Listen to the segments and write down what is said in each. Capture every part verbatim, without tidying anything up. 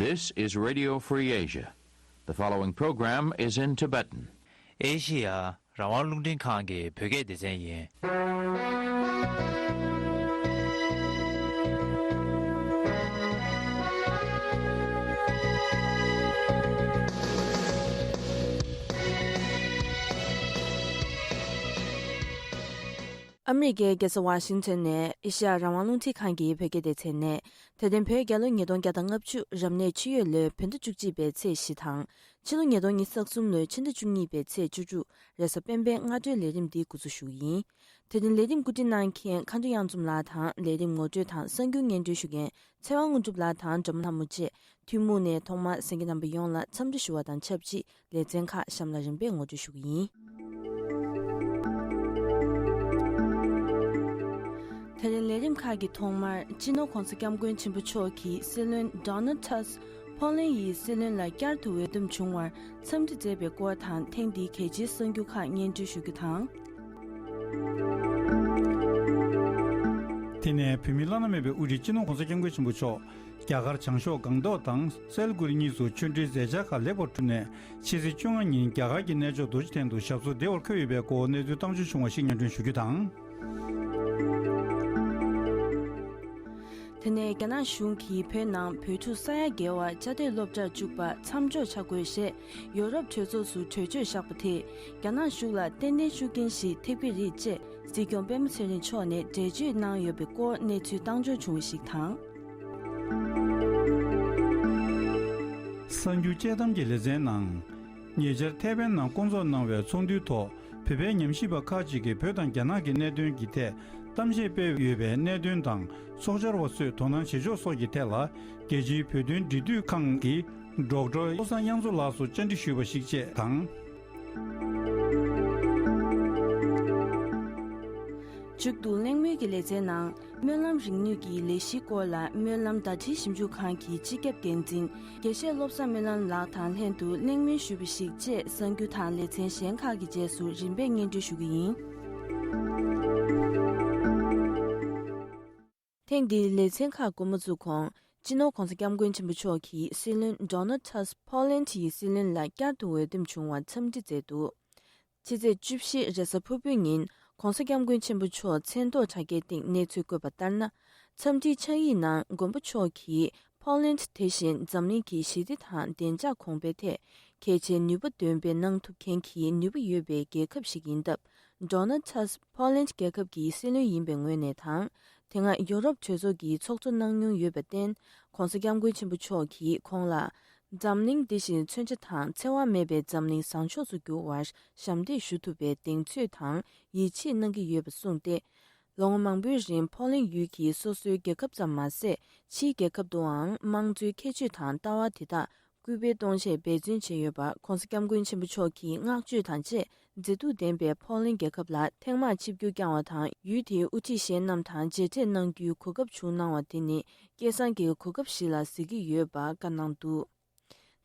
This is Radio Free Asia. The following program is in Tibetan. ཨེ་ཤི་ཡ་རང་དབང་རླུང་འཕྲིན་ཁང་གི་བོད་སྐད་སྡེ་ཚན་ཡིན། ཨ་མི་རི་ཀའི་རྒྱལ་ས་ཝ་ཤིང་ཊོན་ནས་ཨེ་ཤི་ཡ་རང་དབང་རླུང་འཕྲིན་ཁང་གི་བོད་སྐད་སྡེ་ཚན་ནས། དེ་རིང་བོད་རྒྱལ་ལོ་ཉིས་སྟོང་བརྒྱ་དང་ལྔ་བཅུ་རབ་གནས་ཆུ་ཡོས་ལོའི་བོད་ཟླ་བཅུ་གཅིག་པའི་ཚེས་བཞི་དང་། ཕྱི་ལོ་ཉིས་སྟོང་ཉི་ཤུ་རྩ་གསུམ་ལོའི་ཕྱི་ཟླ་བཅུ་གཉིས་པའི་ཚེས་བཅུ་དྲུག་རེས་གཟའ་སྤེན་པའི་སྔ་དྲོའི་ལས་རིམ་འདི་འགོ་འཛུགས་ཞུ་གི་ཡིན། དེ་རིང་ལས་རིམ་གོ་སྒྲིག་གནང་མཁན་མཁའ་འགྲོ་གཡང་འཛོམས་ལགས་དང་། ལས་རིམ་ངོ་སྤྲོད་དང་གསར་འགྱུར་སྙན་སྒྲོན་ཞུ་མཁན་ཚེ་དབང་དངོས་གྲུབ་ལགས་དང་སྒྲོལ་མ་ལྷ་མོ་བཅས་ཐུན་མོང་ནས་ཐོག་མར་གསན་མཁན་རྣམ་པ་ཡོངས་ལ་འཚམས་འདྲི་ཞུ་བ་དང་ཆབས་ཅིག་ལེ་ཚན་ཁག་གཤམ་ལ་རིམ་པས་ངོ་སྤྲོད་ཞུ་གི་ཡིན། དེ་རིང་ལས་རིམ་ཁག་གི་ཐོག་མར་སྤྱི་ནོར་༧གོང་ས་༧སྐྱབས་མགོན་ཆེན་པོ་མཆོག་གིས་སྲིད་བློན་Donald Tusk Poland ཡི་སྲིད་བློན་ལ་བསྐྱར་དུ་འོས་འདེམས་བྱུང་བར་འཚམས་འདྲི་མཛད་པའི་སྐོར་དང་། ཐེངས་འདིའི་གལ་ཆེའི་གསར་འགྱུར་ཁག་སྙན་སྒྲོན་ཞུ་རྒྱུ་དང་། དེ་ནས་བོད་མིའི་བླ་ན་མེད་པའི་དབུ་ཁྲིད་སྤྱི་ནོར་༧གོང་ས་༧སྐྱབས་མགོན་ཆེན་པོ་མཆོག་རྒྱ་གར་བྱང་ཕྱོགས་སྒང་ཏོག་དང་སེལ་གྷོ་རི་གཉིས་སུ་ཆོས་འབྲེལ་མཛད་འཆར་ཁག་ལེགས་པར་གྲུབ་ནས། ཕྱི་ཚེས་བཅོ་ལྔ་ཉིན་རྒྱ་གར་གྱི་གནས་མཆོག་རྡོ་རྗེ་གདན་དུ་ཞབས་སོར་བདེ་བར་འཁོད་ཡོད་པའི་སྐོར་གནས་ཚུལ་བཏང་འབྱོར་བྱུང་བ་ཞིག་སྙན་སྒྲོན་ཞུ་རྒྱུ་དང་། དེ་ནས་རྒྱ་ནག་གཞུང་གིས་བོད་ནང་བོད་ཕྲུག་ས་ཡ་བརྒལ་བ་བཅའ་སྡོད་སློབ་གྲྭར་བཅུག་པ་མཚམས་འཇོག་བྱ་དགོས་ཞེས་ཡོ་རོབ་གྲོས་ཚོགས་སུ་གྲོས་ཆོད་བཞག་པ་དེས་རྒྱ་ནག་གཞུང་ལ་ཏན་ཏན་ཤུགས་རྐྱེན་ཞིག་ཐེབས་ཀྱི་རེད་ཅེས་སྲིད་སྐྱོང་པད་མ་ཚེ་རིང་མཆོག་ནས་འགྲེལ་བརྗོད་གནང་ཡོད་པའི་སྐོར་གནས་ཚུལ་བཏང་འབྱོར་བྱུང་བ་ཞིག་དང་། གསར་འགྱུར་དཔྱད་གཏམ་གྱི་ལེ་ཚན་ནང་། ཉེ་ཆར་ཐའེ་ཝན་ནང་བསྐོང་ཚོགས་གནང་བའི་ཚོགས་འདུའི་ཐོག་བོད་པའི་ཉམས་ཞིབ་པ་ཁག་ཅིག་གིས་བོད་དང་རྒྱ་ནག་གི་གནད་དོན་གྱི་ཐད་གཏམ་བཤད་སྤེལ་ཡོད་པའི་གནད་དོན་དང་། ཚོགས་བཅར་བ་ཚོས་དོ་སྣང་བྱེད་ཕྱོགས་སོགས་ཀྱི་ཐད་ལ། རྒྱལ་སྤྱིའི་བོད་དོན་འབྲེལ་མཐུད་ཁང་གི་ཌོག་ཊར་བློ་བཟང་དབྱངས་མཚོ་ལགས་སུ་བཅར་འདྲི་ཞུས་པ་ཞིག་བཅས་དང་། མཇུག་ཏུ་གླེང་མོལ་གྱི་ལེ་ཚན་ནང་། སྨོན་ལམ་རིག་ནུས་ཀྱི་ལས་གཞིའི་སྐོར་ལ་སྨོན་ལམ་ཟླ་སྒྲིལ་ཞིབ་འཇུག་ཁང་གི་སྤྱི་ཁྱབ་འགན་འཛིན་དགེ་བཤེས་བློ་བཟང་སྨོན་ལམ་ལགས་དང་ལྷན་དུ་གླེང་མོལ་ཞུས་པ་ཞིག་བཅས་གསར་འགྱུར་དང་ལེ་ཚན་གཞན་ཁག་གི་རྗེས་སུ་རིམ་པས་སྙན་སྒྲོན་ཞུ་གི་ཡིན། ཐེངས་འདིའི་ལེ་ཚན་ཁག་འགོ་མ་བཙུགས་གོང་། སྤྱི་ནོར་༧གོང་ས་༧སྐྱབས་མགོན་ཆེན་པོ་མཆོག་གིས་སྲིད་བློན་Donald Tusk Poland ཡི་སྲིད་བློན་ལ་བསྐྱར་དུ་འོས་འདེམས་བྱུང་བར་འཚམས་འདྲི་མཛད་འདུག་ཕྱི་ཚེས་བཅུ་བཞི་རེས་གཟའ་ཕུར་བུའི་ཉིན་༧གོང་ས་༧སྐྱབས་མགོན་ཆེན་པོ་མཆོག་མཚན་ཐོག་དྲ་རྒྱའི་སྟེང་གནས་ཚུལ་བཀོད་པ་ལྟར་ན། འཚམས་འདྲིའི་ཕྱག་ཡིག་ནང་མགོན་པོ་མཆོག་གིས་Poland དེ་བཞིན་འཛམ་གླིང་གི་ཞི་བདེ་དང་བདེ་འཇགས་གོང་འཕེལ་ཐད་གལ་ཆེའི་ནུས་པ་འདོན་སྤེལ་གནང་ཐུབ་མཁན་གྱི་ནུས་པ་ཡོད་པའི་རྒྱལ་ཁབ་ཞིག་ཡིན་སྟབས། Donald Tusk Poland རྒྱལ་ཁབ་ཀྱི་སྲིད་བློན་ཡིན་པའི་ངོས་ནས་དང་། དེ་སྔ་ཡོ་རོབ་གྲོས་ཚོགས་ཀྱི་ཚོགས་གཙོ་གནང་མྱོང་ཡོད་པར་བརྟེན། ༧གོང་ས་༧སྐྱབས་མགོན་ཆེན་པོ་མཆོག་གིས་ཁོང་ལ། འཛམ་གླིང་འདི་བཞིན་མཚོན་ཆ་དང་འཚེ་བ་མེད་པའི་འཛམ་གླིང་བཟང་ཕྱོགས་སུ་འགྱུར་བར་ཞབས་འདེགས་ཞུ་ཐུབ་པའི་གདེང་ཚོད་དང་ཡིད་ཆེས་གནང་གི་ཡོད་པ་གསུངས་ཏེ། ལོ་ངོ་མང་པོའི་རིང་ཕོ་ལན་ཡུལ་གྱིས་སོ་སོའི་རྒྱལ་ཁབ་ཙམ་མ་ཟད། ཕྱིའི་རྒྱལ་ཁབ་ཏུའང་དམངས་གཙོའི་ཁྱད་ཆོས་དང་ལྟ་བ་དེ་དག་སྐུལ་སྤེལ་གཏོང་ཆེད་འབད་བརྩོན་བྱས་ཡོད་པ་༧གོང་ས་༧སྐྱབས་མགོན་ཆེན་པོ་མཆོག་གིས་བསྔགས་བརྗོད་དང་བཅས། མཛེས་སྡུག་ལྡན་པའི་ཕོ་ལན་རྒྱལ་ཁབ་ལ་ཐེངས་མང་ཆིབས་བསྒྱུར་བསྐྱངས་བ་དང་། ཡུལ་དེའི་དབུ་ཁྲིད་གཞན་རྣམས་དང་མཇལ་འཕྲད་གནང་རྒྱུའི་གོ་སྐབས་བྱུང་གནང་བ་དེ་ནི་སྐལ་བཟང་གི་གོ་སྐབས་ཤིག་ལ་གཟིགས་ཀྱི་ཡོད་པ་བཀའ་གནང་འདུག་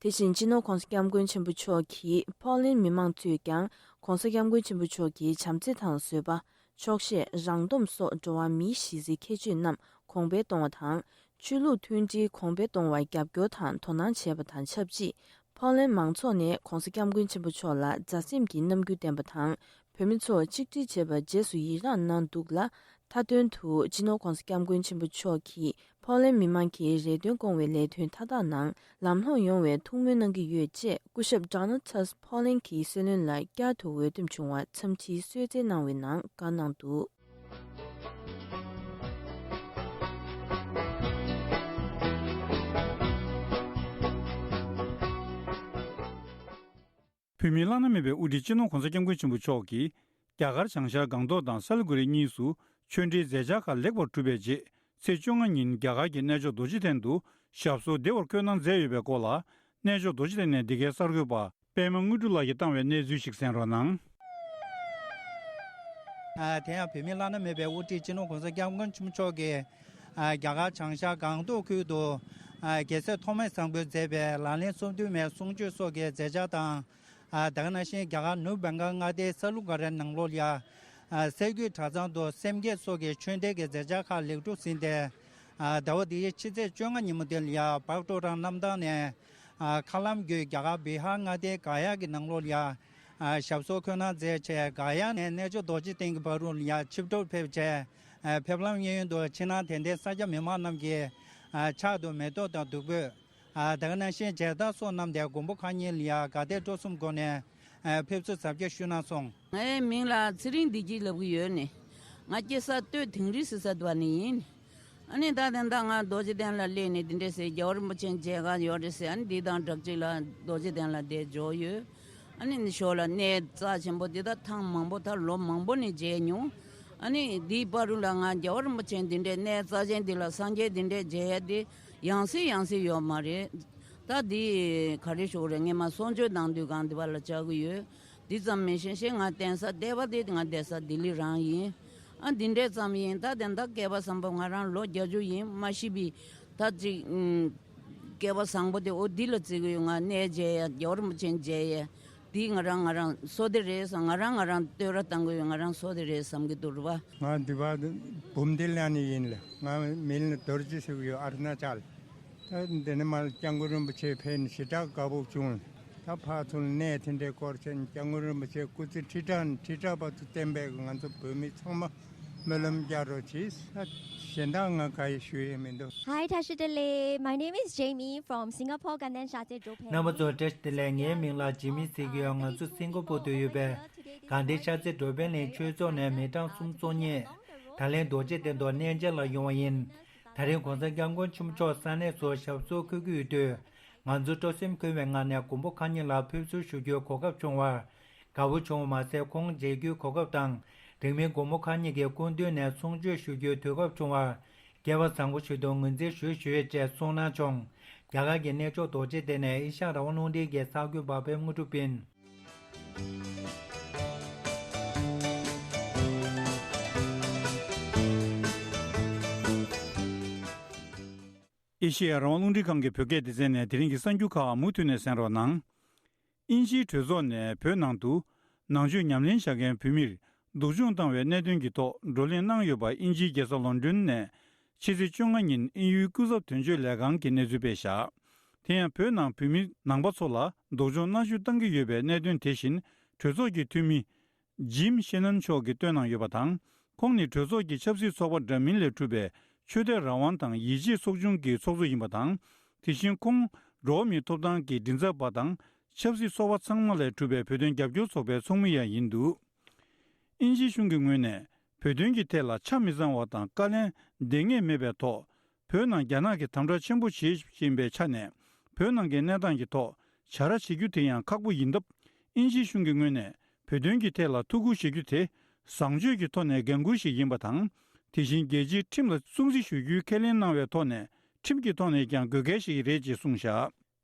དེ་བཞིན་སྤྱི་ནོར་༧གོང་ས་༧སྐྱབས་མགོན་ཆེན་པོ་མཆོག་གིས་ཕོ་ལན་མི་མང་ཚོས་ཀྱང་༧གོང་ས་༧སྐྱབས་མགོན་ཆེན་པོ་མཆོག་གི་བྱམས་བརྩེ་དང་བཟོད་པ། ཆོག་ཤེས། རང་སྡོམ་སོགས་འགྲོ་བ་མིའི་གཞི་རྩའི་ཁྱད་ཆོས་རྣམས་གོང་འཕེལ་གཏོང་བ་དང་། ཆོས་ལུགས་མཐུན་སྒྲིལ་གོང་འཕེལ་གཏོང་བར་རྒྱབ་སྐྱོར་དང་དོ་སྣང་བྱས་པ་དང་ཆབས་ཅིག་ཕོ་ལན་མང་ཚོགས་ནས་༧གོང་ས་༧སྐྱབས་མགོན་ཆེན་པོ་མཆོག་ལ་མཛའ་སེམས་ཀྱི་རྣམ་འགྱུར་བསྟན་པ་དང་། བོད་མི་ཚོ་ཆིག་སྒྲིལ་བྱེད་པར་རྗེས་སུ་ཡི་རངས་གནང་འདུག་ལ། མཐའ་དོན་དུ་སྤྱི་ནོར་༧གོང་ས་༧སྐྱབས་མགོན་ཆེན་པོ་མཆོག་གིས་ཕོ་ལན་མི་མང་གི་རེ་འདུན་སྐོང་བའི་ལས་དོན་མཐའ་དག་ནང་ལམ་ལྷོང་ཡོང་བའི་ཐུགས་སྨོན་གནང་གི་ཡོད་ཅེས། སྐུ་ཞབས་Donald Tusk ཕོ་ལན་གྱི་སྲིད་བློན་ལ་བསྐྱར་དུ་འོས་འདེམས་བྱུང་བར་འཚམས་འདྲིའི་གསོལ་སྩལ་གནང་བའི་ནང་བཀའ་གནང་འདུག་བོད་མིའི་བླ་ན་མེད་པའི་དབུ་ཁྲིད་སྤྱི་ནོར་༧གོང་ས་༧སྐྱབས་མགོན་ཆེན་པོ་མཆོག་གིས། རྒྱ་གར་བྱང་ཤར་སྒང་ཏོག་དང་སལ་གྷོ་རི་གཉིས་སུ་ཆོས་འབྲེལ་མཛད་འཆར་ཁག་ལེགས་པར་གྲུབ་པའི་རྗེས། ཚེས་བཅོ་ལྔ་ཉིན་རྒྱ་གར་གྱི་གནས་མཆོག་རྡོ་རྗེ་གདན་དུ་ཞབས་སོར་བདེ་བར་འཁོད་གནང་མཛད་ཡོད་པའི་སྐོར་ལ། གནས་མཆོག་རྡོ་རྗེ་གདན་ནས་འདི་གའི་གསར་འགོད་པ་པད་མ་དངོས་གྲུབ་ལགས་ཀྱིས་བཏང་བའི་གནས་ཚུལ་ཞིག་གསན་རོགས་གནང་། ཨ། དེ་ཡང་བོད་མིའི་བླ་ན་མེད་པའི་དབུ་ཁྲིད་སྤྱི་ནོར་༧གོང་ས་༧སྐྱབས་མགོན་ཆེན་པོ་མཆོག་གིས། ཨ། རྒྱ་གར་བྱང་ཤར་སྒང་ཏོག་ཁུལ་དུ། ཨ། རྒྱལ་སྲས་ཐོགས་མེད་བཟང་པོས་མཛད་པའི་ལག་ལེན་སོ་བདུན་མའི་གསུང་ཆོས་སོགས་ཀྱི་མཛད་འཆར་དང་། ཨ། དེ་ག་ནང་བཞིན་རྒྱ་གར་ནུབ་བྷེང་གྷལ་མངའ་སྡེའི་ས་ལུ་ག་རའི་ནང་ལོགས་ལ། ཨ། སེ་གོལ་གྲྭ་ཚང་དུ་སེམས་བསྐྱེད་སོགས་ཀྱི་ཆོས་འབྲེལ་གྱི་མཛད་འཆར་ཁག་ལེགས་གྲུབ་ཟིན་ཏེ། ཟླ་བ་འདིའི་ཕྱི་ཚེས་བཅོ་ལྔ་ཉིན་མོ་དེ་ལ་ཡ་བག་ཀྲོ་རང་གནམ་ཐང་ནས་མཁའ་ལམ་བརྒྱུད་རྒྱ་གར་བི་ཧར་མངའ་སྡེའི་ག་ཡ་གི་ནང་ལོགས་ལ་ཡ་ཞབས་སོར་འཁོད་གནང་མཛད་བྱས། ག་ཡ་ནས་རྣལ་འབྱོར་རྡོ་རྗེ་གདན་གྱི་བར་དུ་ལ་ཡ་ཆིབས་བསྒྱུར་ཕེབས་བྱས། ཕེབས་ལམ་གཡས་གཡོན་དུ་ཕྱི་ནང་དད་ལྡན་ས་སྐྱ་མི་མང་རྣམས་ཀྱིས་ཕྱག་ཏུ་མེ་ཏོག་དང་བདུག་སྤོས། ཨ། ད་ག་ནང་བཞིན་མཇལ་དར་སོགས་བསྣམས་ཏེ་མགོན་པོ་མཁའ་དབྱིངས་ལ་ཡ་དགའ་དད་སྤྲོ་གསུམ་སྒོ་ནས་ཨ་ཕེབས་བསུ་གཟབ་རྒྱས་ཞུས་གནང་སོང་། ངའི་མིང་ལ་ཚེ་རིང་བདེ་སྐྱིད་ལབ་ཀྱི་ཡོད་ནི། ང་སྐྱེས་ས་སྟོད་དིང་རི་ཟེར་ས་དེ་བ་ནས་ཡིན། ཨ་ནི་ད་དེ་ད་ང་རྡོ་རྗེ་གདན་ལ་སླེབས་ནས་འདི་འདྲས་ཟེར་རྒྱལ་བ་རིན་པོ་ཆེ་མཇལ་ཁ་ཡོད་རེད་ཟེར། ཨ་ནི་འདི་དང་སྦྲགས་ཅིག་ལ་རྡོ་རྗེ་གདན་ལ་བསྡད་འཇོག་ཡོད། ཨ་ནི་འདི་ཞོར་ལ་གནས་རྩ་ཆེན་པོ་འདི་ད་ཐེངས་མང་པོ་ད་ལོ་མང་པོ་ནས་མཇལ་མྱོང་། ཨ་ནི་འདིའི་བར་དུ་ལ་ང་རྒྱལ་བ་རིན་པོ་ཆེ་འདི་འདྲས་གནས་རྩ་ཆེན་འདི་ལ་སངས་རྒྱས་འདི་འདྲས་མཇལ་ཡ་འདི་ཡང་སེ་ཡང་སེ་ཡོད་མ་རེད། ད་འདི་ག་རེ་ཞུ་དགོས་རེད། ངས་མ་གསུང་ཆོས་གནང་དུས་གང་འདི་བ་ལ་བཅར་གི་ཡོད། འདི་ཙམ་མིན་ཤེས་ཤེས་ང་བསྟེན་ས་བསྡད་པ་དེ་ང་བསྡད་ས་ལྡི་ལི་རང་ཡིན། ཨ་འདི་འདྲས་ཙམ་ཡིན། ད་དེ་འདྲ་སྐལ་པ་བཟང་པོ་ང་རང་ལོ་བརྒྱད་ཅུ་ཡིན་མ་ཤི་བི། ད་ཅིག་ཨུམ། སྐལ་པ་བཟང་པོ་དེ་འོ་འདི་ལ་བརྩི་གི་ཡོད། ང་གནས་མཇལ་ཡ་རྒྱལ་བ་རིན་པོ་ཆེ་མཇལ་ཡ། འདི་ང་རང་ང་རང་བསོད་བདེ་རེད་བསམ། ང་རང་ང་རང་བསྟོད་ར་བཏང་གི་ཡོད། ང་རང་བསོད་བདེ་རེད་བསམ་གི་འདུག་རེད་བ། ང་འདི་བ་བུམ་སྡེ་ལ་ནི་ཡིན་ལ། ང་མིང་ལ་རྡོ་རྗེ་ཟེར་གི་ཡོད། ཨ་རུ་ན་ཅལ། ད་འདི་ནས་མར་སྐྱབས་མགོན་རིན་པོ་ཆེ་ཕེབས་ནས་ཞེ་དྲག་དགའ་པོ་བྱུང་། ད་ཕར་ཚུར་གནས་དེ་འདྲའི་སྐོར་བྱས་ནས་སྐྱབས་མགོན་རིན་པོ་ཆེ་སྐུ་ཚེ་ཁྲི་ཕྲག་ནས་ཁྲི་ཕྲག་བར་དུ་བརྟན་པའི་ང་ཚོ་བོད་མི་ཚང་མ་སྨོན་ལམ་རྒྱག་རོགས་གྱིས། ད་གཞན་དག་ང་ག་ཡེ་ཞུ་ཡས་མི་འདུག། Hi, Tashi Delek. My name is Jamie from Singapore Ganden Shaktsep Drophe. རྣམ་པ་ཚོ་བཀྲ་ཤིས་བདེ་ལེགས། ངའི་མིང་ལ་ཇི་མི་ཟེར་གྱི་ཡོད། ང་ཚོ་སིང་ག་པོར་དུ་ཡོད་པའི་དགའ་ལྡན་ཤར་རྩེ་འགྲོ་ཕན་གླིང་ཆོས་ཚོགས་ནས་མི་གྲངས་གསུམ་ཚོགས་གཉིས་ད་ལན་རྡོ་རྗེ་གདན་དུ་གནས་མཇལ་ལ་ཡོང་བ་ཡིན། ད་རིང་གོང་ས་སྐྱབས་མགོན་ཆེན་པོ་མཆོག་ས་གནས་སུ་ཞབས་སོར་འཁོད་ཀྱི་ཡོད་དུས། ང་ཚོ་སྤྲོ་སེམས་འཁོལ་བའི་ངང་ནས་མགོན་པོ་མཁའ་དབྱིངས་ལ་ཕེབས་བསུ་ཞུ་རྒྱུའི་གོ་སྐབས་བྱུང་བར་དགའ་པོ་བྱུང་བ་མ་ཟད། ཁོང་མཇལ་རྒྱུའི་གོ་སྐབས་དང་། རིང་མིན་མགོན་པོ་མཁའ་དབྱིངས་ཀྱི་སྐུ་མདུན་ནས་གསུང་ཆོས་ཞུ་རྒྱུའི་དུས་སྐབས་བྱུང་བར་སྐལ་བ་བཟང་པོ་ཞིག་ཏུ་ངོས་འཛིན་ཞུ་ཞུ་ཡས་བཅས་གསུངས་གནང་བྱུང་། རྒྱ་གར་གྱི་གནས་མཆོག་རྡོ་རྗེ་གདན་ནས་ཨེ་ཤ་ཡ་རང་དབང་རླུང་འཕྲིན་གྱི་གསར་འགོད་པ་པད་མ་དངོས་གྲུབ་ཡིན། ཨེ་ཤེ་ཡ་རང་དབང་རླུང་འཕྲིན་ཁང་གི་བོད་སྐད་སྡེ་ཚན་ནས་དེ་རིང་གི་གསར་འགྱུར་ཁག་མུ་མཐུད་ནས་གསན་རོགས་གནང་། དབྱིན་ཇིའི་གྲོས་ཚོགས་ནས་བོད་ནང་དུ་ནང་ཆོས་ཉམས་ལེན་བྱ་མཁན་བོད་མིར་སྡུག་སྦྱོང་བཏང་བའི་གནད་དོན་གྱི་ཐོག་བགྲོ་གླེང་གནང་ཡོད་པ། དབྱིན་ཇིའི་རྒྱལ་ས་ལོན་ཌོན་ནས་ཕྱི་ཚེས་བཅོ་ལྔ་ཉིན་དབྱིན་ཡུལ་སྐུ་ཚབ་དོན་གཅོད་ལས་ཁང་གིས་གནས་ཚུལ་སྤེལ་བཞག་དེ་ཡང་བོད་ནང་བོད་མི་ནང་པ་ཚོ་ལ་སྡུག་སྦྱོང་མནར་གཅོད་བཏང་གི་ཡོད་པའི་གནད་དོན་དེ་བཞིན་གྲོས་ཚོགས་ཀྱི་འཐུས་མི་ཇིམ་ཤེ་ནན་མཆོག་གིས་བཏོན་གནང་ཡོད་པ་དང་། ཁོང་ནི་གྲོས་ཚོགས་ཀྱི་ཆབ་སྲིད་ཚོགས་པ་འདྲ་མིན་ལས་གྲུབ་པའི་ཆོས་དད་རང་དབང་དང་ཡིད་ཆེས་ཚོགས་ཆུང་གི་ཚོགས་གཙོ་ཡིན་པ་དང་། དེ་བཞིན་ཁོང་འགྲོ་བ་མིའི་ཐོབ་ཐང་གི་མགྲིན་ཚབ་པ་དང་། ཆབ་སྲིད་ཚོགས་པ་ཚང་མ་ལས་གྲུབ་པའི་བོད་དོན་རྒྱབ་སྐྱོར་ཚོགས་པའི་ཚོགས་མི་ཡང་ཡིན་འདུག་དབྱིན་ཇིའི་གཞུང་གི་ངོས་ནས་བོད་དོན་གྱི་ཐད་ལ་ཆ་མི་ཚང་བ་དང་དཀའ་ལས་འདེང་ངེས་མེད་པའི་ཐོག་བོད་ནང་རྒྱ་ནག་གིས་དམ་དྲག་ཆེན་པོ་བྱེད་བཞིན་པའི་ཆ་ནས། བོད་ནང་གི་གནས་སྟངས་ཀྱི་ཐོག་བྱ་ར་བྱེད་རྒྱུ་དེ་ཡང་ཁག་པོ་ཡིན་སྟབས། དབྱིན་ཇིའི་གཞུང་གི་ངོས་ནས་བོད་དོན་གྱི་ཐད་ལ་ཐུགས་ཁུར་བཞེས་རྒྱུ་དེ་བཟང་སྤྱོད་ཀྱི་ཐོག་ནས་འགན་འཁུར་ཞིག་ཡིན་པ་དང་། དེ་བཞིན་རྒྱལ་སྤྱིའི་ཁྲིམས་ལ་སྲུང་བརྩི་ཞུ་རྒྱུའི་ཁས་ལེན་གནང་བའི་ཐོག་ནས་ཁྲིམས་ཀྱི་ཐོག་ནས་ཀྱང་དགོས་གལ་ཞིག་རེད་ཅེས་གསུངས་བཞག་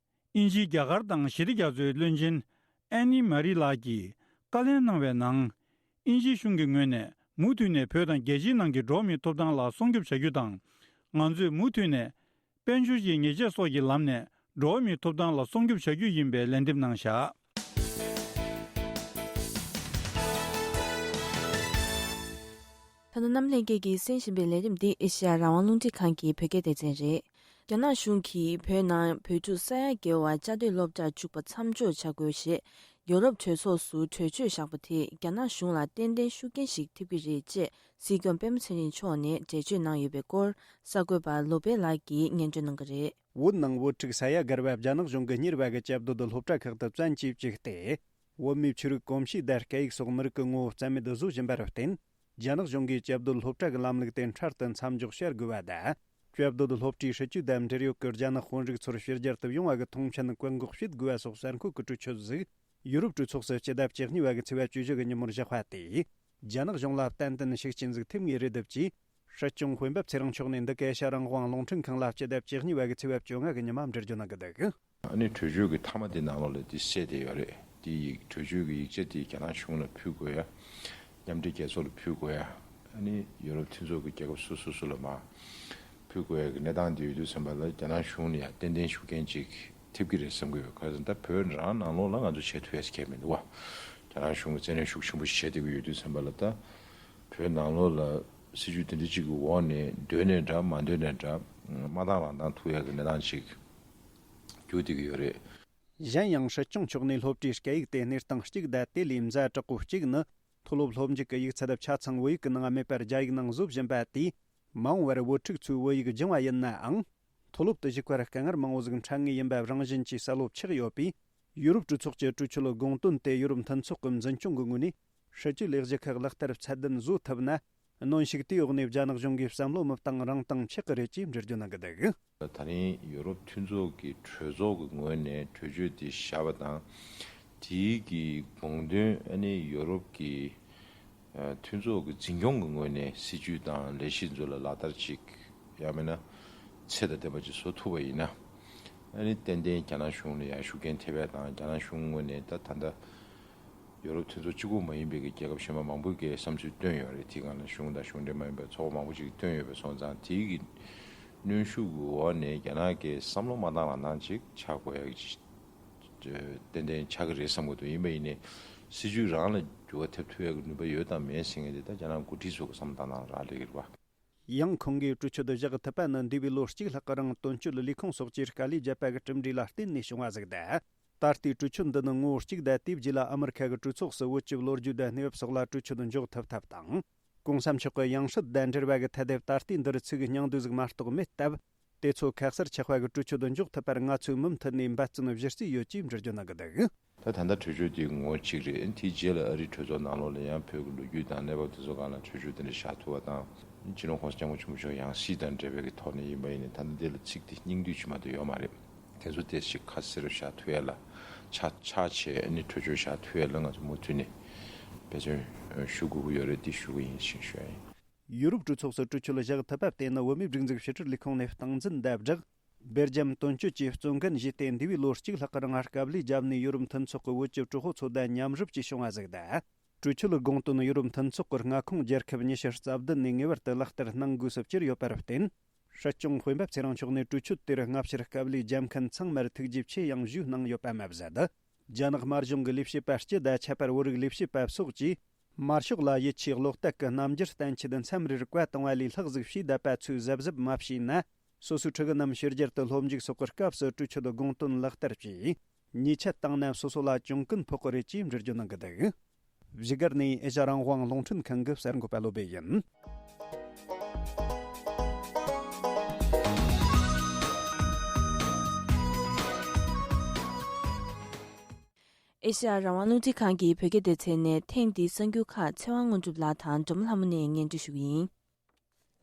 དབྱིན་ཇིའི་རྒྱ་གར་དང་ཞི་བདེ་རྒྱ་མཚོའི་བློན་ཆེན་ཨན་ནི་མ་རི་ལགས་ཀྱིས་བཀའ་ལན་གནང་བའི་ནང་། དབྱིན་ཇིའི་གཞུང་གི་ངོས་ནས་མུ་མཐུད་ནས་བོད་དང་རྒྱལ་སྤྱིའི་ནང་གི་འགྲོ་བ་མིའི་ཐོབ་ཐང་ལ་སྲུང་སྐྱོབ་བྱ་རྒྱུ་དང་། ང་ཚོས་མུ་མཐུད་ནས་དཔལ་འབྱོར་གྱི་ཉེས་ཆད་སོགས་ཀྱི་ལམ་ནས་འགྲོ་བ་མིའི་ཐོབ་ཐང་ལ་སྲུང་སྐྱོབ་བྱ་རྒྱུ་ཡིན་པའི་ལན་འདེབས་གནང་བཞག་ད་ནང་གནམ་ལྷན་རྒྱས་ཀྱིས་གསན་བཞིན་པའི་ལས་རིམ་འདི་ཨེ་ཤེ་ཡ་རང་དབང་རླུང་འཕྲིན་ཁང་གི་བོད་སྐད་སྡེ་ཚན་རེད། རྒྱ་ནག་གཞུང་གིས་བོད་ནང་བོད་ཕྲུག་ས་ཡ་བརྒལ་བ་བཅའ་སྡོད་སློབ་གྲྭར་འཇུག་པ་མཚམས་འཇོག་བྱ་དགོས་ཞེས་ཡོ་རོབ་གྲོས་ཚོགས་སུ་གྲོས་ཆོད་བཞག་པ་དེས་རྒྱ་ནག་གཞུང་ལ་ཏན་ཏན་ཤུགས་རྐྱེན་ཞིག་ཐེབས་ཀྱི་རེད་ཅེས་སྲིད་སྐྱོང་པད་མ་ཚེ་རིང་མཆོག་ནས་འགྲེལ་བརྗོད་གནང་ཡོད་པའི་སྐོར། གསར་འགོད་པ་ལོ་པེ་ལགས་ཀྱིས་སྙན་སྒྲོན་གནང་གི་རེད། བོད་ནང་བོད་ཕྲུག་ས་ཡ་བརྒལ་བ་རྒྱ་ནག་གཞུང་གིས་གཉེར་བ་གི་སྐྱབས་སྡོད་སློབ་གྲྭ་ཁག་ཏུ་བཙན་གྱིས་བཅུག་སྟེ། བོད་མིའི་ཆོས་རིག་གོམས་གཤིས་དང་སྐད་ཡིག་སོགས་མི་རིགས་ཀྱི་ངོ་བོ་རྩ་མེད་བཟོ་བཞིན་པར་བརྟེན། རྒྱ་ནག་གཞུང་གིས་སྐྱབས་སྡོད་སློབ་གྲྭ་གི་ལམ་ལུགས་དེ་འཕྲལ་དུ་མཚམས་འཇོག་བྱ་དགོས་པ་དང་། སྐྱབས་སྡོད་སློབ་གྲྭའི་སྲིད་ཇུས་དང་འབྲེལ་ཡོད་ཀྱི་རྒྱ་ནག་དཔོན་རིགས་ཚོར་ཕྱི་རྒྱལ་དུ་ཡོང་བ་གི་མཐོང་མཆན་བཀག་འགོག་བྱེད་དགོས་པ་སོགས་གསར་འགོད་ཀྱི་གྲོས་ཆོད་ཟིག་ཡུ་རོབ་གྲོས་ཚོགས་སུ་སྤྱི་ཟླ་བཅུ་གཉིས་པ་གི་ཚེས་པ་བཅུ་བཞི་གི་ཉིན་མོར་བཞག་པ་དེས། རྒྱ་ནག་གཞུང་ལ་ཏན་ཏན་ཤུགས་རྐྱེན་ཟིག་ཐེབས་ངེས་རེད་འདུག་ཅེས། སྲིད་སྐྱོང་དཔོན་པོ་ཚེ་རིང་མཆོག་ནས་འདི་ག་ཨེ་ཤ་རང་དབང་རླུང་འཕྲིན་ཁང་ལ་སྤྱི་ཟླ་བཅུ་གཉིས་པ་གི་ཚེས་པ་བཅོ་ལྔ་གི་ཉི་མ་འགྲེལ་བརྗོད་གནང་གི་འདུག་ཨ་ནི་གྲོས་ཆོད་ཀྱི་མཐའ་མ་དེ་ནང་ལོགས་ལ་དེ་གསལ་བསྡད་ཡོད་རེད། དེ་ཡི་གྲོས་ཆོད་ཀྱི་ཡིག་ཆ་དེ་རྒྱ་ནག་གཞུང་ལ་ཕུལ་དགོས་ཡ། མཉམ་འབྲེལ་རྒྱལ་ཚོགས་ལ་ཕུལ་དགོས་ཡ། ཨ་ནི་ཡོ་རོབ་མཐུན་ཚོགས་ཀྱི་རྒྱལ་ཁབ་སོ་སོ་སོ་ལ་མར་ཕུལ་དགོས་ཡ་གི་གནས་སྟངས་དེ་ཡོད་དུས་ཙམ་པ་ལ་རྒྱ་ནག་གཞུང་ནས་ཡང་ཏན་ཏན་ཤུགས་རྐྱེན་ཅིག་ཐེབས་ཀྱི་རེད་བསམ་གྱི་ཡོད། ག་རེ་ཟེར་ན་ད་བོད་རང་ནང་ལོགས་ལ་ང་ཚོ་བྱེད་ཐུབ་ཡ་ཟེར་མཁན་མི་འདུག་བ། རྒྱ་ནག་གཞུང་གིས་བཙན་གནོན་ཤུགས་ཆེན་པོ་ཞིག་བྱས་བསྡད་ཀྱི་ཡོད་དུས་ཙམ་པ་ལ་ད། བོད་ནང་ལོགས་ལ་སྲིད་ཇུས་དེ་འདྲ་གཅིག་གི་འོག་ནས་འདོད་ནའི་འདྲ་མ་འདོད་ནའི་འདྲ་ མ་འདང་རང་འདང་ཐུག་ཡག་གི་གནས་སྟངས་ཅིག་འགྱུར་བསྡད་ཀྱི་ཡོད་རེད། གཞན་ཡང་སྲིད་སྐྱོང་མཆོག་ནས་སློབ་གྲྭའི་སྐད་ཡིག་དེ་གནས་སྟངས་གཅིག་དང་དེ་ལས་ཛ་དྲག་པོ་གཅིག་ནི། མཐོ་སློབ་སློབ་འཇུག་གི་ཡིག་ཚད་ཆ་ཚང་བོད་ཡིག་གི་ནང་མེད་པར་རྒྱ་ཡིག་ནང་བཟོ་བཞིན་པ་དེས། མ་འོངས་པར་བོད་ཕྲུག་ཚོས་བོད་ཡིག་སྦྱང་བ་ཡིན་ནའང་། མཐོ་སློབ་ཏུ་ཞུགས་པར་དཀའ་ངལ་མང་བོ་ཟིག་འཕྲད་ངེས་ཡིན་པ་རང་བཞིན་གྱིས་གསལ་བོ་ཆགས་ཡོད་པས། ཡུ་རོབ་གྲོས་ཚོགས་ཀྱི་གྲོས་ཆོད་དགོངས་དོན་དེ་ཡུ་རོབ་མཐུན་ཚོགས་ཀྱི་འཛིན་སྐྱོང་གི་ངོས་ནས་སྲིད་ཇུས་ལས་གཞི་ཁག་ལག་བསྟར་ཚད་ལྡན་བཟོ་ཐུབ་ན། གནོན་ཤུགས་དེའི་འོག་ནས་རྒྱ་ནག་གཞུང་གིས་བསམ་བློ་མི་བཏང་རང་བཏང་ཆགས་ཀྱི་རེད་ཅེས་འགྲེལ་བརྗོད་གནང་གི་འདུག། ད་རིང་ཡུ་རོབ་མཐུན་ཚོགས་ཀྱི་གྲོས་ཚོགས་ཀྱི་ངོས་ནས་གྲོས་ཆོད་དེ་བཞག་པ་དང་། དེའི་གི་དགོངས་དོན་ཨ་ནི་ཡུ་རོབ་ཀྱི་ཨ་མཐུན་ཚོགས་ཀྱི་འཛིན་སྐྱོང་གི་ངོས་ནས་སྲིད་ཇུས་དང་ལས་གཞི་ཚོ་ལ་ལག་བསྟར་ཅིག་ཡང་མིན་ན་ཚད་དང་ལྡན་པ་ཅིག་བཟོ་ཐུབ་པ་ཡིན་ན། ཨ་ནི་ཏན་ཏན་རྒྱ་ནག་གཞུང་ལ་ཡང་ཤུགས་རྐྱེན་ཐེབས་ཡ་དང་རྒྱ་ནག་གཞུང་ངོས་ནས་ད་ད་ལྟ་ཡུ་རོབ་མཐུན་ཚོགས་གཅིག་པུ་མ་ཡིན་པའི་གི་རྒྱལ་ཁབ་གཞན་པ་མང་པོས་ཀྱི་བསམ་ཚུལ་བཏོན་ཡོད་རེད། དེའི་སྒང་ལ་གཞུང་དང་གཞུང་འབྲེལ་མ་ཡིན་པའི་ཚོགས་པ་མང་པོ་ཅིག་བཏོན་ཡོད་པ་སོང་ཙང་དེའི་གི་གནོན་ཤུགས་ཀྱི་འོག་ནས་རྒྱ་ནག་གི་བསམ་བློ་མ་བཏང་རང་བཏང་ཅིག་ཆགས་དགོས་ཡ་གི་ཏན་ཏན་ཆགས་ཀྱི་རེད་བསམ་གྱི་འདུག། ཡིན་པ་ཡིན་ནའི་སྲིད་ཇུས་རང་ལ་འགྱུར་བ་ཐེབས་ཐུབ་ཡ་གི་ནུས་པ་ཡོད་དང་མེད་ཟེར་མཁན་དེ་ད་རྒྱ་ནག་འགོ་ཁྲིད་ཚོ་གི་བསམ་བློ་བཏང་སྟངས་རག་ལས་ཀྱི་རེད་བ། ཡང་ཁོང་གིས་གྲོས་ཆོད་བཞག་ཐུབ་པ་ནི་འདས་པའི་ལོ་གཅིག་ལྷག་གི་རིང་དོན་གཅོད་ལས་ཁུངས་སོགས་ཀྱིས་དཀའ་ལས་བརྒྱབ་པ་གི་གྲུབ་འབྲས་ལ་བརྟེན་ནས་བྱུང་བ་ཟིག་དང་། ད་ལྟའི་གྲོས་ཆོད་འདི་ནི་ངོ་བོ་གཅིག་དང་དེའི་རྗེས་ལ་ཨ་མི་རི་ཁ་གི་གྲོས་ཚོགས་སུ་བོད་ཀྱི་ལོ་རྒྱུས་དང་གནས་བབ་སོགས་ལ་གྲོས་ཆོད་འཇོག་ཐུབ་ཐབས་དང་། གོང་ས་མཆོག་གི་ཡང་སྲིད་དང་འབྲེལ་བ་གི་ཐད་དེ་ད་ལྟའི་འདིར་ཚིག་སྙིང་བསྡུས་ཟིག་མ་གཏོགས་མེད་སྟབས། དེ་ཚོ་ཁ་གསལ་ཆགས་པ་གི་གྲོས་ཆོད་འཇོག་ཐུབ་པར་ང་ཚོས་མུ་མཐུད་ནས་འབད་བརྩོན་གཞི་རྩའི་ཡོད་ཅེས་འགྲེལ་བརྗོད་གནང་གི་འདུག། ད་ད་ལྟ་གྲོས་ཆོད་དེ་ངོ་གཅིག་རེད། དེའི་རྗེས་ལ་ཨ་རིའི་གྲོས་ཚོགས་ནང་ལོགས་ལ་ཡང་བོད་ཀྱི་ལོ་རྒྱུས་དང་གནས་བབ་དེ་ཚོ་སྒང་ལ་གྲོས་ཆོད་དེ་འདྲ་བཞག་ཐུབ་པ་དང་། སྤྱི་ནོར་༸གོང་ས་༸སྐྱབས་མགོན་ཆེན་པོ་མཆོག་ཡང་སྲིད་དང་འབྲེལ་བའི་གི་ཐོག་ནས་ཡིན་པ་ཡིན་ནའི་ད་ལྟ་འདི་ལ་ཚིག་དེ་སྙིང་བསྡུས་ཅིག་མ་གཏོགས་ཡོད་མ་རེད། དེ་ཚོ་དེ་ཞིག་ཁ་གསལ་རུ་བཞག་ཐུབ་ཡ་ལ་ཆ་ཆ་བྱས་ནས་གྲོས་ཆོད་བཞག་ཐུབ་ཡ་ལ་ང་ཚོ་མུ་མཐུད་ནས་འབད་བརྩོན་ཞུ་དགོས་ཀྱི་ཡོད་རེད། འདི་ཞུ་གི་ཡིན་ཞེས་ཞུ་ཡ་ཡིན། ཡུ་རོབ་གྲོས་ཚོགས་སུ་གྲོས་ཆོད་བཞག་ཐུབ་པ་དེ་ནི་བོད་མིའི་སྒྲིག་འཛུགས་ཕྱི་དྲིལ་ལས་ཁུངས་ནས་སྟངས་འཛིན་དང་སྦྲགས། སྦེལ་ཇམ་དོན་གཅོད་ཀྱིས་བརྩོན་འགྲུས་བྱས་ཏེ་འདས་པའི་ལོ་གཅིག་ལྷག་གི་རིང་དཀའ་ལས་བརྒྱབ་ནས་ཡུ་རོབ་མཐུན་ཚོགས་ཀྱི་བོད་ཀྱི་གྲོས་ཚོགས་ཚོ་དང་མཉམ་རུབ་ཀྱིས་བྱུང་བ་ཟིག་དང་། གྲོས་ཆོད་ལ་དགོངས་དོན་ཡུ་རོབ་མཐུན་ཚོགས་ཀྱི་མངའ་ཁོངས་རྒྱལ་ཁབ་ཉི་ཤུ་རྩ་བདུན་ནས་ངེས་པར་དུ་ལག་བསྟར་གནང་དགོས་སུ་གྱུར་ཡོད་པར་བརྟེན། སྲིད་སྐྱོང་སྤེན་པ་ཚེ་རིང་མཆོག་ནས་གྲོས་ཆོད་དེར་སྔ་ཕྱིར་དཀའ་ལས་བརྒྱབ་མཁན་ཚང་མར་ཐུགས་རྗེ་ཆེ་ཡང་ཞུས་གནང་ཡོད་པ་མ་ཟད། རྒྱ་ནག་དམར་གཞུང་གི་ལས་བྱེད་པ་སྤྱི་དང་ཁྱད་པར་བོད་རིགས་ལས་བྱེད་པ་སོགས་ཀྱིས། དམར་ཤོག་ལ་ཡིད་ཆེས་བློ་གཏད་ཀྱི་རྣམ་འགྱུར་བསྟན་ཆེད་མཚམས་རེར་བཀའ་བཏང་བ་ལས་ལྷག་ཟིག་བྱས་བསྡད་པ་ཚོས་གཟབ་གཟབ་མ་བྱས་ན། སོ་སོའི་ཕྲུ་གུ་རྣམས་ཕྱི་རྒྱལ་དུ་སློབ་འཇུག་སོགས་ཀྱི་སྐབས་སུ་གྲོས་ཆོད་དགོངས་དོན་ལག་བསྟར་བྱས། ཉེས་ཆད་བཏང་ན་སོ་སོ་ལ་གྱོང་གུན་ཕོག་གི་རེད་ཅེས་འགྲེལ་བརྗོད་གནང་གི་འདུག། བཞུགས་སྒར་ནས་ཨེ་ཤ་རང་དབང་རླུང་འཕྲིན་ཁང་གི་གསར་འགོད་པ་བློ་བྷེ་ཡིན། ཨེ་ཤ་ཡ་རང་དབང་རླུང་འཕྲིན་ཁང་གི་བོད་སྐད་སྡེ་ཚན་ནས་ཐེངས་འདིའི་གསར་འགྱུར་ཁག་ཚེ་དབང་དངོས་གྲུབ་ལགས་དང་སྒྲོལ་མ་ལྷ་མོ་ནས་སྙན་སྒྲོན་ཞུ་གི་ཡིན།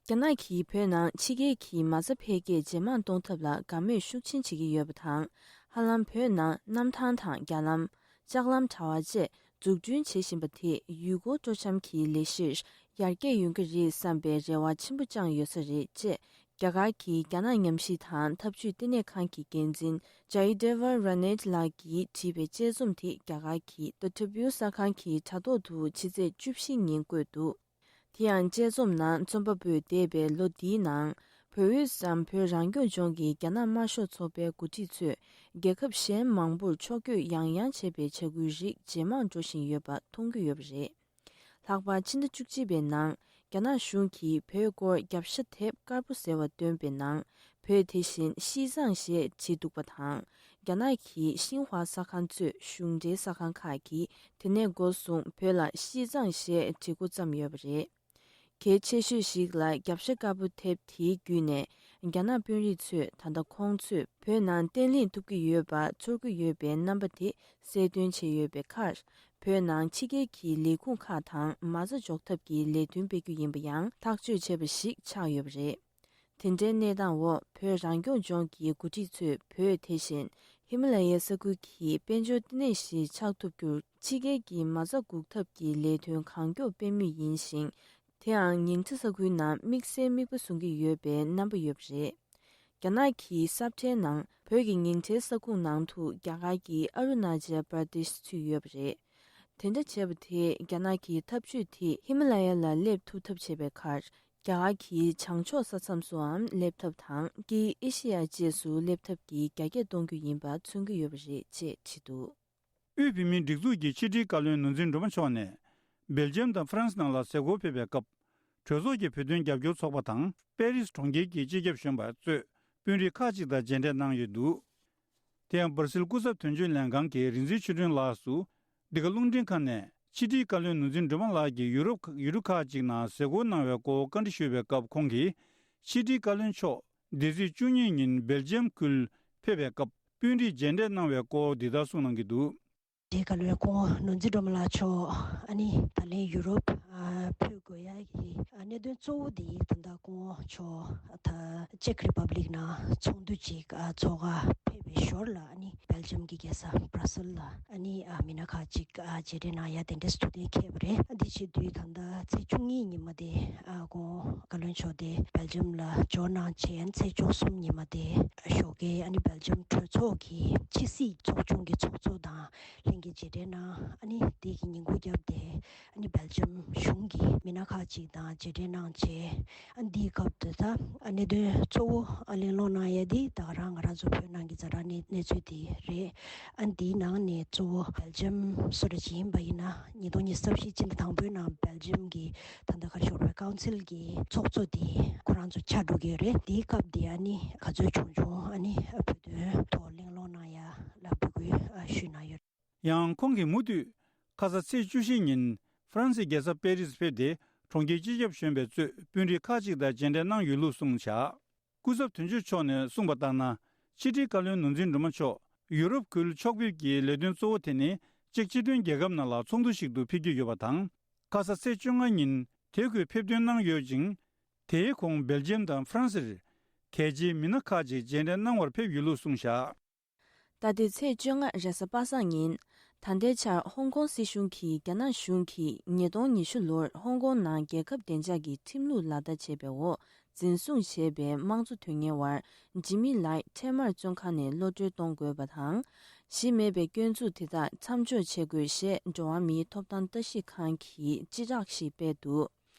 རྒྱ་ནག་གིས་བོད་ནང་ཕྱི་རྒྱལ་གྱི་མ་རྩ་འཕེལ་རྒྱས་ཇེ་མང་གཏོང་ཐབས་ལ་དགའ་མོས་ཤུགས་ཆེན་བྱེད་ཀྱི་ཡོད་པ་དང་། ཧ་ལམ་བོད་ནང་གནམ་ཐང་དང་རྒྱ་ལམ། ལྕགས་ལམ་དྲ་བ་བཅས་འཛུགས་སྐྲུན་བྱེད་བཞིན་པ་དེས་ཡུལ་སྐོར་སྤྲོ་འཆམ་གྱི་ལས་གཞིར་ཡར་རྒྱས་ཡོང་གི་རེད་བསམ་པའི་རེ་བ་ཆེན་པོ་བཅངས་ཡོད་ས་རེད་ཅེས། རྒྱ་གར་གྱི་རྒྱ་ནག་ཉམས་ཞིབ་དང་འཐབ་ཇུས་ལྟེ་གནས་ཁང་གི་འགན་འཛིན་Jayadeva Ranade ལགས་ཀྱིས་བྲིས་པའི་དཔྱད་རྩོམ་དེ་རྒྱ་གར་གྱི་The Tribune གསར་ཁང་གི་དྲ་ཐོག་ཏུ་ཕྱི་ཚེས་བཅུ་བཞི་ཉིན་བཀོད་འདུག། དེ་ཡང་དཔྱད་རྩོམ་ནང་རྩོམ་པ་པོས་འདས་པའི་ལོ་འདིའི་ནང་བོད་དབུས་སམ་བོད་རང་སྐྱོང་ལྗོངས་ཀྱི་རྒྱ་ནག་དམར་ཤོག་ཚོགས་པའི་འགོ་ཁྲིད་ཚོས་རྒྱལ་ཁབ་གཞན་མང་པོར་ཕྱོགས་བསྐྱོད་ཡང་ཡང་བྱེད་པའི་བྱ་འགུལ་རིགས་ཇེ་མང་འགྲོ་བཞིན་ཡོད་པ་མཐོང་རྒྱུ་ཡོད་པ་རེད། ལྷག་པར་ཕྱི་ཟླ་བཅུ་གཅིག་པའི་ནང་རྒྱ་ནག་གཞུང་གིས་བོད་སྐོར་རྒྱབ་ཤ་དེབ་དཀར་པོ་ཟེར་བ་བཏོན་པའི་ནང་བོད་དེ་བཞིན་ཤིས་ཙང་ཞེས་བྲིས་འདུག་པ་དང་། རྒྱ་ནག་གི་ཤིན་ཧྭ་གསར་ཁང་གཙོས་གཞུང་འབྲེལ་གསར་ཁང་ཁག་གིས་དེ་ནས་འགོ་བཟུང་བོད་ལ་ཤིས་ཙང་ཞེས་བྲིས་འགོ་བརྩམས་ཡོད་པ་རེད། གལ་ཆེ་ཤོས་ཤིག་ལ་རྒྱབ་ཤ་དཀར་པོ་དེབ་དེའི་བརྒྱུད་ནས་རྒྱ་ནག་དཔོན་རིགས་ཚོས་ད་ལྟ་ཁོང་ཚོས་བོད་ནང་བརྟན་ལྷིང་ཐོབ་ཀྱི་ཡོད་པ་ཚོར་གྱི་ཡོད་པའི་རྣམ་པ་དེ་གསལ་སྟོན་བྱས་ཡོད་པའི་ཁར། བོད་ནང་ཕྱི་རྒྱལ་གྱི་ལས་ཁུངས་ཁག་དང་མ་རྩ་འཇོག་ཐབས་ཀྱི་ལས་དོན་སྤེལ་རྒྱུ་ཡིན་པ་ཡང་ཐག་གཅོད་བྱས་པ་ཞིག་ཆགས་ཡོད་པ་རེད། དེ་འདྲའི་གནས་སྟངས་འོག་བོད་རང་སྐྱོང་ལྗོངས་ཀྱི་འགོ་ཁྲིད་ཚོས་བོད་དེ་བཞིན་ཧི་མ་ལ་ཡའི་ས་ཁུལ་གྱི་དཔལ་འབྱོར་ལྟེ་གནས་ཤིག་ཆགས་ཐུབ་རྒྱུར་ཕྱི་རྒྱལ་གྱི་མ་རྩ་འགུག་ཐབས་ཀྱི་ལས་དོན་གང་མགྱོགས་སྤེལ་མུས་ཡིན་ཞིང་། དེའང་ཉིང་ཁྲི་ས་ཁུལ་ནང་དམིགས་བསལ་དམིགས་པ་བཟུང་གི་ཡོད་པའི་རྣམ་པ་ཡོད་པ་རེད། རྒྱ་ནག་གི་ས་ཁྲའི་ནང་བོད་ཀྱི་ཉིང་ཁྲིའི་ས་ཁུངས་ནང་དུ་རྒྱ་གར་གྱི་ཨ་རུ་ན་ཅལ་པར་དེཤ་ཚུད་ཡོད་པ་རེད། དེ་འདྲ་བྱས་པ་དེས་རྒྱ་ནག་གི་འཐབ་ཇུས་དེ་ཧི་མ་ལ་ཡ་ལ་སླེབས་ཐུབ་ཐབས་བྱས་པའི་ཁར། རྒྱ་གར་གྱི་བྱང་ཕྱོགས་ས་མཚམས་སུའང་སླེབས་ཐབས་དང་དཀྱིལ་ཨེ་ཤེ་ཡ་བཅས་སུ་སླེབས་ཐབས་ཀྱི་རྒྱ་སྐྱེད་གཏོང་རྒྱུ་ཡིན་པ་མཚོན་གྱི་ཡོད་པ་རེད་ཅེས་བྲིས་འདུག། དབུས་བོད་མིའི་སྒྲིག་འཛུགས་ཀྱི་ཕྱི་དྲིལ་བཀའ་བློན་ནོར་འཛིན་སྒྲོལ་མ་མཆོག་ནས། སྦེལ་ཇམ་དང་ཧྥ་རན་སི་ནང་ལ་མཛད་སྒོར་ཕེབས་པའི་སྐབས། གྲོས་ཚོགས་ཀྱི་བོད་དོན་རྒྱབ་སྐྱོར་ཚོགས་པ་དང་པེ་རིས་གྲོང་ཁྱེར་གྱི་སྤྱི་ཁྱབ་གཞོན་པ་གཙོས་དཔོན་རིགས་ཁག་ཅིག་དང་མཇལ་འཕྲད་གནང་ཡོད་འདུག་དེ་ཡང་སྦར་སིལ་སྐུ་ཚབ་དོན་གཅོད་ལྷན་ཁང་གི་རིག་འཛིན་ཆོས་སྒྲོན་ལགས་སུ། འདི་ག་རླུང་འཕྲིན་ཁང་ནས་ཕྱི་དྲིལ་བཀའ་བློན་ནོར་འཛིན་སྒྲོལ་མ་ལགས་ཀྱིས་ཡུ་རོབ་ཡུལ་གྲུ་ཁག་ཅིག་ནང་གཟིགས་སྐོར་གནང་བའི་སྐོར་བཀའ་འདྲི་ཞུས་པའི་སྐབས་ཁོང་གིས། ཕྱི་དྲིལ་བཀའ་བློན་མཆོག་འདི་ཚེས་བཅུ་གཉིས་ཉིན་སྦེལ་ཇམ་ཁུལ་ཕེབས་པའི་སྐབས་དཔོན་རིགས་མཇལ་འཕྲད་གནང་བའི་སྐོར་འདི་ལྟར་གསུངས་གནང་གི་འདུག་དེའི་སྐབས་ལ་ཁོང་ནོར་འཛིན་སྒྲོལ་མ་ལགས་མཆོག་ཨ་ནི་ད་ལན་ཡུ་རོབ་ཨ་ཕེབས་དགོས་ཡ་གི་ཨ་གནད་དོན་གཙོ་བོ་དེ་ད་ལྟ་ཁོང་མཆོག་ད་ཅེག་རི་པབ་ལིག་ནང་ཚོགས་འདུ་ཅིག་ཨ་འཚོགས་ག་ཕེབས་པའི་ཞོར་ལ་ཨ་ནི་སྦེལ་ཇམ་གྱི་རྒྱལ་ས་བྷ་ར་སེལ་ལ་ཨ་ནི་ཨ་མི་སྣ་ཁག་ཅིག་ཨ་མཇལ་འཕྲད་གནང་ཡ་དེ་འདྲའི་སྐུ་དྲིན་ཁེལ་བ་རེད། ཨ་འདི་བྱེད་དུས་ད་ལྟ་ཚེས་བཅུ་གཉིས་ཉི་མ་དེ་ཨ་ཁོང་བཀའ་བློན་མཆོག་དེ་སྦེལ་ཇམ་ལ་འབྱོར་གནང་བྱས་ཚེས་བཅུ་གསུམ་ཉི་མ་དེ་ཞོགས་ཀའི་ཨ་ནི་སྦེལ་ཇམ་གྲོས་ཚོགས་ཀྱི་ཕྱི་སྲིད་ཚོགས་ཆུང་གི་ཚོགས་གཙོ་དང་ལྷན་རྒྱས་མཇལ་འཕྲད་གནང་། ཨ་ནི་དེ་གི་ཉིན་གུང་རྒྱབ་དེ་ཨ་ནི་སྦེལ་ཇམ་གཞུང་གི་མི་སྣ་ཁག་ཅིག་དང་མཇལ་འཕྲད་གནང་བྱས། ཨ་འདིའི་སྐབས་དེ་ད་ཨ་གནད་དོན་གཙོ་བོ་ཨ་གླེང་སློང་གནང་ཡ་དེ་ད་ག་རང་ང་རང་ཚོ་བོད་ནང་གི་ཛ་དྲག་གནས་གནས་ཚུལ་དེ་རེད། ཨ་འདིའི་ནང་ནས་གཙོ་བོ་སྦེལ་ཇམ་སུ་ར་ཅིག་ཡིན་པ་ཡིན་ན་ཉིས་སྟོང་ཉི་ཤུ་རྩ་བཞི་སྤྱི་ཟླ་དང་པོའི་ནང་སྦེལ་ཇམ་གྱི་ད་ལྟ་ག་རེ་ཞུ་དགོས་རེད། ཀའུན་སིལ་གྱི་ཚོགས་གཙོ་དེ་ཁོ་རང་ཚོ་ཆགས་འགྲོ་གི་ཡོད་རེད། དེའི་སྐབས་དེ་ཨ་ནི་ག་ཚོད་བྱུང་བྱུང་ཨ་ནི་བོད་དོན་ཐོག་གླེང་སློང་གནང་ཡ་ལ་འབོད་སྐུལ་ཞུས་གནང་ཡོད། ཡང་ཁོང་གིས་མུ་མཐུད་ཁ་ས་ཚེས་བཅུ་བཞི་ཉིན་ཧྥ་རན་སིའི་རྒྱལ་ས་པེ་རིས་ཕེབས་ཏེ་གྲོང་ཁྱེར་སྤྱི་ཁྱབ་གཞོན་པའི་གཙོས་དཔོན་རིགས་ཁག་ཅིག་དང་མཇལ་འཕྲད་གནང་ཡོད་ལུགས་གསུངས་བཞག་སྐུ་ཚབ་དོན་གཅོད་མཆོག་ནས་གསུངས་པ་ལྟར་ན། ཕྱི་དྲིལ་བཀའ་བློན་ནོར་འཛིན་སྒྲོལ་མ་མཆོག་ཡུ་རོབ་ཁུལ་ཕྱོགས་ཕེབས་ཀྱི་ལས་དོན་གཙོ་བོ་དེ་ནི་ཅེག་སྤྱི་མཐུན་རྒྱལ་ཁབ་ནང་ལ་ཚོགས་འདུ་ཞིག་ཏུ་ཕེབས་ཀྱི་ཡོད་པ་དང་། ཁ་ས་ཚེས་བཅོ་ལྔ་ཉིན་དེ་ཁུལ་ཕེབས་ཐོན་གནང་ཡོད་ཅིང་། དེའི་གོང་སྦེལ་ཇམ་དང་ཧྥ་རན་སིར་གལ་ཆེའི་མི་སྣ་ཁག་ཅིག་མཇལ་འཕྲད་གནང་བར་ཕེབས་ཡོད་ལུགས་གསུངས་བཞག་ད་ལྟའི་ཚེས་བཅོ་ལྔ་རེས་གཟའ་པ་སངས་ཉིན། ད་ལྟའི་ཆར་ཧོང་ཀོང་སྲིད་གཞུང་གིས་རྒྱ་ནག་གཞུང་གིས་ཉིས་སྟོང་ཉི་ཤུ་ལོར་ཧོང་ཀོང་ནང་རྒྱལ་ཁབ་བདེ་འཇགས་ཀྱི་ཁྲིམས་ལུགས་ལག་བསྟར་བྱས་པའི་འོག་འཛིན་བཟུང་བྱས་པའི་དམངས་གཙོ་དོན་གཉེར་བ་ཇི་མི་ལའི་འཕྲལ་མར་བཙོན་ཁང་ནས་གློད་གྲོལ་གཏོང་དགོས་པ་དང་། གཞི་མེད་པའི་སྐྱོན་འཛུགས་དེ་དག་མཚམས་འཇོག་བྱེད་དགོས་ཞེས་འགྲོ་བ་མིའི་ཐོབ་ཐང་ལྟ་ཞིབ་ཁང་གིས་སྤྱི་བསྒྲགས་ཤིག་སྤེལ་འདུག་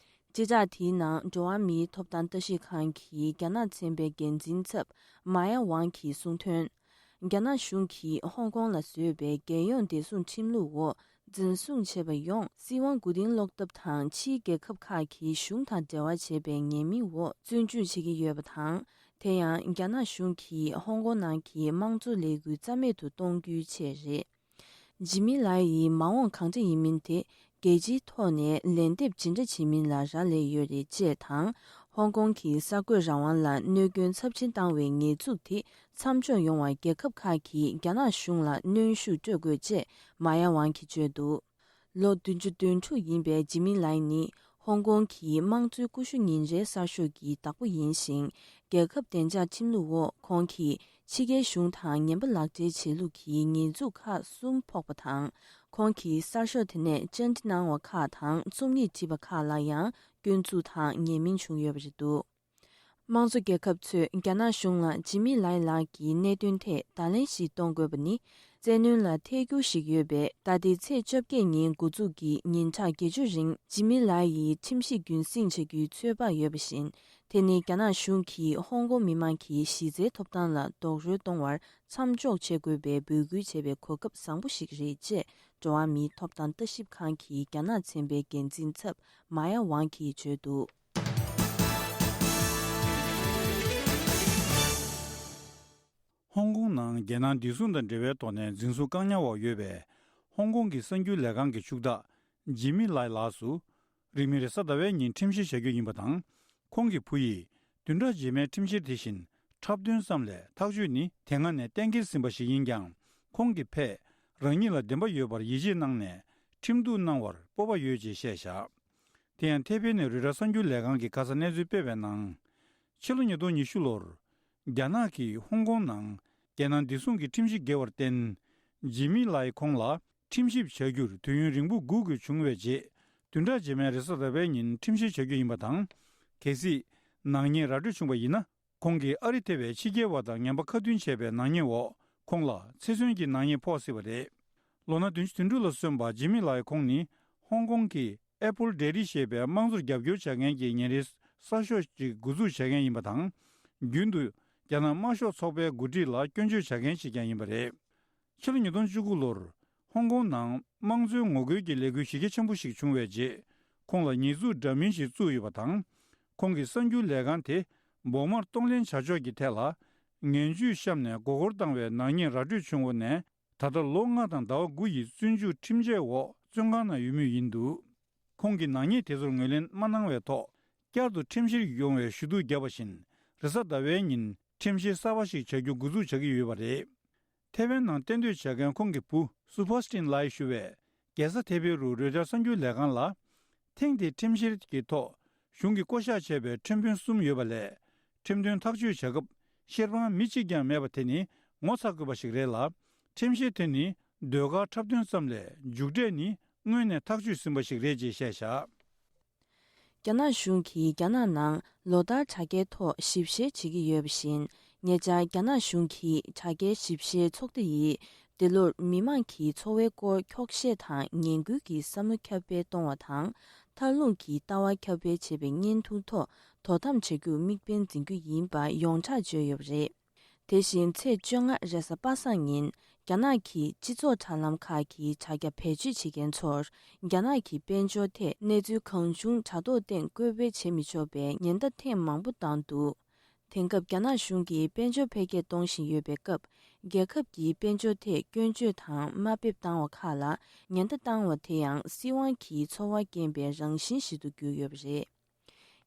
སྤྱི་བསྒྲགས་དེའི་ནང་འགྲོ་བ་མིའི་ཐོབ་ཐང་ལྟ་ཞིབ་ཁང་གི་རྒྱ་ནག་ཚན་པའི་འགན་འཛིན་ཚབ་མཱ་ཡ་ཝང་གིས་གསུངས་དོན། རྒྱ་ནག་གཞུང་གིས་ཧོང་ཀོང་ལ་བཟོས་པའི་རྒྱལ་ཡོངས་བདེ་སྲུང་ཁྲིམས་ལུགས་འོག་འཛིན་བཟུང་བྱས་པ་ཡོངས་སྲིད་དབང་མགོ་རྟིང་སློག་ཐབས་དང་ཕྱིའི་རྒྱལ་ཁབ་ཁག་གིས་གཞུང་དང་འབྲེལ་བ་བྱས་པའི་ཉེས་མིང་འོག་བཙོན་འཇུག་བྱེད་ཀྱི་ཡོད་པ་དང་། དེ་ཡང་རྒྱ་ནག་གཞུང་གིས་ཧོང་ཀོང་ནང་གི་དམངས་གཙོ་ལས་འགུལ་རྩ་མེད་དུ་གཏོང་རྒྱུའི་ཆེད་རེད། ཇི་མི་ལའི་ཡི་མ་འོངས་གང་འདྲ་ཡིན་མིན་དེ་རྒྱལ་སྤྱིའི་ཐོག་ནས་ལན་འདེབས་ཇི་འདྲ་བྱེད་མིན་ལ་རག་ལས་ཡོད་རེད་ཅེས་དང་། ཧོང་ཀོང་གི་གསར་འགོད་རང་དབང་ལ་གནོད་སྐྱོན་ཚབས་ཆེན་བཏང་བའི་ཉེས་འཛུགས་དེ་མཚམས་འཇོག་ཡོང་བར་རྒྱལ་ཁབ་ཁག་གིས་རྒྱ་ནག་གཞུང་ལ་གནོན་ཤུགས་སྤྲོད་དགོས་ཅེས་མཱ་ཡ་ཝང་གིས་བརྗོད་འདུག་ལོ་བདུན་ཅུ་དོན་དྲུག་ཡིན་པའི་ཇི་མི་ལའི་ནི་ཧོང་ཀོང་གི་དམངས་གཙོའི་ཀུ་ཤུ་ཉིན་རེའི་གསར་ཤོག་གི་བདག་པོ་ཡིན་ཞིང་། རྒྱལ་ཁབ་བདེ་འཇགས་ཁྲིམས་ལུགས་འོག་ཁོང་གིས་ཕྱི་རྒྱལ་གཞུང་དང་ངན་པ་ལག་འབྲེལ་བྱེད་ལུགས་ཀྱི་ཉེས་འཛུགས་ཁག་གསུམ་ཕོག་པ་དང་། ཁོང་གིས་གསར་ཤོག་དེ་ནས་བཅར་འདྲི་གནང་བ་ཁག་དང་རྩོམ་ཡིག་བྲིས་པ་ཁག་ལ་ཡང་སྐྱོན་འཛུགས་དང་ཉེས་མིང་བྱུང་ཡོད་པ་རེད་འདུག་དམངས་གཙོ་རྒྱལ་ཁབ་ཚོས་རྒྱ་ནག་གཞུང་ལ་ཇི་མི་ལའི་ལགས་ཀྱི་གནད་དོན་ཐད་བརྡ་ལན་ཞིག་གཏོང་དགོས་པ་ནི། བཙན་གནོན་ལ་ཐད་འགྱུར་ཞིག་ཡོད་པས། ད་ལྟའི་ཚེས་བཅོ་བརྒྱད་ཉིན་འགོ་འཛུགས་ཀྱི་ཉིན་གྲངས་བརྒྱད་ཅུ་རིང་ཇི་མི་ལའི་ཡི་ཁྲིམས་གཞི་རྒྱུན་སྲིང་བྱ་རྒྱུའི་ཚོད་དཔག་ཡོད་པ་བཞིན། དེ་ནི་རྒྱ་ནག་གཞུང་གིས་ཧོང་ཀོང་མི་མང་གི་གཞི་རྩའི་ཐོབ་ཐང་ལ་རྡོག་རོལ་གཏོང་བར་མཚམས་འཇོག་བྱེད་དགོས་པའི་འབོད་སྐུལ་བྱས་པའི་གོ་སྐབས་བཟང་པོ་ཞིག་རེད་ཅེས་འགྲོ་བ་མིའི་ཐོབ་ཐང་ལྟ་ཞིབ་ཁང་གི་རྒྱ་ནག་ཚན་པའི་འགན་འཛིན་ཚབ་མཱ་ཡ་ཝང་གིས་བརྗོད་འདུག་ཧོང་ཀོང་ནང་རྒྱལ་ནང་བདེ་སྲུང་དང་འབྲེལ་བའི་ཐོག་ནས་འཛིན་བཟུང་བཀག་ཉར་འོག་ཡོད་པའི་ཧོང་ཀོང་གི་གསར་འགྱུར་ལས་ཁང་གི་ཕྱུག་བདག་ཇི་མི་ལའི་ལགས་སུ། རིང་མིན་རེས་གཟའ་ཟླ་བའི་ཉིན་ཁྲིམས་བཤེར་བྱ་རྒྱུ་ཡིན་པ་དང་། ཁོང་གི་བུ་ཡིས་བདུན་ཕྲག་རྗེས་མའི་ཁྲིམས་བཤེར་དེ་བཞིན་འཁྲབ་སྟོན་ཙམ་ལས་ཐག་གཅོད་ནི་དེ་སྔ་ནས་གཏན་འཁེལ་ཟིན་པ་ཞིག་ཡིན་ཀྱང་། ཁོང་གི་ཕས་རང་ཉིད་ལ་བདེན་པ་ཡོད་པར་ཡིད་ཆེས་གནང་ནས་ཁྲིམས་གཏུག་གནང་བར་སྤོབས་པ་ཡོད་ཅེས་བཤད་བཞག་དེ་ཡང་ཐེ་པེ་ནས་རོའི་ཊར་གསར་འགྱུར་ལས་ཁང་གིས་ཁ་སང་གནས་ཚུལ་སྤེལ་བའི་ནང་། ཕྱི་ལོ་ཉིས་སྟོང་ཉི་ཤུ་ལོར། རྒྱ་ནག་གིས་ཧོང་ཀོང་ནང་རྒྱལ་ནང་བདེ་སྲུང་གི་ཁྲིམས་གཞི་འགལ་བར་བརྟེན། ཇི་མི་ལའི་ཁོང་ལ་ཁྲིམས་ཞིབ་བྱ་རྒྱུར་དུས་ཡུན་རིང་པོ་སྒུག་དགོས་བྱུང་བའི་རྗེས། བདུན་ཕྲག་རྗེས་མའི་རེས་གཟའ་ཟླ་བའི་ཉིན་ཁྲིམས་བཤེར་བྱ་རྒྱུ་ཡིན་པ་དང་། གལ་སྲིད་ནག་ཉེས་ར་སྤྲོད་བྱུང་བ་ཡིན་ན། ཁོང་གིས་ཨ་རི་ཐེ་བའི་ཕྱི་རྒྱལ་བ་དང་ངན་པ་ཁ་མཐུན་བྱས་པའི་ནག་ཉེས་འོག་ཁོང་ལ་ཚེ་བཙོན་གྱི་ནག་ཉེས་ཕོག་སྲིད་པ་རེད། ལོ་ན་བདུན་ཅུ་དོན་དྲུག་ལ་སོན་པ་ཇི་མི་ལའི་ཁོང་ནི་ཧོང་ཀོང་གི་ཨེ་པོལ་ཌེ་ལི་ཞེས་པའི་དམངས་གཙོར་རྒྱབ་སྐྱོར་བྱ་མཁན་གྱི་ཉིན་རེའི་གསར་ཤོག་ཅིག་འགོ་འཛུགས་བྱ་མཁན་ཡིན་པ་དང་། རྒྱུན་དུ་རྒྱ་ནག་དམར་ཤོག་ཚོགས་པའི་འགོ་ཁྲིད་ལ་སྐྱོན་བརྗོད་བྱ་མཁན་ཞིག་ཀྱང་ཡིན་པ་རེད། ཕྱི་ལོ་ཉིས་སྟོང་བཅུ་དགུ་ལོར་ཧོང་ཀོང་ནང་དམངས་གཙོའི་ངོ་རྒོལ་གྱི་ལས་འགུལ་གཞི་རྒྱ་ཆེན་པོ་ཞིག་བྱུང་བའི་རྗེས། ཁོང་ལ་ཉེས་འཛུགས་འདྲ་མིན་ཞིག་བཙུགས་ཡོད་པ་དང་། ཁོང་གི་གསར་འགྱུར་ལས་ཁང་དེ་བོགས་མར་གཏོང་ལེན་བྱ་ཕྱོགས་ཀྱི་ཐད་ལ་ངན་ཇུས་བཤམས་ནས་མགོ་སྐོར་བཏང་བའི་ནག་ཉེས་ར་སྤྲོད་བྱུང་འོག་ནས། ད་ལྟ་ལོ་ལྔ་དང་ཟླ་བ་དགུ་ཡི་བཙོན་འཇུག་ཁྲིམས་ཆད་འོག་བཙོན་ཁང་ནང་ཡོད་མུས་ཡིན་འདུག་ཁོང་གིས་ནག་ཉེས་དེ་ཚོར་ངོས་ལེན་མ་གནང་བའི་ཐོག་བསྐྱར་དུ་ཁྲིམས་བཤེར་ཡོང་བའི་ཞུ་གཏུག་བརྒྱབ་པ་བཞིན། རེས་གཟའ་ཟླ་བའི་ཉིན་ཁྲིམས་བཤེར་གསར་པ་ཞིག་བྱ་རྒྱུ་འགོ་འཛུགས་བྱ་གི་ཡོད་པ་རེད། ཐེ་ཝན་ནང་གཏན་སྡོད་བྱ་མཁན་ཁོང་གི་བུ་སུ་ཕར་སྟིན་ལའི་ཞུ་བས། རྒྱལ་ས་ཐེ་པེ་རུ་རོའི་ཊར་གསར་འགྱུར་ལས་ཁང་ལ། ཐེངས་འདིའི་ཁྲིམས་བཤེར་གྱི་ཐོག་གཞུང་གིས་བསྐོ་བཞག་བྱས་པའི་ཁྲིམས་དཔོན་གསུམ་ཡོད་པ་ལས། ཁྲིམས་དོན་ཐག་གཅོད་བྱ་སྐབས་བཤེར་དཔང་མི་གཅིག་ཀྱང་མེད་པ་དེ་ནི་ངོ་ཚ་དགོས་པ་ཞིག་རེད་ལ། ཁྲིམས་བཤེར་དེ་ནི་ཟློས་གར་འཁྲབ་སྟོན་ཙམ་ལས་མཇུག་འབྲས་ནི་སྔོན་ནས་ཐག་གཅོད་ཟིན་པ་ཞིག་རེད་ཅེས་བཤད་བཞག་རྒྱ་ནག་གཞུང་གིས་རྒྱ་ནག་ནང་ལོ་ལྟར་དྲ་རྒྱའི་ཐོག་ཞིབ་བཤེར་བྱེད་ཀྱི་ཡོད་པ་བཞིན། ཉེ་ཆར་རྒྱ་ནག་གཞུང་གི་དྲ་རྒྱའི་ཞིབ་བཤེར་ཚོགས་སྡེ་ཡིས་འདི་ལོར་མི་མང་གི་འཚོ་བའི་སྐོར་འཁྱོག་བཤད་དང་ངན་སྐུལ་གྱི་བསམ་བློ་ཁྱབ་སྤེལ་གཏོང་བ་དང་། མཐར་ལྷུང་གི་ལྟ་བ་ཁྱབ་སྤེལ་བྱེད་པའི་བརྙན་ཐུང་ཐོག་དོ་དམ་བྱ་རྒྱུར་དམིགས་འབེན་འཛིན་རྒྱུ་ཡིན་པ་ཡོངས་གྲགས་བརྗོད་ཡོད་པ་རེད། དེ་བཞིན་ཚེས་བཅོ་ལྔ་རེས་གཟའ་པ་སངས་ཉིན། རྒྱ་ནག་གི་སྤྱི་ཚོགས་དྲ་ལམ་ཁག་གི་དྲ་རྒྱ་བེད་སྤྱོད་བྱེད་མཁན་ཚོར། རྒྱ་ནག་གི་དཔལ་འབྱོར་ཐད་གནས་ཚུལ་གང་བྱུང་དྲ་ཐོག་སྟེང་བཀོད་སྤེལ་བྱེད་མི་ཆོག་པའི་ཉེན་བརྡ་ཐེངས་མང་པོ་བཏང་འདུག་དེང་སྐབས་རྒྱ་ནག་གཞུང་གིས་དཔལ་འབྱོར་འཕེལ་རྒྱས་གཏོང་བཞིན་ཡོད་པའི་སྐབས། རྒྱལ་ཁབ་ཀྱི་དཔལ་འབྱོར་ཐད་སྐྱོན་བརྗོད་དང་དམའ་འབེབས་བཏང་བ་ཁག་ལ་ཉེན་བརྡ་བཏང་བ་དེ་ཡང་སྲིད་དབང་གི་ཚོར་བ་སྐྱེན་པའི་རང་བཞིན་ཞིག་ཏུ་གྱུར་ཡོད་པ་རེད།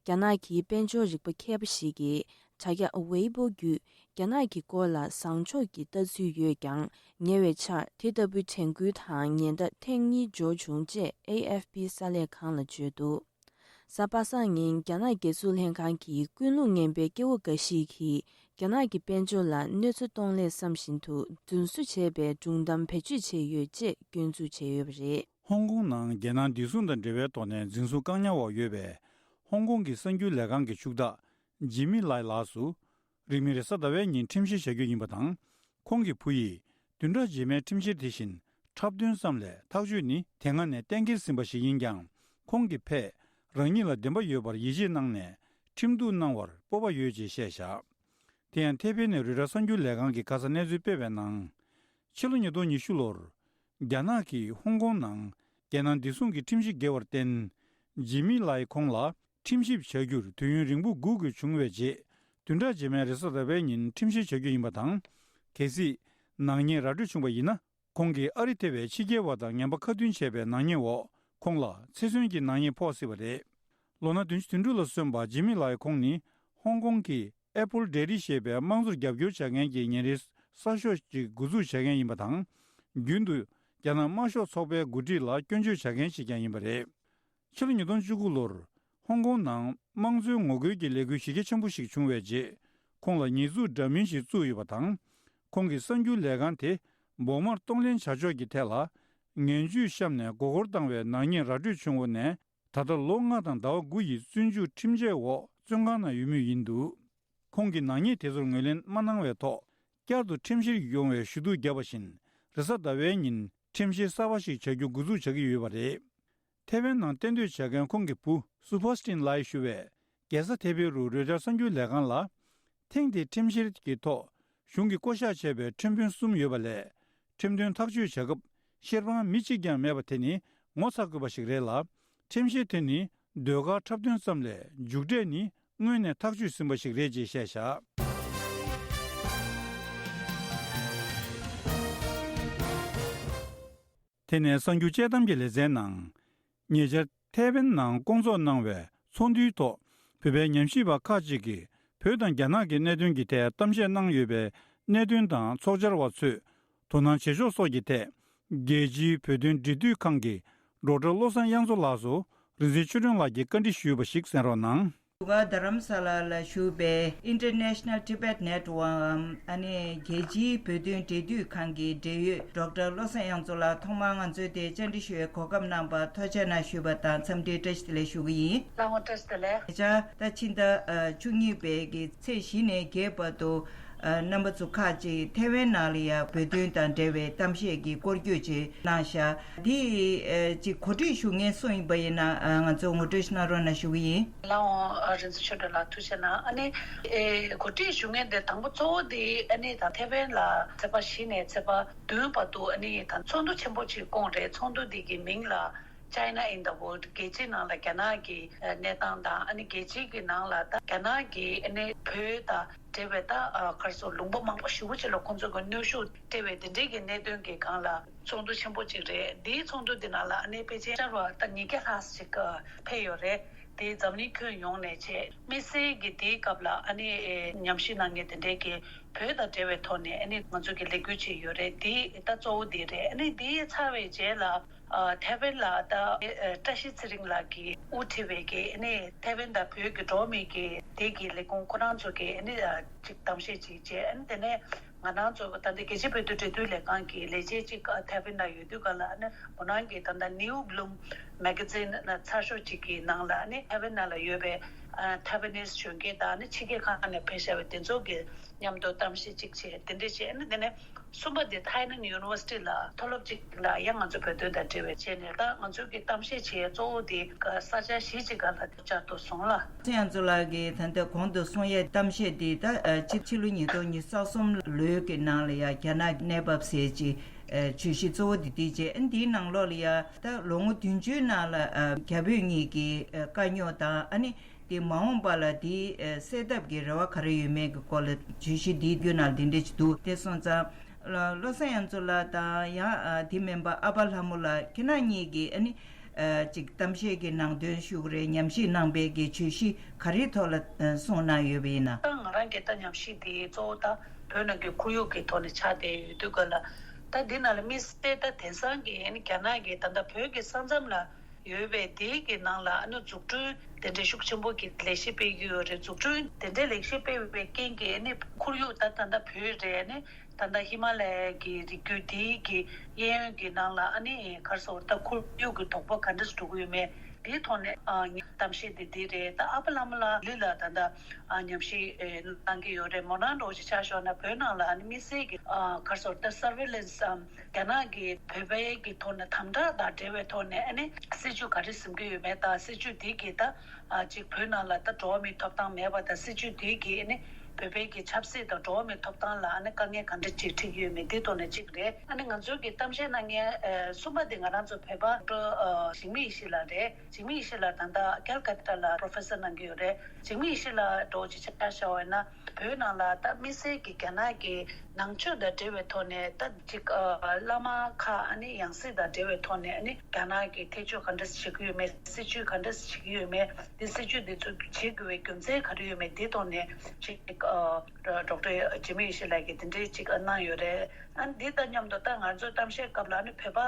རྒྱ་ནག་གི་དཔལ་འབྱོར་རིག་པ་མཁས་པ་ཞིག་གིས་དྲ་རྒྱ་ཝེ་པོ་བརྒྱུད་རྒྱ་ནག་གི་སྐོར་ལ་བཟང་ཕྱོགས་ཀྱི་ལྟ་ཚུལ་ཡོད་ཀྱང་། ཉེ་བའི་ཆར་དེ་ལྟ་བུའི་དྲན་སྐུལ་དང་ཉེན་བརྡ་ཐེངས་གཉིས་འབྱོར་བྱུང་ཅེས་ཨེ་ཨེཕ་པི་གསར་ལས་ཁང་ལ་བརྗོད་འདུག་གཟའ་པ་སངས་ཉིན་རྒྱ་ནག་སྒེར་ཚུགས་ལྷན་ཁང་གི་ཀུན་སློང་ངན་པའི་སྐྱེ་བོ་འགའ་ཞིག་གིས་རྒྱ་ནག་གི་དཔལ་འབྱོར་ལ་གནོད་འཚེ་གཏོང་སླད་བསམ་བཞིན་དུ་རྫུན་བཟོ་བྱས་པའི་སྒྲུང་གཏམ་བེད་སྤྱོད་བྱས་ཡོད་ཅེས་སྐྱོན་འཛུགས་བྱས་ཡོད་པ་རེད། ཧོང་ཀོང་ནང་རྒྱལ་ནང་བདེ་སྲུང་དང་འབྲེལ་བའི་ཐོག་ནས་འཛིན་བཟུང་བཀག་ཉར་འོག་ཡོད་པའི་ཧོང་ཀོང་གི་གསར་འགྱུར་ལས་ཁང་གི་ཕྱུག་བདག་ཇི་མི་ལའི་ལགས་སུ། རིང་མིན་རེས་གཟའ་ཟླ་བའི་ཉིན་ཁྲིམས་བཤེར་བྱ་རྒྱུ་ཡིན་པ་དང་། ཁོང་གི་བུ་ཡིས་བདུན་ཕྲག་རྗེས་མའི་ཁྲིམས་བཤེར་དེ་བཞིན་འཁྲབ་སྟོན་ཙམ་ལས་ཐག་གཅོད་ནི་དེ་སྔ་ནས་གཏན་འཁེལ་ཟིན་པ་ཞིག་ཡིན་ཀྱང་། ཁོང་གི་ཕས་རང་ཉིད་ལ་བདེན་པ་ཡོད་པར་ཡིད་ཆེས་གནང་ནས་ཁྲིམས་གཏུག་གནང་བར་སྤོབས་པ་ཡོད་ཅེས་བཤད་བཞག་དེ་ཡང་ཐེ་པེ་ནས་རོའི་ཊར་གསར་འགྱུར་ལས་ཁང་གིས་ཁ་སང་གནས་ཚུལ་སྤེལ་བའི་ནང་། ཕྱི་ལོ་ཉིས་སྟོང་ཉི་ཤུ་ལོར། རྒྱ་ནག་གིས་ཧོང་ཀོང་ནང་རྒྱལ་ནང་བདེ་སྲུང་གི་ཁྲིམས་གཞི་འགེལ་བར་བརྟེན། ཇི་མི་ལའི་ཁོང་ལ་ཁྲིམས་ཞིབ་བྱ་རྒྱུར་དུས་ཡུན་རིང་པོ་སྒུག་དགོས་བྱུང་བའི་རྗེས། བདུན་ཕྲག་རྗེས་མའི་རེས་གཟའ་ཟླ་བའི་ཉིན་ཁྲིམས་བཤེར་བྱ་རྒྱུ་ཡིན་པ་དང་། གལ་སྲིད་ནག་ཉེས་ར་སྤྲོད་བྱུང་བ་ཡིན་ན། ཁོང་གིས་ཨ་རི་ཐེ་བའི་ཕྱི་རྒྱལ་བ་དང་ངན་པ་ཁ་མཐུན་བྱས་པའི་ནག་ཉེས་འོག་ཁོང་ལ་ཚེ་བཙོན་གྱི་ནག་ཉེས་ཕོག་སྲིད་པ་རེད། ལོ་ན་བདུན་ཅུ་དོན་དྲུག་ལ་སོན་པ་ཇི་མི་ལའི་ཁོང་ནི་ཧོང་ཀོང་གི་ཨེ་པོལ་ཌེ་རི་ཞེས་པའི་དམངས་གཙོར་རྒྱབ་སྐྱོར་བྱ་མཁན་གྱི་ཉིན་རེའི་གསར་ཤོག་ཅིག་འགོ་འཛུགས་བྱ་མཁན་ཡིན་པ་དང་། རྒྱུན་དུ་རྒྱ་ནག་དམར་ཤོག་ཚོགས་པའི་འགོ་ཁྲིད་ལ་སྐྱོན་བརྗོད་བྱ་མཁན་ཞིག་ཀྱང་ཡིན་པ་རེད། ཕྱི་ལོ་ཉིས་སྟོང་བཅུ་དགུ་ལོར་ཧོང་ཀོང་ནང་དམངས་གཙོའི་ངོ་རྒོལ་གྱི་ལས་འགུལ་གཞི་རྒྱ་ཆེན་པོ་ཞིག་བྱུང་བའི་རྗེས། ཁོང་ལ་ཉེས་འཛུགས་འདྲ་མིན་ཞིག་བཙུགས་ཡོད་པ་དང་། ཁོང་གི་གསར་འགྱུར་ལས་ཁང་དེ་བོགས་མར་གཏོང་ལེན་བྱ་ཕྱོགས་ཀྱི་ཐད་ལ་ངན་ཇུས་བཤམས་ནས་མགོ་སྐོར་བཏང་བའི་ནག་ཉེས་ར་སྤྲོད་བྱུང་འོག་ནས། ད་ལྟ་ལོ་ལྔ་དང་ཟླ་བ་དགུ་ཡི་བཙོན་འཇུག་ཁྲིམས་ཆད་འོག་བཙོན་ཁང་ནང་ཡོད་མུས་ཡིན་འདུག་ཁོང་གིས་ནག་ཉེས་དེ་ཚོར་ངོས་ལེན་མ་གནང་བའི་ཐོག་བསྐྱར་དུ་ཁྲིམས་བཤེར་ཡོང་བའི་ཞུ་གཏུག་བརྒྱབ་པ་བཞིན། རེས་གཟའ་ཟླ་བའི་ཉིན་ཁྲིམས་བཤེར་གསར་པ་ཞིག་བྱ་རྒྱུ་འགོ་འཛུགས་བྱ་གི་ཡོད་པ་རེད། ཐེ་ཝན་ནང་གཏན་སྡོད་བྱ་མཁན་ཁོང་གི་བུ་སུ་ཕར་སྟིན་ལའི་ཞུ་བས། རྒྱལ་ས་ཐེ་པེ་རུ་རོའི་ཊར་གསར་འགྱུར་ལས་ཁང་ལ། ཐེངས་འདིའི་ཁྲིམས་བཤེར་གྱི་ཐོག་གཞུང་གིས་བསྐོ་གཞག་བྱས་པའི་ཁྲིམས་དཔོན་གསུམ་ཡོད་པ་ལས། ཁྲིམས་དོན་ཐག་གཅོད་བྱ་སྐབས་བཤེར་དཔང་མི་གཅིག་ཀྱང་མེད་པ་དེ་ནི་ངོ་ཚ་དགོས་པ་ཞིག་རེད་ལ། ཁྲིམས་བཤེར་དེ་ནི་ཟློས་གར་འཁྲབ་སྟོན་ཙམ་ལས་མཇུག་འབྲས་ནི་སྔོན་ནས་ཐག་གཅོད་ཟིན་པ་ཞིག་རེད་ཅེས་བཤད་བཞག་དེ་ནས་གསར་འགྱུར་དཔྱད་གཏམ་གྱི་ལེ་ཚན་ནང་། ཉེ་ཆར་ཐེ་ཝན་ནང་བསྐོང་ཚོགས་གནང་བའི་ཚོགས་འདུའི་ཐོག་བོད་པའི་ཉམས་ཞིབ་པ་ཁག་ཅིག་གིས་བོད་དང་རྒྱ་ནག་གི་གནད་དོན་གྱི་ཐད་གཏམ་བཤད་གནང་ཡོད་པའི་གནད་དོན་དང་ཚོགས་བཅར་བ་ཚོས་དོ་སྣང་བྱེད་ཕྱོགས་སོགས་ཀྱི་ཐད། རྒྱལ་སྤྱིའི་བོད་དོན་འབྲེལ་མཐུད་ཁང་གི་ཌོག་ཊར་བློ་བཟང་དབྱངས་མཚོ་ལགས་སུ་རིག་འཛིན་ཆོས་སྒྲོན་ལགས་ཀྱིས་བཀའ་འདྲི་ཞུས་པ་ཞིག་གསན་རོགས་གནང་། འདུག་ག་རྡ་རམ་ས་ལ་ལ་བཞུགས་པའི་International Tibet Network འམ་ཨ་ནི་རྒྱལ་སྤྱིའི་བོད་དོན་འབྲེལ་མཐུད་ཁང་གི་འབྲེལ་ཡོད་ཌོག་ཊར་བློ་བཟང་དབྱངས་མཚོ་ལགས་ཐོག་མར་ང་ཚོའི་དེ་བཅར་འདྲི་ཞུ་བའི་གོ་སྐབས་གནང་བར་ཐུགས་རྗེ་གནང་ཞུས་པ་དང་འཚམས་འདྲིའི་བཀྲ་ཤིས་བདེ་ལེགས་ཞུ་གི་ཡིན། ལགས་འོང་བཀྲ་ཤིས་བདེ་ལེགས། ད་ཆ་ད་ཕྱི་ཟླ་ཨ་བཅུ་གཉིས་པའི་གི་ཚེས་བཞི་ནས་བརྒྱད་བར་དུ་ཨ་རྣམ་པ་ཚོ་ཁག་ཅིག་ཐེ་ཝན་ནང་ལ་ཡང་བོད་དོན་དང་འབྲེལ་བའི་གཏམ་བཤད་ཀྱི་སྐོར་སྐྱོད་ཅིག་གནང་ཤག་འདི་ཨ་ཅིག་གོ་སྒྲིག་ཞུ་མཁན་སུ་ཡིན་པ་ཡིན་ན་ཨ་ང་ཚོ་ངོ་སྤྲོད་ཞིག་གནང་རོགས་གནང་ཞུ་གི་ཡིན། ལགས་འོང་། ཨ་རིག་འཛིན་ཆོས་སྒྲོན་ལགས་ཐུགས་རྗེ་གནང་། ཨ་ནི་ཨེ་གོ་སྒྲིག་ཞུ་མཁན་དེ་དང་པོ་གཙོ་བོ་དེ་ཨ་ནི་ད་ཐེ་ཝན་ལ་ཚེས་པ་བཞི་ནས་ཚེས་པ་བདུན་བར་དུ་ཨ་ནི་ད་ཚོགས་འདུ་ཆེན་པོ་ཅིག་བསྐོངས་རེད། ཚོགས་འདུ་འདི་གི་མིང་ལ་ China in the World། རྒྱལ་སྤྱིའི་ནང་ལ་རྒྱ་ནག་གི་གནས་སྟངས་དང་། ཨ་ནི་རྒྱལ་སྤྱིའི་གི་ནང་ལ་ད་རྒྱ་ནག་གི་ཨ་ནི་བོད་དང་འབྲེལ་བའི་ད་ག་རེ་ཟེར། ལུང་པ་མང་པོ་ཞེ་པོ་ཅིག་ལ་ཁོང་ཚོ་གི་གནོན་ཤུགས་སྤྲད་པའི་དེ་འདྲའི་གི་གནད་དོན་གྱི་སྒང་ལ་ཚོགས་འདུ་ཆེན་པོ་ཅིག་རེད། དེའི་ཚོགས་འདུ་དེ་ནང་ལ་ཨ་ནི་ཕལ་ཆེར་བཅར་བ་ད་ཉིས་བརྒྱ་ལྷག་ཅིག་ཕེབས་ཡོད་རེད། དེ་འཛམ་གླིང་ཁྱོན་ཡོངས་ནས་བྱས། དམིགས་བསལ་གྱི་དེའི་སྐབས་ལ་ཨ་ནི་ཨེ་ཉམས་ཞིབ་གནང་མཁན་དེ་འདྲས་ཀྱི་བོད་དང་འབྲེལ་བའི་ཐོག་ནས་ཨ་ནི་ང་ཚོ་གི་ལས་འགུལ་ཅིག་ཡོད་རེད། དེ་ད་གཙོ་བོ་དེ་རེད། ཨ་ནི་དེ་ཚར་བའི་རྗེས་ལ་ཨ་ཐའེ་ཝན་ལ་ད་ཨེ་བཀྲ་ཤིས་ཚེ་རིང་ལགས་ཀྱིས་དབུ་ཁྲིད་པའི་གི་ཨ་ནི་ཐའེ་ཝན་དང་བོད་ཀྱི་འགྲོ་བ་མིའི་གི་དེ་གི་ལས་ཁུངས་ཁོ་རང་ཚོ་གི་ཨ་ནི་ཨ་ཅིག་གཏམ་བཤད་ཅིག་བྱས། ཨ་ནི་དེ་ནས་ང་རང་ཚོ་ད་ལྟ་རྒྱལ་སྤྱིའི་བོད་དོན་འབྲེལ་མཐུད་ལས་ཁང་གི་ལས་བྱེད་ཅིག་ཨ་ཐའེ་ཝན་ལ་ཡོད་དུས་སྒང་ལ། ཨ་ནི་ང་རང་གི་ད་ལྟ་New Bloom Magazine ཚར་ཤོག་ཅིག་གི་ནང་ལ་ཨ་ནི་ཐའེ་ཝན་ནང་ལ་ཡོད་པའི་ཨ་ཐའེ་ཝན་ནིས་གཞོན་སྐྱེས་དང་། ཨ་ནི་ཕྱི་རྒྱལ་ཁག་ནས་ཕེབས་བཞག་པའི་དེ་ཚོ་གི་མཉམ་དུ་གཏམ་བཤད་ཅིག་བྱས། དེ་འདྲ་བྱས། ཨ་ནི་དེ་ནས་གསུམ་པ་དེ་Tainan University ལ་མཐོ་སློབ་ཅིག་ལ་ཡང་ང་ཚོ་བོད་དོན་དང་འབྲེལ་བའི་བྱས་ནས། ད་ང་ཚོ་གི་གཏམ་བཤད་བྱས་གཙོ་བོ་དེ་ས་ཆ་གཞི་ཅིག་སྒང་ལ་བཅར་དུ་སོང་ལ། ཚེ་དབྱངས་མཚོ་ལགས་ཀྱིས་ད་ལྟ་གོང་དུ་གསུང་ཡས་གཏམ་བཤད་འདི་ད་ཕྱི་ཕྱི་ལོ་ཉིས་སྟོང་ཉི་ཤུ་རྩ་གསུམ་ལོའི་གི་ནང་ལ་ཡ་རྒྱ་ནག་གནས་བབ་ཟེར་ཅིག་བརྗོད་གཞི་གཙོ་བོ་འདི་འདི་བྱས། ཨ་འདིའི་ནང་ལོགས་ལ་ཡ་ད་ལོ་ངོ་བདུན་ཅུའི་ནང་ལ་རྒྱ་བོད་གཉིས་ཀྱི་དཀའ་རྙོག་དང་། ཨ་ནི་དེ་མ་འོངས་པ་ལ་དེ་སེལ་ཐབས་ཀྱི་རེ་བ་ག་རེ་ཡོད་མེད་ཀྱི་སྐོར་ལ་བརྗོད་གཞི་འདིའི་བརྒྱུད་ནང་འདི་འདྲ་ཅིག་འདུག་དེ་སོང་ཙང་། བློ་བཟང་དབྱངས་མཚོ་ལགས་དང་ཡང་དེ་མིན་པ་ཨ་ཕ་ལྷ་མོ་ལགས། ཁྱེད་རང་གཉིས་ཀྱིས་ཨ་ནི་ཅིག་གཏམ་བཤད་ཀྱི་ནང་དོན་ཞུ་གི་རེད། ཉམས་ཞིབ་གནང་པའི་གི་བརྗོད་གཞི་ག་རེའི་ཐོག་ལ་གསུངས་གནང་ཡོད་པ་ཡིན་ན། ད་ང་རང་གི་ད་ཉམས་ཞིབ་དེ་གཙོ་བོ་ད་བོད་ནང་གི་ཁོར་ཡུག་གི་ཐོག་ནས་ཆགས་བསྡད་ཡོད་དུས་སྒང་ལ། ད་འདི་ནང་ལ་དམིགས་བསལ་ད་དེང་སང་གི་ཨ་ནི་རྒྱ་ནག་གི་ད་ལྟ་བོད་ཀྱི་ས་མཚམས་ལ་ཡོད་པའི་དེའི་གི་ནང་ལ་ཨ་ནི་འཛུགས་སྐྲུན་དེ་འདྲའི་ཤུགས་ཆེན་པོ་གི་ལས་གཞི་སྤེལ་གྱི་ཡོད་རེད། འཛུགས་སྐྲུན་དེ་འདྲའི་ལས་གཞི་སྤེལ་བའི་རྐྱེན་གྱིས་ཨ་ནི་ཁོར་ཡུག་ད་ད་ལྟ་བོད་རེད། ཨ་ནི་ད་ལྟ་ཧི་མ་ལ་ཡའི་གི་རི་རྒྱུད་དེའི་གི་གཡས་གཡོན་གྱི་ནང་ལ་ཨ་ནི་ག་རེ་ཟེར། ད་ཁོར་ཡུག་གི་དོགས་པ་ག་འདྲ་འགྲོ་གི་ཡོད་མེད་དེའི་ཐོག་ནས་ཨ་གཏམ་བཤད་དེ་འདི་རེད། ད་ཨ་ཕ་ལྷ་མོ་ལགས་ལི་ལ་ད་ལྟ་ཨ་ཉམས་ཞིབ་ཨེ་གནང་གི་ཡོད་རེད། མོ་རང་འདྲ་བོ་ཞིག་ཆ་བཞག་ན་བོད་ནང་ལ་ཨ་ནི་དམིགས་བསལ་གྱི་ཨ་ག་རེ་ཟེར། ད་surveillance ཨམ་རྒྱ་ནག་གིས་བོད་པའི་གི་ཐོག་ནས་དམ་དྲག་དང་འབྲེལ་བའི་ཐོག་ནས་ཨ་ནི་སྲིད་ཇུས་ག་རེ་འཛིན་གྱི་ཡོད་མེད་དང་། སྲིད་ཇུས་དེ་གིས་ད་ཨ་ཅིག་བོད་ནང་ལ་ད་འགྲོ་བ་མིའི་ཐོབ་ཐང་མེད་པ་དང་། སྲིད་ཇུས་དེ་གིས་ཨ་ནི་བོད་པའི་གི་ཆབ་སྲིད་དང་འགྲོ་བ་མིའི་ཐོབ་ཐང་ལ་ཨ་ནི་དཀའ་ངལ་ག་འདྲ་ཅིག་འཕྲད་ཀྱི་ཡོད་མེད་དེའི་ཐོག་ནས་གཅིག་རེད། ཨ་ནི་ང་ཚོའི་གི་གཏམ་བཤད་གནང་མཁན་ཨ་གསུམ་པ་དེ་ང་རང་ཚོ་བོད་པ་ཌོག་ཊར་ཨ་འཇིགས་མེད་ཡེ་ཤེས་ལགས་རེད། འཇིགས་མེད་ཡེ་ཤེས་ལགས་ད་ལྟ་ཀལ་ཀ་ཏ་ལ་པྲོ་ཕེ་སར་གནང་གི་ཡོད་རེད། འཇིགས་མེད་ཡེ་ཤེས་ལགས་འདྲ་བོ་ཅིག་ཆ་བཞག་པ་ཡིན་ན། བོད་ནང་ལ་ད་དམིགས་བསལ་གྱི་རྒྱ་ནག་གི་ནང་ཆོས་དང་འབྲེལ་བའི་ཐོག་ནས་ད་ཅིག་ཨ་བླ་མ་ཁག་ཨ་ནི་ཡང་སྲིད་དང་འབྲེལ་བའི་ཐོག་ནས་ཨ་ནི་རྒྱ་ནག་གིས་ཐེ་བྱུས་ག་འདྲ་བྱེད་ཀྱི་ཡོད་མེད། སྲིད་བྱུས་ག་འདྲ་བྱེད་ཀྱི་ཡོད་མེད། དེ་སྲིད་བྱུས་འདི་ཚོ་བྱེད་དགོས་པའི་རྒྱུ་མཚན་ག་རེ་ཡོད་མེད་དེའི་ཐོག་ནས་ཅིག་ཨ་ཌོག་ཊར་འཇིགས་མེད་ཡེ་ཤེས་ལགས་ཀྱིས་དེ་འདྲའི་ཅིག་གནང་ཡོད་རེད། ཨ་ནི་འདི་དང་མཉམ་དུ་ད་ང་ཚོའི་གཏམ་བཤད་སྐབས་ལ་ཨ་ནི་བོད་པ་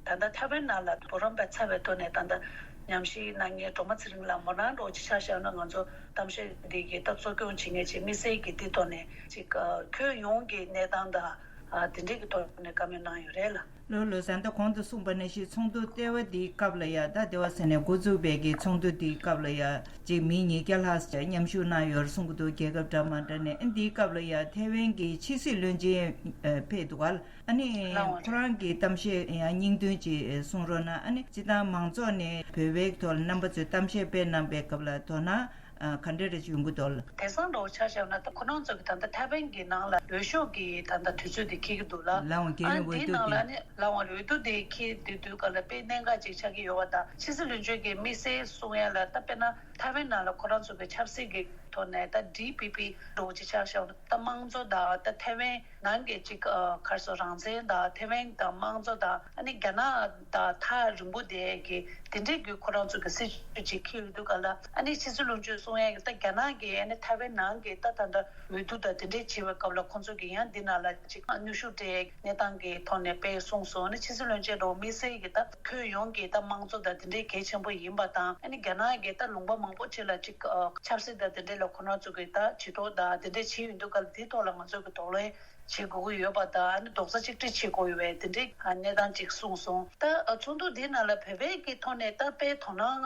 ད་ལྟ་ཐའེ་ཝན་ནང་ལ་བུ་རམ་པ་ཚ་བའི་ཐོག་ནས་ད་ལྟ་ཉམས་ཞིབ་གནང་མཁན་སྒྲོལ་མ་ཚེ་རིང་ལགས་མོ་རང་འདྲ་བོ་ཅིག་ཆ་བཞག་ན། ང་ཚོ་གཏམ་བཤད་འདི་གི་ད་གཙོ་སྐྱོང་བྱེད་མཁན་ཅིག་དམིགས་བསལ་གྱི་འདི་ཐོག་ནས་ཅིག་ཨ་ཁྱོན་ཡོངས་ཀྱི་གནས་སྟངས་དང་ཨ་དེ་འདྲས་ཀྱི་ཐོག་ནས་བཀའ་མོལ་གནང་ཡོད་རེད་ལ། ལོ་ལོ་ཟླ་ད་གོང་དུ་གསུངས་པ་ནང་བཞིན་ཚོགས་འདུ་ལྟེ་བ་འདིའི་སྐབས་ལ་ཡ། ད་ལྟེ་བ་ཟེར་ནས་འགོ་འཛུགས་པའི་གི་ཚོགས་འདུ་འདིའི་སྐབས་ལ་ཡ་ཅིག་མི་ཉིས་བརྒྱ་ལྷག་ཙམ་མཉམ་ཞུགས་གནང་ཡོད་གསུང་གི་འདུག་རྒྱལ་ཁབ་འདྲ་མ་འདྲ་ནས། ཨ་འདིའི་སྐབས་ལ་ཡ་ཐའེ་ཝན་གྱི་ཕྱི་སྲིད་བློན་ཆེན་ཨ་ཕེབས་འདུག་ག་ཨ་ནི་ལགས་འོང་ཁོ་རང་གི་གཏམ་བཤད་ཡང་སྙིང་དོན་ཅིག་གསུང་རོགས་གནང་། ཨ་ནི་སྤྱིར་བཏང་མང་ཚོགས་ནས་བོད་པའི་ཐོག་ལ་རྣམ་པ་ཚོས་གཏམ་བཤད་སྤེལ་གནང་པའི་སྐབས་ལ་དོ་སྣང་ཨ་ག་འདྲ་རེ་ཡོང་གི་འདུག་ལ། དེང་སང་འདྲ་བོ་ཆ་བཞག་ན་ད་ཁོ་རང་ཚོ་གི་ད་ལྟ་ཐའེ་ཝན་གྱི་ནང་ལ་འོས་ཤོག་གི་ད་ལྟ་དུས་ཚོད་དེ་འཁེལ་གྱི་འདུག་ལ། ལགས་འོང་། རྒྱལ་ཨ་ཡོངས་འོས་འདིའི་བསྡུ་ནང་ལ་དེ་ནི་ལགས་འོང་། འོས་བསྡུ་དེ་འཁེལ་དུས་དུས་སྐབས་ལ་དཔེ་གནད་འགག་ཅིག་ཆགས་ཀྱི་ཡོད་པ་དང་། ཕྱི་སྲིད་བློན་ཆེན་གྱིས་དམིགས་བསལ་གསུང་ཡ་ལ་ད་དཔེར་ན་ཐའེ་ཝན་ནང་ལ་ཁོ་རང་ཚོ་གི་ཆབ་སྲིད་ཀྱི་ཐོག་ནས་ད་ཌི་པི་པི་འདྲ་བོ་ཅིག་ཆ་བཞག་ན། ད་དམངས་གཙོ་དང་ད་ཐའེ་ཝན་ནང་གི་ཅིག་ཨ་ག་རེ་ཟེར། རང་བཙན་དང་ཐའེ་ཝན་དང་དམངས་གཙོ་དང་། ཨ་ནི་རྒྱ་ནག་དང་ཐག་རིང་པོ་དེ་གི་དེ་འདྲའི་གི་ཁོ་རང་ཚོ་གི་སྲིད་ཇུས་ཅིག་འཁྱེར་ཡོད་དུས་སྐབས་ལ། ཨ་ནི་ཕྱི་སྲིད་བློན་ཆེན་གསུང་ཡ་གི་ད་རྒྱ་ནག་གི་ཨ་ནི་ཐའེ་ཝན་ནང་གི་ད་ད་ལྟ་འོས་བསྡུ་དང་དེ་འདྲའི་བྱེད་པའི་སྐབས་ལ་ཁོང་ཚོ་གི་ཡང་འདི་ནང་ལ་ཅིག་གནོན་ཤུགས་སྤྲད་གནས་སྟངས་ཀྱི་ཐོག་ནས་དཔེ་གསུངས་སོང་། ཨ་ནི་ཕྱི་སྲིད་བློན་ཆེན་འདྲ་བོ་དམིགས་བསལ་གྱི་ད་ཁྱོན་ཡོངས་ཀྱི་ད་དམངས་གཙོ་དང་དེ་འདྲའི་གལ་ཆེན་པོ་ཡིན་པ་དང་། ཨ་ནི་རྒྱ་ནག་གི་ད་ལུང་པ་མང་པོ་ཅིག་ལ་ཅིག་ཨ་ཆབ་སྲིད་དང་དེ་འདྲའི་ལ་ཁོ་རང་ཚོ་གི་ད་ཇུས་གཏོགས་དང་དེ་འདྲའི་བྱེད་ཡོང་དུས་སྐབས་ལ་འདིའི་ཐོག་ལ་ང་ཚོ་གི་གདོང་ལེན་བྱེད་དགོས་ཀྱི་ཡོད་པ་དང་། ཨ་ནི་རྡོག་རྩ་གཅིག་སྒྲིལ་བྱེད་དགོས་ཡོད་པའི་དེ་འདྲའི་གནས་སྟངས་ཅིག་གསུངས་སོང་། ད་ཚོགས་འདུ་འདིའི་ནང་ལ་བོད་པའི་གི་ཐོག་ནས་ད་དཔེ་དོ་སྣང་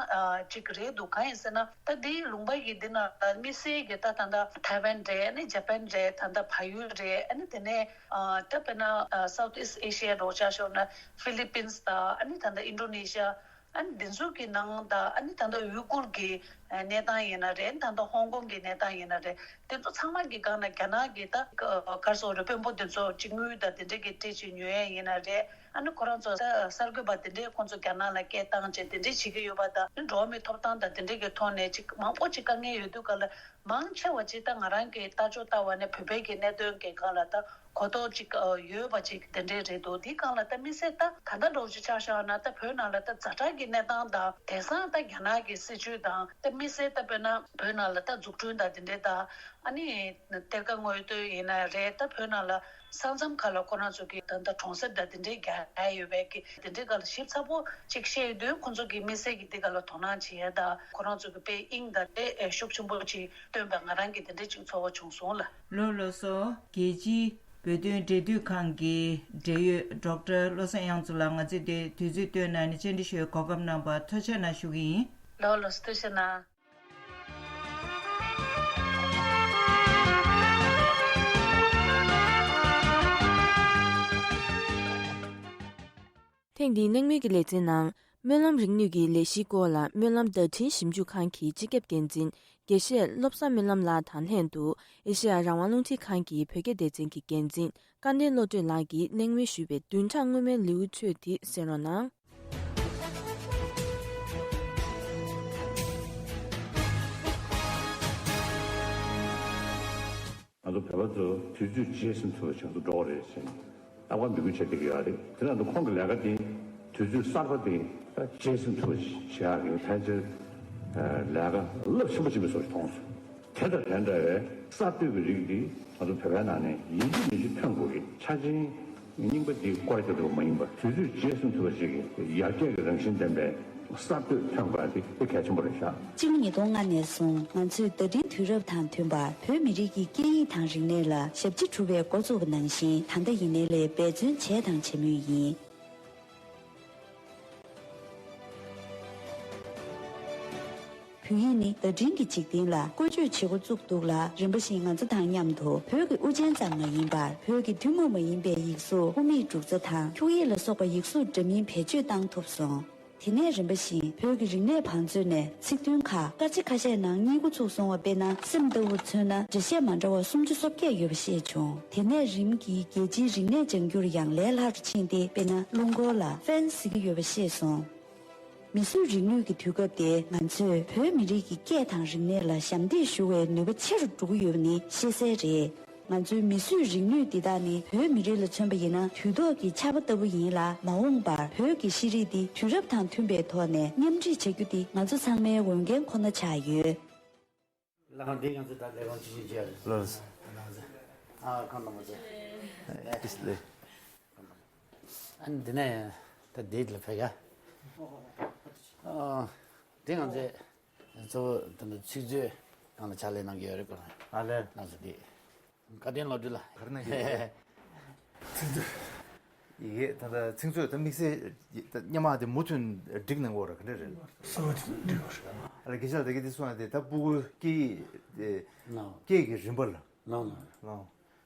ཅིག་རེད་འདུག་གང་ཡིན་ཟེར་ན། ད་འདིའི་ལུང་པ་གི་འདི་ནང་ལ་དམིགས་བསལ་གྱི་ད་ད་ལྟ་ཐའེ་ཝན་རེད། ཨ་ནི་ཇ་པན་རེད། ད་ལྟ་བལ་ཡུལ་རེད། ཨ་ནི་དེ་ནས་ད་དཔེར་ན་South East Asia འདྲ་བོ་ཆ་བཞག་ན་ཕི་ལི་པིན་སི་དང་། ཨ་ནི་ད་ལྟ་ཨིན་ཌོ་ནེ་ཤི་ཡ། ཨ་ནི་འདི་ཚོ་གི་ནང་དང་། ཨ་ནི་ད་ལྟ་ཡུ་གུར་གྱི་ གནས་སྟངས་ཡིན་ན་རེད། ད་ལྟ་ཧོང་ཀོང་གི་གནས་སྟངས་ཡིན་ན་རེད། དེ་ཚོ་ཚང་མ་གི་སྒང་ལ་རྒྱ་ནག་གི་ད་ག་རེ་ཟེར་དགོས་རེད། དཔོན་པོ་དེ་ཚོ་ཅིག་དངུལ་དང་དེ་འདྲ་གི་སྤྲད་ཅིག་ཉོ་ཡས་ཡིན་ན་རེད། ཨ་ནི་ཁོ་རང་ཚོ་ད་གསར་འགོད་པ་དེ་འདྲས་ཁོང་ཚོ་རྒྱ་ནག་ལ་སྐད་བཏང་བྱས་དེ་འདྲས་བྱེད་ཀྱི་ཡོད་པ་དང་། འགྲོ་བ་མིའི་ཐོབ་ཐང་དང་དེ་འདྲས་ཀྱི་ཐོག་ནས་ཅིག་མང་པོ་ཅིག་དཀའ་ངལ་ཡོད་དུས་ག་ལ། མང་ཆེ་བ་ཅིག་ད་ང་རང་གི་ལྟ་ཕྱོགས་ལྟ་བ་ནས་བོད་པའི་གི་གནད་དོན་གྱི་སྒང་ལ་ད་གོ་རྟོགས་ཅིག་ཡོད་པ་ཅིག་དེ་འདྲས་རེད་འདུག་དེའི་སྒང་ལ་ད་དམིགས་བསལ་ད་ད་ལྟ་འདྲ་བོ་ཅིག་ཆ་བཞག་ན། ད་བོད་ནང་ལ་ད་ཛ་དྲག་གི་གནས་སྟངས་དང་། དེང་སང་ད་རྒྱ་ནག་གི་སྲིད་བྱུས་དང་། ད་དམིགས་བསལ་ད་དཔེར་ན་བོད་ནང་ལ་ད་འཛུགས་སྐྲུན་དང་དེ་འདྲས་དང་། ཨ་ནི་གཏེར་ཁ་དངོས་བསྟོད་ཡིན་ན་རེད། ད་བོད་ནང་ལ་ས་མཚམས་ཁག་ལ་ཁོ་རང་ཚོ་གི་ད་ད་གྲོང་གསེབ་དང་དེ་འདྲའི་རྒྱག་ཡོད་པའི་གི་དེ་འདྲའི་སྒང་ལ་ཞིབ་ཚགས་པོ་ཅིག་ཤེས་ཡོང་དུས། ཁོང་ཚོ་གི་དམིགས་བསལ་གྱི་དེ་སྒང་ལ་དོ་སྣང་བྱེད་ཡ་དང་། ཁོ་རང་ཚོ་གི་དཔེ་དབྱིངས་དང་དཔེ་ཤུགས་ཆེན་པོ་ཅིག་བཏོན་པ་ང་རང་གི་དེ་འདྲ་ཅིག་ཚོར་བ་བྱུང་སོང་ལ། ལགས་ལགས་སོ། རྒྱལ་སྤྱིའི་བོད་དོན་འབྲེལ་མཐུད་ཁང་གི་འབྲེལ་ཡོད་ཌོག་ཊར་བློ་བཟང་དབྱངས་མཚོ་ལགས་ང་ཚོའི་དེ་དུས་ཚོད་བཏོན་གནང་ནས་བཅར་འདྲི་ཞུ་བའི་གོ་སྐབས་གནང་བར་ཐུགས་རྗེ་ཆེ་གནང་ཞུ་གི་ཡིན། ལགས་ལགས་སོ། ཐུགས་རྗེ་ཆེ་གནང་། ཐེངས་འདིའི་གནང་མུས་ཀྱི་ལེ་ཚན་ནང་། སྨོན་ལམ་རིག་ནུས་ཀྱི་ལས་གཞིའི་སྐོར་ལ་སྨོན་ལམ་བརྡ་འཕྲིན་ཞིབ་འཇུག་ཁང་གི་སྤྱི་ཁྱབ་འགན་འཛིན་དགེ་བཤེས་བློ་བཟང་སྨོན་ལམ་ལགས་དང་ལྷན་དུ། ཨེ་ཤེ་ཡ་རང་དབང་རླུང་འཕྲིན་ཁང་གི་བོད་སྐད་སྡེ་ཚན་གྱི་འགན་འཛིན་སྐལ་ལྡན་བློ་གྲོས་ལགས་ཀྱིས་གནང་མུས་ཞུས་པའི་བདུན་ཕྲག་སྔོན་མའི་ལེའུ་ཚོ་དེ་གསན་རོགས་གནང་། ང་ཚོ་བོད་པ་ཚོ་དུས་ཚོད་རྗེས་ཟིན་ཐུབ་པ་བྱུང་དུ་འགྲོ་བ་རེད་ཟེར་ནས་རྟག་པར་འབོད་སྐུལ་བྱེད་བསྡད་ཀྱི་ཡོད་རེད། དེ་ནང་དུ་ཁོང་གི་ལས་ཀ་དེ་དུས་ཚོད་གསར་པ་དེ་རྗེས་ཟིན་ཐུབ་པ་བྱེད་ཡག་གི་ཕལ་ཆེར་ལས་ཀ་རླབས་ཆེན་པོ་ཅིག་མིན་སོགས་ཤིག་མཐོང་སོང་། དེ་དང་དེ་འདྲ་བའི་གསར་གཏོད་ཀྱི་རིགས་འདི་ང་ཚོ་བོད་པའི་ནང་ནས་ཡིན་གཅིག་མིན་གཅིག་ཐོན་དགོས་ཀྱི་ཆ་ཆེན། རྙིང་པ་འདི་སྐོར་རྒྱག་ཐུབ་པ་མ་ཡིན་པར་དུས་ཚོད་རྗེས་ཟིན་ཐུབ་པ་ཞིག་གི་ཡར་རྒྱས་ཀྱི་རང་བཞིན་ལྡན་པའི་གསར་གཏོད་ཐོན་དགོས་ཡ་དེ་དཔེ་གལ་ཆེན་པོ་རེད་ཤག་སྤྱི་ལོ་ཉིས་སྟོང་ལྔ་ནས་བཟུང་ང་ཚོས་བརྡ་འཕྲིན་དུས་རབས་དང་མཐུན་པར་བོད་མི་རིགས་ཀྱི་སྐད་ཡིག་དང་རིག་གནས་ལ་ཞབས་ཕྱི་སྒྲུབ་པའི་འགོ་བཙུགས་པ་ནང་བཞིན། ད་ལྟ་ཡིན་ནའི་ལས་འབད་བརྩོན་བྱས་དང་བྱེད་མུས་ཡིན། བོད་ཡིག་ནི་བརྡ་འཕྲིན་གྱི་འཇིག་རྟེན་ལ་བཀོལ་སྤྱོད་བྱེད་འགོ་བཙུགས་འདུག་ལ། རིམ་པ་བཞིན་ང་ཚོ་དང་མཉམ་དུ་བོད་ཀྱི་དབུ་ཅན་ཙམ་མ་ཡིན་པར་བོད་ཀྱི་ཐུན་མོང་མ་ཡིན་པའི་ཡིག་གཟུགས། དབུ་མེད་འབྲུ་ཚ་དང་འཁྱུག་ཡིག་ལ་སོགས་པ་ཡིག་གཟུགས་འདྲ་མིན་བེད་སྤྱོད་བཏང་ཐུབ་སོང་། དེ་ནས་རིམ་པ་བཞིན་བོད་ཀྱི་རིག་གནས་བང་མཛོད་ནས་ཚིག་ཐུང་ཁག་སྐར་ཆ་ཁ་ཤས་ནང་རྙེད་འགོ་ཚུགས་སོང་བ། དཔེར་ན། སེམས་ལྟ་བུར་མཚོན་ན་འགྲེལ་བཤད་མ་འདྲ་བ་སུམ་ཅུ་སོ་བརྒྱད་ཡོད་པ་ཤེས་བྱུང་། དེ་ནས་རིམ་གྱིས་རྒྱལ་སྤྱིའི་རིག་གནས་ལྗང་བསྒྱུར་ཡང་ལས་སླ་རུ་ཕྱིན་ཏེ། དཔེར་ན། རླུང་འཁོར་ལ་ཧྥན་ཟེར་གྱི་ཡོད་པ་ཤེས་སོང་། མིས་བཟོས་རིག་ནུས་ཀྱི་དུས་སྐབས་དེ་ང་ཚོས་བོད་མི་རིགས་ཀྱི་སྐད་དང་རིག་གནས་ལ་ཞབས་འདེགས་ཞུ་བའི་ནུས་པ་ཆེ་རུ་འགྲོ་གི་ཡོད་པ་ནི་ཤེས་གསལ་རེད། ང་ཚོའི་མིས་བཟོས་རིག་ནུས་འདི་དག་ནི་བོད་མི་རིགས་ལ་མཚོན་པ་ཡིན་ན་དུས་ཐོག་གི་ཆར་པ་ལྟ་བུ་ཡིན་ལ། མ་འོངས་པར་བོད་ཀྱི་ཤེས་རིག་འདི་དུས་རབས་དང་མཐུན་པའི་ཐོག་ནས་མཉམ་སྒྲིག་བྱ་རྒྱུ་འདི་ང་ཚོ་ཚང་མའི་འོས་འགན་ཁོ་ན་ཆགས་ཡོད། ལགས་འདི་ང་ཚོ་ད་ལས་ཁང་ཆུང་ཆུང་བྱས་རེད། ལགས། ཨ་ཁམས་དང་པོ་ཚེ། ཨེ་ལགས། ཨ་ནི་འདི་ནས་ད་འདི་ལ་ཕེབས་ཡ། ཨ་འདི་ང་ཚོས་གཙོ་བོ་ད་ལྟ་ཚིག་མཛོད་སྒང་ལ་ཕྱག་ལས་གནང་གི་ཡོད་རེད། ཁོ་རང་ཨ་ལས། ལགས་སོ། འདི་བཀའ་བསྟན་བློ་གྲོས་ལགས། ག་རེ་གནང་གི་ཡོད། ཡི་གེ་ད་ལྟ་ཚིག་མཛོད་ད་དམིགས་བསལ་སྙན་མ་དེ་མུ་མཐུད་སྒྲིག་གནང་གི་ཡོད་རེད། ག་འདྲ་རེད། གསར་པ་ཅིག་སྒྲིག་དགོས་རེད། ཨ་ལ་དགེ་བཤེས་ལགས་ད་གིན་འདི་གསུངས་ཡ་དེ་ད་སྤུ་གུ་སྐད་ཡིག་དེ་ལགས། སྐད་ཀྱི་རིམ་པ་ལ། ལགས་ལགས། ལགས།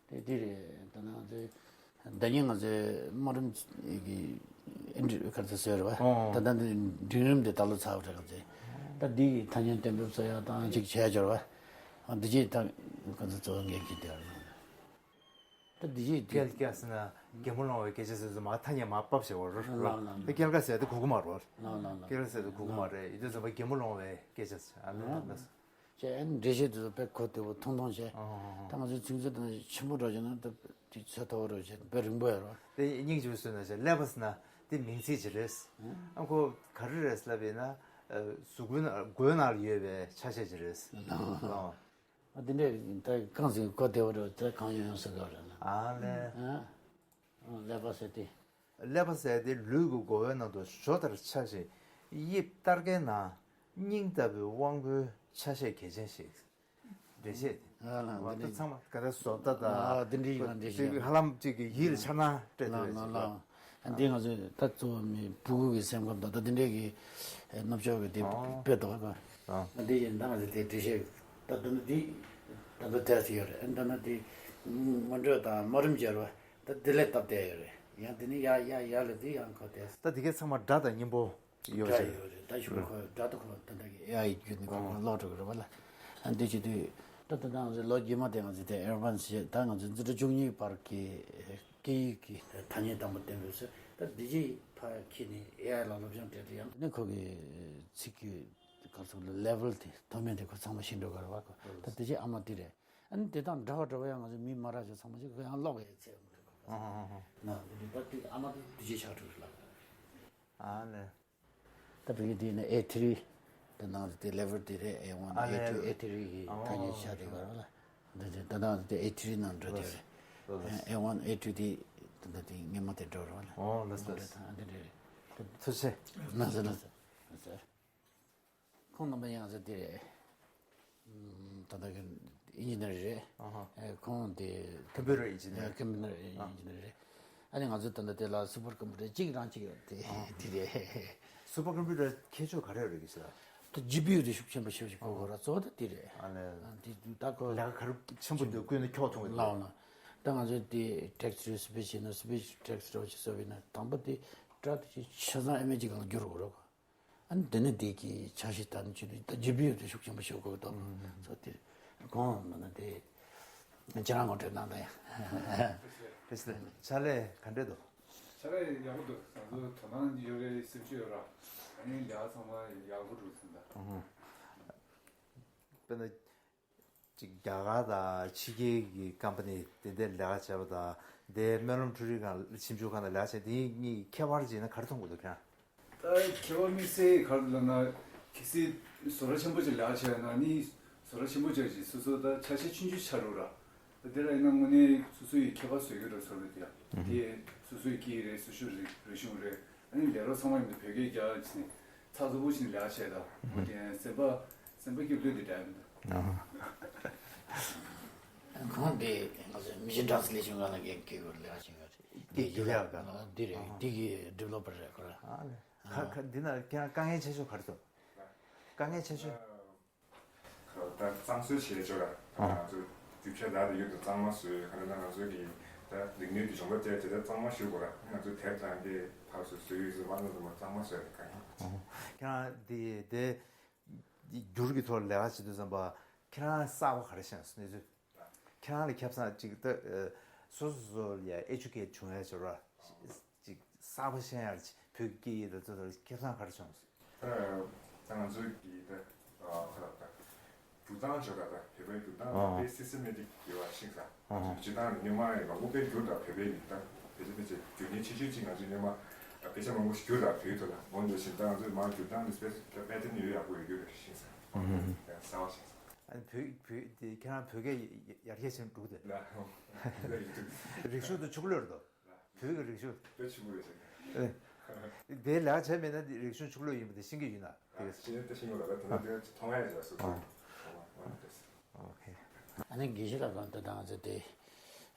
དེ་དེ་རེད། ད་ནང་ཚོས་ཟླ་ཉིན་ང་ཚོའི་སྨོན་རིམ་གྱི་ཨེ་འདྲི་ག་ཚོད་བཟོས་རེད་བ། ཨོ། ད་ལྟ་འདི་འབྲིང་རིམ་དེ་ད་ལོ་ཚར་བ་རེད། ང་ཚོས་ད་འདི་ཐ་སྙད་གཏན་འབེབས་བཟོ་ཡ་དང་ཅིག་བྱས་འབྱོར་བ། ཨ་འདི་ཅིག་ད་ག་ཚོད་གཙོ་བོ་འགན་འཁྱེར་བསྡད་ཡོད་རེད། ད་འདི་ཅིག་དེ། སྐྱེལ་སྐྱེལ་ཟེར་ན་གད་མོ་སློང་བའི་སྐད་ཆ་ཟེར་ཚུལ་མ་ཐ་སྙད་མ་ཕབ་བྱས་པ་རེད། ལགས་ལགས་ལགས། ད་སྐྱེལ་ཀ་ཟེར་དེ་གོ་གི་མ་རེད། ལགས་ལགས་ལགས། སྐྱེལ་ཀ་ཟེར་དེ་གོ་གི་མ་རེད། ཡིན་དུས་ཙམ་པ་གད་མོ་སློང་བའི་སྐད་ཆ་ཟེར། ཨ་ནི་ལགས། ཅེས་ཨ་ནི་འགྲེལ་བཤད་དེ་ཚོ་དཔེ་གོ་བདེ་པོ་ཐུང་ཐུང་བྱས། ཨོ། ད་ང་ཚོའི་ཚིག་མཛོད་དང་ཆེན་པོ་འགྲོ་བྱུང་ན་ད་དེ་ཚོད་མཐོ་པོ་རེད་བྱས། དཔེ་རིང་པོ་ཡོད་རེད། དེ་སྙིང་རྗེ་པོ་བཟོས་ན་བྱས། ཀླད་པ་ཟེར་ན་དེ་མིང་ཚིག་ཅིག་རེད། ཨ་ཁོ་ག་རེ་རེད་ལབ་ཡིན་ན། གཟུགས་པོའི་ནང་མགོའི་ནང་ལ་ཡོད་པའི་ཆ་ཤས་ཅིག་རེད། ཨོ། ཨ་དེ་འདྲས་ད་གང་ཟིག་གོ་བདེ་པོ་རེད། ད་གང་ཡོང་ཡོང་ཟེར་གི་རེད་ན། ཨ་ལས། ཨ། ཀླད་པ་ཟེར་དེ། ཀླད་པ་ཟེར་དེ་ལུས་ཀྱི་མགོ་བོའི་ནང་དུ་ཞོ་ལྟར་ཆགས་ཤིང་། དབྱིབས་སྟར་གའི་ནང་སྙིང་ལྟ་བུའི་དབང་པོའི་ཆ་ཤས་གལ་ཆེན་ཞིག་འགྲེལ་བཤད་དེ། ཨ་ལ་འོ་འདི་ད་འདྲས། ཚང་མ་ག་ད་བཟོ་ལྟ་དང་། ཨ་འདི་འདྲས་ཡིན་ན་འགྲེལ་བཤད་ཅིག་ཧ་ལམ་ཅིག་གི་ཡིད་ལ་འཆར་སྣང་སྤྲད་ཐུབ་པའི་ལ་ལ་ཅིག་ལ། ཨ་འདི་ང་ཚོས་ད་གཙོ་བོ་མི་སྤུ་གུ་གི་སེམས་ཁམས་དང་ད་འདི་འདྲས་ཀྱི་རྣམ་ཅོག་གི་དེ། ཨོ། དཔེ་འདུག་ག་ཨ་འདི་ཡིན་ད་ང་ཚོས་དེ་འགྲེལ་བཤད་ད་ད་ནི་འདི་ད་ད་དེ་ཅིག་ཡོད་རེད། ཨ་ད་ན་དེ་སྔོན་འགྲོ་དང་སྨོན་རིམ་སྦྱར་བ་ད་དེ་ལས་སྟབས་བདེ་ཡོད་རེད། ཡང་དེ་ནི་ཡ་ཡ་ཡ་ལ་དེ་ཡང་གོ་བདེ། ད་དེ་གའི་ཚང་མ་སྒྲ་དང་སྙན་པོ། ཡོད་སྒྲ་ཟེར། ཡོད་རེད། ད་ཞུ་ཁོ་སྒྲ་དེ་ཁོ་ད་ལྟ་གི་ཨེ་ཨའི་བརྒྱུད་ནས་ཁོ་ཁོ་ཀློག་འགྲོ་གི་རེད་བ་ལ། ཨ་འདི་བྱེད་དུས་ད་ད་ལྟ་ང་ཚོའི་ལོ་རྗེས་མ་དེ་ང་ཚོས་དེ་ཨེ་ཝན་ཞེས་ད་ང་ཚོའི་འཛིན་གྲྭ་བཅུ་གཉིས་བར་གྱི་སྐད་ཡིག་གི་ཐ་སྙད་དང་པོ་བསྟན་དགོས་ཟེར། ད་འདི་རྗེས་ཕར་ཁྱེར་ནས་ཨེ་ཨའི་ལ་སློབ་སྦྱོང་སྤྲད་དུས་ཡང་ནི་ཁོ་གི་ཚིག་གི་ག་རེ་ཟེར་ལེ་ཝལ་དེ་མཐོ་དམན་དེ་ཁོ་ཚང་མ་ཤེས་འགྲོ་གི་རེད་བ་ཁོ། ད་འདི་རྗེས་ཨ་མ་དེ་རེད། ཨ་ནི་དེ་དང་འདྲ་བ་འདྲ་བ་ཡང་ང་ཚོ་མི་མ་རག་ཅིག་ཚང་མ་ཅིག་ཁོ་ཡང་ཀློག་ཡས་ཚད་མ་རེད་བ། ཨ་ཧ་ཧ་ཧ། ན་འདི་ད་དེ་ཨ་མ་དེ་འདི་རྗེས་ཆགས་འགྲོ་གི་ལ། ཨ་ལེ། ད་བོད་ཡིག་དེ་ནི་ཨེ་ཐི་རི་དེ་ནང་དེ་ལེ་ཝལ་དེ་རེད། ཨེ་ཝན། ཨ་ཨེ་ལེ། ཊུ། ཨེ་ཐི་རི་གི་ཨོ། ཐ་སྙད་ཆ་དེ་ག་རེ་ལ། འདི་དེ་ད་ནང་དེ་ཨེ་ཐི་རི་ནང་འགྲོ་དེ་རེད། ལགས་སོ། ཨེ་ཝན་ཨེ་ཊུ་དེ་ད་ད་དེ་སྔོན་མ་དེ་འགྲོ་རེད་བ་ལ། ཨོ་ལགས་སོ། འདི་དེ་རེད། ཐུགས་རྗེ་ཆེ། ལགས་སོ་ལགས་སོ་ལགས་སོ། ཁོང་རྣམ་པ་ཡང་ཟེར་དེ་རེད། ད་ལྟ་གི་ཨིན་ཇི་ནི་ཡར་རེད། ཨ་ཧ། ཨེ་ཁོང་དེ་ཀམ་པུ་ཊར་ཨིན་ཇི་ནི་ཡར། ཨེ་ཀམ་པུ་ཊར་ཨིན་ཇི་ནི་ཡར་རེད། ཨ་ནི་ང་ཚོ་ད་ལྟ་དེ་ལ་སུ་པར་ཀམ་པུ་ཊར་གཅིག་རང་གཅིག་ཡོད་དེ་དེ་རེད། སུ་པར་ཀམ་པུ་ཊར་ཁྱད་ཆོས་ག་རེ་རེད་གི་ཟེར། ད་ཇི་པི་ཡུ་དེ་ཤུགས་ཆེན་པོ་ཤོད་ཅིག་གོ་དགོས་ར་གཙོ་བོ་ད་དེ་རེད། ཨ་ནི་ཨ་དེ་ད་གོ་ལས་ཀ་ག་རེ་ཆེན་པོ་འདུག་བཀོད་ན་ཁྱོག་ཐུང་གི་ལའོ་ན། ད་ང་ཚོ་དེ་ཊེག་སི་རེ་སི་པི་ཆི་ན་སི་པི་ཆི་ཊེག་སི་རེ་ཆི་སོ་བི་ན་དང་པོ་དེ་ཊེག་སི་ཆ་ཚང་ཨེ་མེ་ཇི་གང་ལ་བསྒྱུར་དགོས་ར་གོ། ཨ་ནི་དེ་ནས་དེ་གི་ཆ་ཤས་ད་ནི་ཆུ་དུས་ད་ཇི་པི་ཡུ་དེ་ཤུགས་ཆེན་པོ་ཤོད་དགོས་དོ། ཚོ་དེ་གོང་མ་ན་དེ་ཁྱེད་རང་ངོ་སྤྲོད་གནང་ད་ཡ། རེད་ཟེར། ཕྱག་ལས་ག་འདྲས་འདུག་ཕྱག་ལས་ཡག་པོ་འདུག་ང་ཚོ་དོ་སྣང་ཡོད་རེད། སེམས་ཤུགས་ཡོད་ར། ཨ་ནི་ལས་ཀ་ཚང་མ་ཡག་པོ་འགྲོ་སོང་ད། དཔེར་ན། ཅིག་རྒྱ་གར་དང་ཕྱི་རྒྱལ་གྱི་ཀམ་པ་ནི་དེ་འདྲའི་ལས་ཀ་བྱས་པ་དང་དེའི་སྨོན་ལམ་འཁྲུལ་རིག་ཁང་ཞིབ་འཇུག་ཁང་དང་ལས་ཀ་བྱས་དེ་གཉིས་ཁྱད་པར་བྱས་ན་ག་རེ་མཐོང་གི་འདུག་ཁྱེད་རང་། ད་ཁྱད་པར་དམིགས་བསལ་ག་རེ་ལབ་ན་གལ་སྲིད་བཟོ་གྲྭ་ཆེན་པོ་ཅིག་ལས་ཀ་བྱས་ན་ནི་བཟོ་གྲྭ་ཆེན་པོ་ཅིག་ཅིག་སོ་སོ་ད་ཆ་ཤས་ཆུང་ཆུང་ཆགས་འགྲོ་ར། ད་དེ་ལ་ཡིན་ན་དངོས་གནས་སོ་སོ་ཡི་ཁྱད་པར་བཟོ་གི་ར་བཟོ་ར་དེ་ཡ་དེ་སོ་སོའི་སྐད་ཡིག་རེད། སོ་སོའི་རིག་རིག་གཞུང་རེད། ཨ་ནི་ལས་རོགས་ཚང་མ་ཡིན་ན་བོད་སྐད་རྒྱག་ཕྱིན་ཚགས་ཚུད་པོ་ཞིག་ལས་ཀ་བྱས་དང་། འོ་དེ་སེམས་པ་སེམས་པ་སྐྱིད་པོ་དེ་འདྲ་ཡིན་འདུག་ཨ་ཧ། ཁོང་དེ་ང་ཚོའི་མི་ཤི་ཊེ་རན་སི་ལེ་ཤན་སྒང་ལ་འགན་འཁྱེར་དགོས་ལས་ཀ་བྱེད་ཡོད་རེད། དེ་དེ་དེ་ལས་ཀ་འདི་རེད། ཨ་ཧ། དེ་གི་ཌི་ཝེ་ལོ་པར་རེད་ཁོ་ར། ཨ་ལེ། ཁ་ཁ་འདི་ན་ཁྱེད་རང་དཀའ་ངལ་ཆེ་ཤོས་ག་རེ་འདུག་དཀའ་ངལ་ཆེ་ཤོས། ད་གཙང་བཟོ་བྱས་ཆོག་ར། ཨ། ང་ཚོ་རྒྱུ་ཆ་ད་དུང་ཡུལ་དུ་གཙང་མ་བཟོས། ག་རེ་ན་ང་ཚོ་གི་ད་རིག་ནུས་ཀྱི་སྦྱོང་བརྡར་སྤྲད་བྱས་ད་གཙང་མ་ཞུ་དགོས་ར། ང་ཚོ་དེབ་དང་དེ་ཕར་ཚུར་བཟོས་ཡོད་ཚེ་མ་ནོར་དུ་མ་གཙང་མ་བཟོས་ཡ་དེ་གང་ཡིན། ཨ། ཁྱེད་རང་དེ་དེ་འགྱུར་གྱི་ཐོག་ལས་ཀ་བྱེད་དུས་ཙམ་པ་ཁྱེད་རང་གསར་པ་ག་རེ་ཤེས་སོང་གནས་ཚུལ། ཁྱེད་རང་ལ་ཁྱབ་ཚང་ཅིག་ད་སོ་སོ་སོ་ལ་ཨེ་ཇུ་ཀེཊ་བྱུང་ཡ་ཅིག་ར། ཅིག་གསར་པ་ཤེས་ཡ་ཅིག་བོད་སྐད་ཡིག་དང་ཚོ་དང་ཁྱད་མཚར་ག་རེ་བྱུང་སོང་། ད་ང་ཚོའི་གི་ད་ཁ་ལག་ད་འཇུག་སྟངས་ཅིག་ད་ད་བོད་པའི་འཇུག་སྟངས་ཨ་དཔེ་སི་སི་ཊེ་མེ་ཊིག་ཡོད་པ་ཤེས་ས། ཨ་ཅིག་སྤྱིར་བཏང་ནས་སྔོན་མ་ཡིན་པ་དངོས་དཔེ་བསྒྱུར་དང་བོད་པའི་ཡིན་ད་བོད་ཆ་ཕལ་ཆེར་བསྒྱུར་མཁན་ཆེ་ཤོས་ཅིག་ང་ཚོའི་སྔོན་མ་དཔེ་ཆ་མང་པོ་ཞིག་བསྒྱུར་དང་བོད་ཡིག་ཐོག་ལ་འོན་ཏེ་ཞིག་ད་ང་ཚོའི་མར་འཇུག་སྟངས་དེ་དཔེ་ད་པེ་ཊན་ཡོད་ཡག་པོ་ཡོད་རྒྱུ་རེད་ཤེས་ས། ཨ་ཧུམ། ཡང་གསར་པ་ཤེས་ས། ཨ་ནི་བོད་བོད་དེ་ཁྱེད་རང་བོད་སྐད་ཡར་རྒྱས་ཕྱིན་འགྲོ་གི་འདུག་ལ་ཡིན་འདུག་རིག་གཞུང་དེ་ཕྱུག་ལོས་འདུག་བོད་ཀྱི་རིག་གཞུང་། དཔེ་ཆེན་པོ་རེད་ཟེར། ཨེ། དེའི་ལས་ཀ་བྱས་མེད་ན་རིག་གཞུང་ཕྱུག་ལོས་ཡིན་པ་དེ་ཤེས་ཀྱི་ཡོད་ན་དེ་ག་ཤེས་ན་དེ་ཤེས་ཀྱི་ཡོད་ལ་དེ་ན་དེ་མཐོང་ཡ་ཡོད་ལ་སོ་སོ། ཨ། ཨོ་ཁེ། ཨ་ནི་དགེ་བཤེས་ལགས་གང་ལྟར་ད་ང་ཚོ་དེ་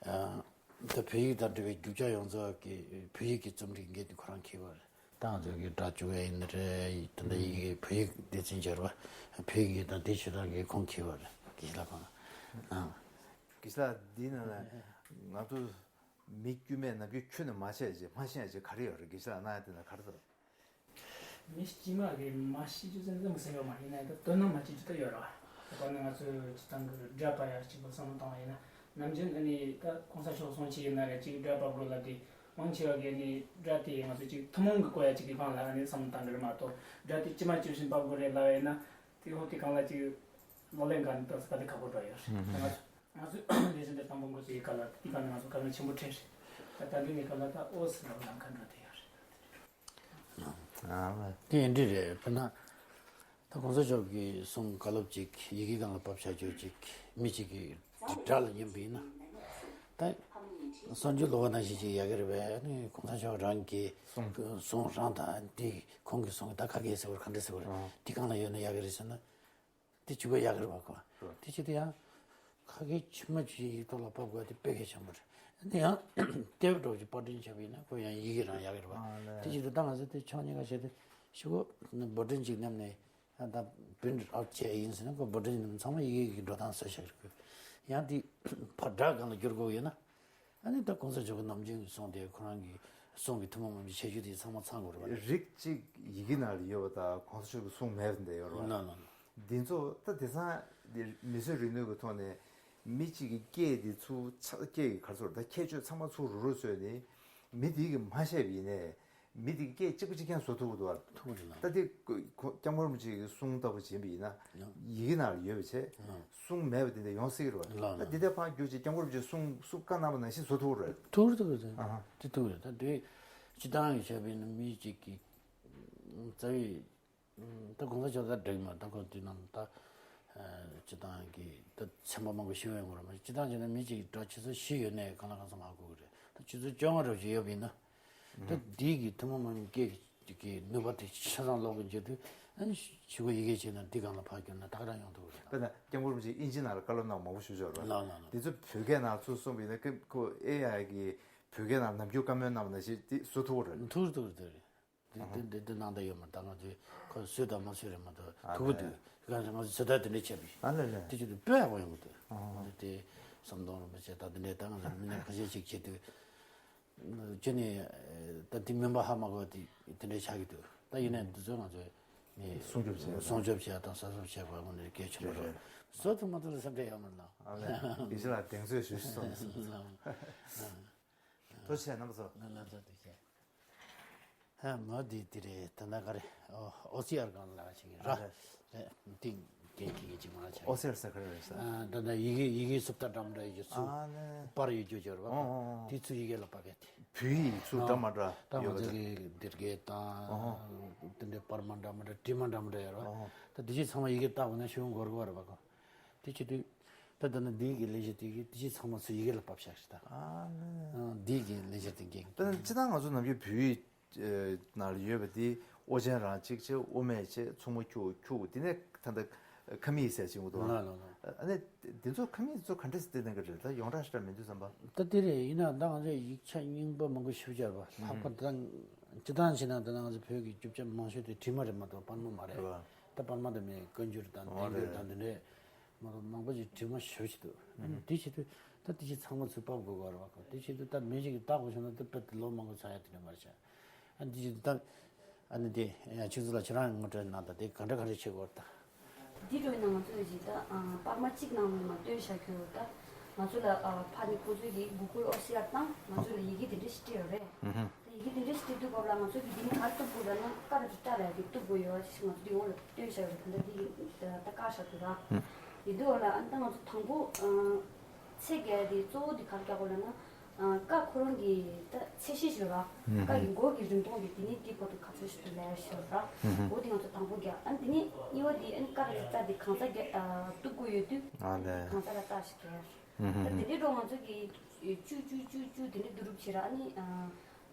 ད་བོད་ཡིག་དང་འབྲེལ་བའི་རྒྱུ་ཆ་ཡོངས་རྫོགས་ཀྱི་བོད་ཡིག་གི་རྩོམ་སྒྲིག་འགན་དེ་ཁོ་རང་འཁྱེར་བ་རེད། ད་ང་ཚོ་གི་སྒྲ་བཅུག་ཡ་ཡིན་ན་རེད། ད་ལྟ་ཡི་གེ་བོད་ཡིག་སྡེ་ཚན་སྦྱར་བ་བོད་ཡིག་དང་དེ་ཆོས་དང་གི་ཁོང་འཁྱེར་བ་རེད། དགེ་བཤེས་ལགས་གང་ལ། ཨ། དགེ་བཤེས་ལགས་འདི་ནང་ལ་ང་ཚོ། མི་དཀྱུས་མས་ནམ་རྒྱུན་ཁྱོན་ནས་མ་བཤད་ཅེས་མ་ཤེས་ཅེས་ག་རེ་ཡོད་རེད། དགེ་བཤེས་ལགས་གནང་ཡ་དེ་ན་ག་རེ་འདུག་མི་དཀྱུས་མ་གིས་མ་ཤེས་རྒྱུ་ཙམ་ཙམ་ཟེར་ཡོད་མ་ཡིན་ན་ད་དོ་སྣང་མ་བྱེད་རྒྱུ་ད་ཡོད་རེད་བ། དེ་ནི་ང་ཚོས་སྤྱིར་བཏང་གི་སྒྲ་པ་ཡ་གཅིག་པོ་བསམ་བློ་བཏང་བ་ཡིན་ན་ནམ་རྒྱུན་ཨ་ནི་ད་གོང་ས་མཆོག་གསུང་ཆོས་ཡིན་ན་རེད་ཅིག་སྒྲ་པ་དགོས་ལབ་དེ་མང་ཆེ་བ་གིས་ཨ་ནི་སྒྲ་དེ་ང་ཚོས་ཅིག་ཐུན་མོང་གི་གོ་ཡ་ཅིག་གི་སྒང་ལ་ཨ་ནི་བསམ་བློ་བཏང་གི་རེད་མ་གཏོགས་སྒྲ་དེ་ཇི་མ་ཇི་བཞིན་ཕབ་དགོས་རེད་ལབ་ཡ་ཡིན་ན་དེ་འོ་དེ་སྒང་ལ་ཅིག་ལག་ལེན་འགན་ཏོག་ཙམ་ད་དེ་ཁག་པོ་འགྲོ་ཡོད་རེད། ང་ཚོ་ང་ཚོས་ལས་བྱེད་འདི་དང་པོ་འགོ་ཚུགས་ཡི་ག་ལ་དེ་ག་ནས་ང་ཚོ་དཀའ་ངལ་ཆེན་པོ་འཕྲད་རེད། ད་ད་འདི་ནས་ག་ལ་ད་ཨོ་སི་ལ་ལམ་ཁ་འགྲོ་དེ་ཡོད་རེད། དེ་ཡིན་འདྲི་རེད། དཔེར་ན་ད་གོང་ས་མཆོག་གིས་གསུང་བཀའ་སློབ་ཅིག་ཡི་གེ་སྒང་ལ་ཕབ་བཞག་རྒྱུ་ཅིག་མི་གཅིག་གིས་སྒྲ་ལ་ཉན་པ་ཡིན་ན་ད་གསར་འགྱུར་ལོ་བ་ནང་བཞིན་ཅིག་ཡག་གི་རེད་པས། ཨ་ནི་གོང་ས་མཆོག་རང་གི་གསུང་རང་དང་དེ་ཁོང་གི་གསུང་ད་ཁ་སྐད་ཟེར་བར་ག་འདྲ་ཟེར་བར་དེ་སྒང་ལ་ཡོད་ན་ཡག་གི་རེད་ཟེར་ན། དེ་བྱེད་དགོས་ཡག་གི་རེད་བ་ཁོ། ཧོ། དེ་བྱེད་དུས་ཡང་ཁ་སྐད་ཇི་མ་ཇི་བཞིན་ཡིག་ཐོག་ལ་ཕབ་དགོས་དེ་དཔེ་གལ་ཆེན་པོ་རེད། དེ་ཡང་དེབ་འདྲ་བོ་ཅིག་པར་སྐྲུན་བྱས་པ་ཡིན་ན་ཁོ་ཡང་ཡི་གེ་རང་ཡག་གི་རེད་བ། ཨ་ལེ། དེ་བྱེད་དུས་ད་ང་ཚོ་དེ་ཕྱོགས་གཉིས་ཀ་བྱས་ཏེ་ཤོག་གུ་འབོར་འདྲེན་ཅིག་མནན་ནས་ད་པི་རིན་ཊི་ཨའུཊ་བྱས་ཡིན་ཟེར་ན་ཁོ་འབོར་འདྲེན་ཚང་མ་ཡི་གེ་གི་འགྲོ་སྟངས་བཟོས་བཞག་གི་རེད། ཡང་དེ་ཕར་སྒྲ་སྒང་ལ་བསྒྱུར་དགོས་ཡོད་ན། ཨ་ནི་ད་གོང་ས་མཆོག་གི་ནམ་རྒྱུན་གྱི་གསུང་དེ་ཁོ་རང་གི་ གསུང་གི་ཐུན་མོང་མ་ཡིན་པའི་ཁྱད་ཆོས་དེ་ཚང་མ་ཚང་དགོས་རེད་བ། རིགས་གཅིག་ཡི་གེ་ནང་ལ་ཡོད་པ་དང་གོང་ས་མཆོག་གི་གསུང་མེད་པ་འདི་ཡོད་རེད་བ། ལགས་ལགས། འདི་ཚོ་ད་དེང་སང་འདི་མི་ཚོས་རིག་ནུས་ཀྱི་ཐོག་ནས་མི་གཅིག་གི་སྐད་དེ་ཚུར་ཆ་སྐད་ཀྱི་ག་རེ་ཟེར་ད་ཁྱད་ཆོས་ཚང་མ་ཚུར་རུག་རུག་བཟོས་ནས་མི་དེ་གིས་མ་བཤད་པ་ཡིན་ནའི་མི་དེ་གིས་སྐད་གཅིག་པ་གཅིག་རྐྱང་བཟོ་ཐུབ་ཀྱི་འདུག་བ། ཐུབ་ཀྱི་འདུག་ལགས། ད་དེ་ཁོ་སྐྱབས་མགོན་རིན་པོ་ཆེ་གི་གསུང་ལྟ་བུ་བྱིན་པ་ཡིན་ན་ཡང་ཡི་གེ་ནང་ལ་ཡོད་པ་བྱས་ལགས། གསུང་མེད་པ་དེ་འདྲ་ཡོང་སྲིད་ཀྱི་རེད་བ། ལགས་ད་ལགས། དེ་འདྲ་ཕར་བསྒྱུར་བྱས་སྐྱབས་མགོན་རིན་པོ་ཆེ་གསུང་གསུང་བཀའ་གནང་བ་ནང་བཞིན་བཟོ་ཐུབ་ཀྱི་རེད། ཐུབ་ཀྱི་རེད། ཐུབ་ཀྱི་རེད། ཨ་ཧ། དེ་ཐུབ་ཀྱི་རེད། ད་དེ་སྤྱིར་བཏང་གི་བྱས་པ་ཡིན་ན་མི་གཅིག་གིས་རྩ་བའི་ད་གོང་ས་མཆོག་ད་འགྲིག་མ་ད་ཁོ་དུས་ནམ་ད་སྤྱིར་བཏང་གི་ད་ཚན་པ་མང་པོ་ཞུ་ཡོང་གི་རེད་མ་གཏོགས་སྤྱིར་བཏང་བྱས་ན་མི་གཅིག་གི་འགྲོ་ཆུ་ཚོད་བཞི་ཡོད་ནའི་གང་ལ་གང་འཚམ་ཧ་གོ་གི་རེད། ད་ཆུ་ཚོད་བཅོ་ལྔ་རེ་བཞི་ཡོད་པ་ཡིན་ན། ད་འདི་གི་ཐུན་མོང་མ་ཡིན་སྐད་ཀྱི་ནུས་པ་དེ་ཆ་ཚང་ལོག་གི་འཇོག་དུས་ཨ་ནི་ཞུ་གུ་ཡི་གེ་བྱས་ན་འདི་སྒང་ལ་ཕར་བསྒྱུར་ན་ད་ག་རང་ཡོང་ཐུབ་ཀྱི་རེད། དཔེར་ན་སྐྱབས་མགོན་རིན་པོ་ཆེས་ཨིན་ཇི་ནང་ལ་བཀའ་སློབ་གནང་བ་མང་པོ་ཞུ་ཆོག་རེད། ལགས་ལགས་ལགས། འདི་ཚོ་བོད་སྐད་ནང་ཚུར་གསུངས་པ་ཡིན་ན་ཁོ་ཁོ་ཨེ་ཨའི་གིས་བོད་སྐད་ནང་ནམ་རྒྱུན་བཀའ་མོལ་གནང་བ་ནང་བཞིན་དེ་བཟོ་ཐུབ་ཀྱི་རེད། ཐུབ་ཐུབ་ཐུབ་རེད། འདི་འདི་འདི་འདི་གནང་བསྡད་ཡོད་མ་རེད། ད་ང་ཚོས་ཁོ་བཟོས་དང་མ་བཟོས་རེད་མ་གཏོགས་ཨ་ཐུབ་ཀྱི་ལེ། འདུག་ག་ང་ཚོ་བཟོ་ལྟ་དེ་འདྲ་བྱས་པ་ཡིན། ཨ་ལེ་ལེ། དེ་ཅིག་ཏུ་དཔེ་ཡག་པོ་ཡོང་གི་འདུག་ཨ་འདི་དེ་ཟམ་གདོང་རིན་པོ་ཆེ་ད་འདི་འདྲའི་ད་ང་ཚོ་མི་སྣ་ཁ་ཤས་ཅིག་བྱེད་དུས། ཅི་ནས་ད་འདི་མིན་པ་ཧ་མ་གོ་དེ་དེ་འདྲའི་ཆགས་ཀྱི་འདུག་ད་ཡིན་ནའི་འདི་ཚོ་ང་ཚོས་ནས་སྲུང་སྐྱོབ་བྱེད་སྲུང་སྐྱོབ་བྱེད་ཡ་དང་གསོ་སྐྱོང་བྱེད་དགོས་པ་ནི་གལ་ཆེན་པོ་རེད། བཟོ་ཐུབ་མ་ཐུབ་ལ་སེམས་ཁྲལ་ཡོད་མ་རེད་ལགས། ཨ་ལེ། ཡིན་ཞིག་ལ་གདེང་ཚོད་ཞུ་ཞིག་སོང་ནས། ཐུགས་རྗེ་ཆེ་རྣམ་པ་ཚོ། ང་ལ་ཚོ་ཐུགས་རྗེ་ཆེ། ཧ་མ་འདི་འདི་རེད། ད་ན་ག་རེ་ཨོ་ཨོ་སི་ཨར་གང་ལ་ཆེ་གི་ར། ཨ་རེད། ཏིང་ཏིང་གི་གི་ཅིག་མ་ཆགས། ཨོ་སི་ཨར་ཟེར་ག་རེ་རེད་ཟེར། ད་ད་ཡི་གེ་ཡི་གེ་སུབ་ཏ་འདྲ་མི་འདྲ་ཡི་གེ་ཚུར་ཨ་ནི་པར་ཡོད་རྒྱུ་སྦྱོར་བ། ཨོ་ཨོ་ཨོ། དེ་ཚུར་ཡི་གེ་ལ་པར་བས་ཏེ། བོད་ཡིག་ཚུར་འདྲ་མི་འདྲ་ད་ང་ཡོད་པ་ཚོ་དེ། གི་འདིར་གེ་དང་ཨོ་ཨོ། དེ་འདྲའི་པར་མ་འདྲ་མི་འདྲ་བྲིས་མ་འདྲ་མི་འདྲ་ཡོད་རེད་བ། ཨོ་ད་དེ་ཚོ་ཚང་མ་ཡི་གེ་བཏགས་པ་ན་ཤོད་འགོར་གི་རེད་བ་གོ། དེ་བྱེད་དུས། ད་ལྟ་ན་འདི་གི་ལས་གཞི་དེ་གི་དེ་ཕྱི་ཚང་མ་ཚུར་ཡི་གེ་ལ་ཕབ་བཞག་ཞིག་ད། ཨ་ནི། འདི་གི་ལས་གཞི་དེ་འགན། ད་ནི་སྤྱིར་བཏང་ང་ཚོ་ནམ་རྒྱུན་བོད་ཡིག་ནང་ལ་ཡོད་པ་དེ་ཨོ་རྒྱན་རང་གཅིག་བྱས་དབུ་མེད་བྱས་མཚོ་མོ་ཁྱུག་ཁྱུག་དེ་ནས་ད་ལྟ་ཁ་མིག་ཟེར་ཅིག་འདུག་ལ་ལ་ལ། ཨ་ནི་དེ་ཚོ་ཁ་མིག་ཚོ་ག་འདྲས་བལྟས་གནང་གི་རེད། ད་ཡོངས་གྲགས་ཞེ་དྲག་མི་འདུག་བསམ་པ། ད་དེ་རེད། ཡིན་ན་ད་ང་ཚོས་ཡིག་ཆ་རྙིང་པ་མང་པོ་ཞིབ་སྦྱར་བ་ལྷག་པར་ད་སྤྱིར་བཏང་བྱས་ན་ད་ང་ཚོ་བོད་ཀྱི་རྒྱུ་ཆ་མང་ཤོས་དེ་བྲིས་མ་རེད་མ་གཏོགས་པར་མ་མ་རེད། རེད་བ། ད་པར་མ་དང་མེད་བཀའ་འགྱུར་དང་ཨོ་བསྟན་འགྱུར་རེད། དང་དེ་འདྲས་མ་གཏོགས་མང་པོ་ཞིག་བྲིས་མ་ཞེ་པོ་ཞིག་འདུག་ཨ་ནི་དེ་བྱེད་དུས་ད་དེ་ཅིག་ཚང་མ་ཚུར་ཕབ་དགོས་ཀྱི་རེད་བ། དེ་བྱེད་དུས་ད་མི་ཞིག་གིས་བཏགས་དགོས་བྱུང་ན་ད་དཔེ་དེ་ལོ་མང་པོ་ཚང་ཡ་དེ་འདྲ་མ་རེད་ཤག་ཨ་ནི་དེ་བྱེད་དུས་ད་ཨ་ནི་དེ་ཡང་ཆུ་ཚོད་ལ་ཁྱེད་རང་ངོ་སྤྲོད་གནང་དང་དེ་ག་འདྲ་ག་འདྲ་བྱེད་དགོས་རེད་ད། འདི་འགྲོ་ཡིན་ན་ང་ཚོས་ཅིག་ད་པར་མ་གཅིག་ནང་ལ་མ་སྟོན་བཞག་རྒྱུ་ད་ང་ཚོ་ལ་ཕ་ནི་ཁོང་ཚོས་ཀྱི་Google ཨོ་སི་ཨར་དང་ང་ཚོ་ལ་ཡི་གེ་དེ་འདྲ་ཞིག་སྤྲད་ཡོད་རེད། ཡི་གེ་དེ་འདྲ་ཞིག་དེ་འདུག་གོ་ལ་ང་ཚོ་གི་འདི་ནི་ག་རེ་གཏུབ་དགོས་ལབ་ན་ཀ་ར་ཏི་ཏྲ་ལབ་ཡ་དེ་གཏུབ་དགོས་ཡོད་ཞེས་ང་ཚོ་འདི་འོག་ལ་སྟོན་བཞག་ཡོད་རེད། ད་ལྟ་འདི་གི་ད་བཀག་བཞག་འདུག་ར། ཡིན་འདུག་གོ་ལ་ཨ་ད་ང་ཚོ་དང་པོ་ཚེ་རྒྱལ་དེ་གཙོ་བོ་འདི་ག་རེ་རྒྱག་དགོས་ལབ་ན་ཀ་ཁོ་རང་གི་ད་ཚད་གཞི་ཞིག་ཡོད་ར། ཀ་གི་མགོ་གི་རིང་ཐུང་གི་དེ་ནི་འདི་བར་དུ་ག་ཚོད་ཞིག་ཏུ་ལས་ཞིག་ཡོད་ར། འོ་དེ་ང་ཚོ་དང་པོ་རྒྱག་ཨ་དེ་ནི་གཉིས་པ་དེ་ཨ་ནི་ཀ་ར་ཏི་ཏྲ་དེ་གང་ས་རྒྱག་གཏུབ་དགོས་ཡོད་དུས་ཨ་ལས། གང་ས་ལ་རྟགས་ཞིག་རྒྱག་ད་དེ་འདྲའི་འགྲོ་ང་ཚོ་གི་བཅུ་བཅུ་བཅུ་བཅུ་དེ་འདྲའི་བསྡུ་རུབ་བྱེད་ར་ཨ་ནི།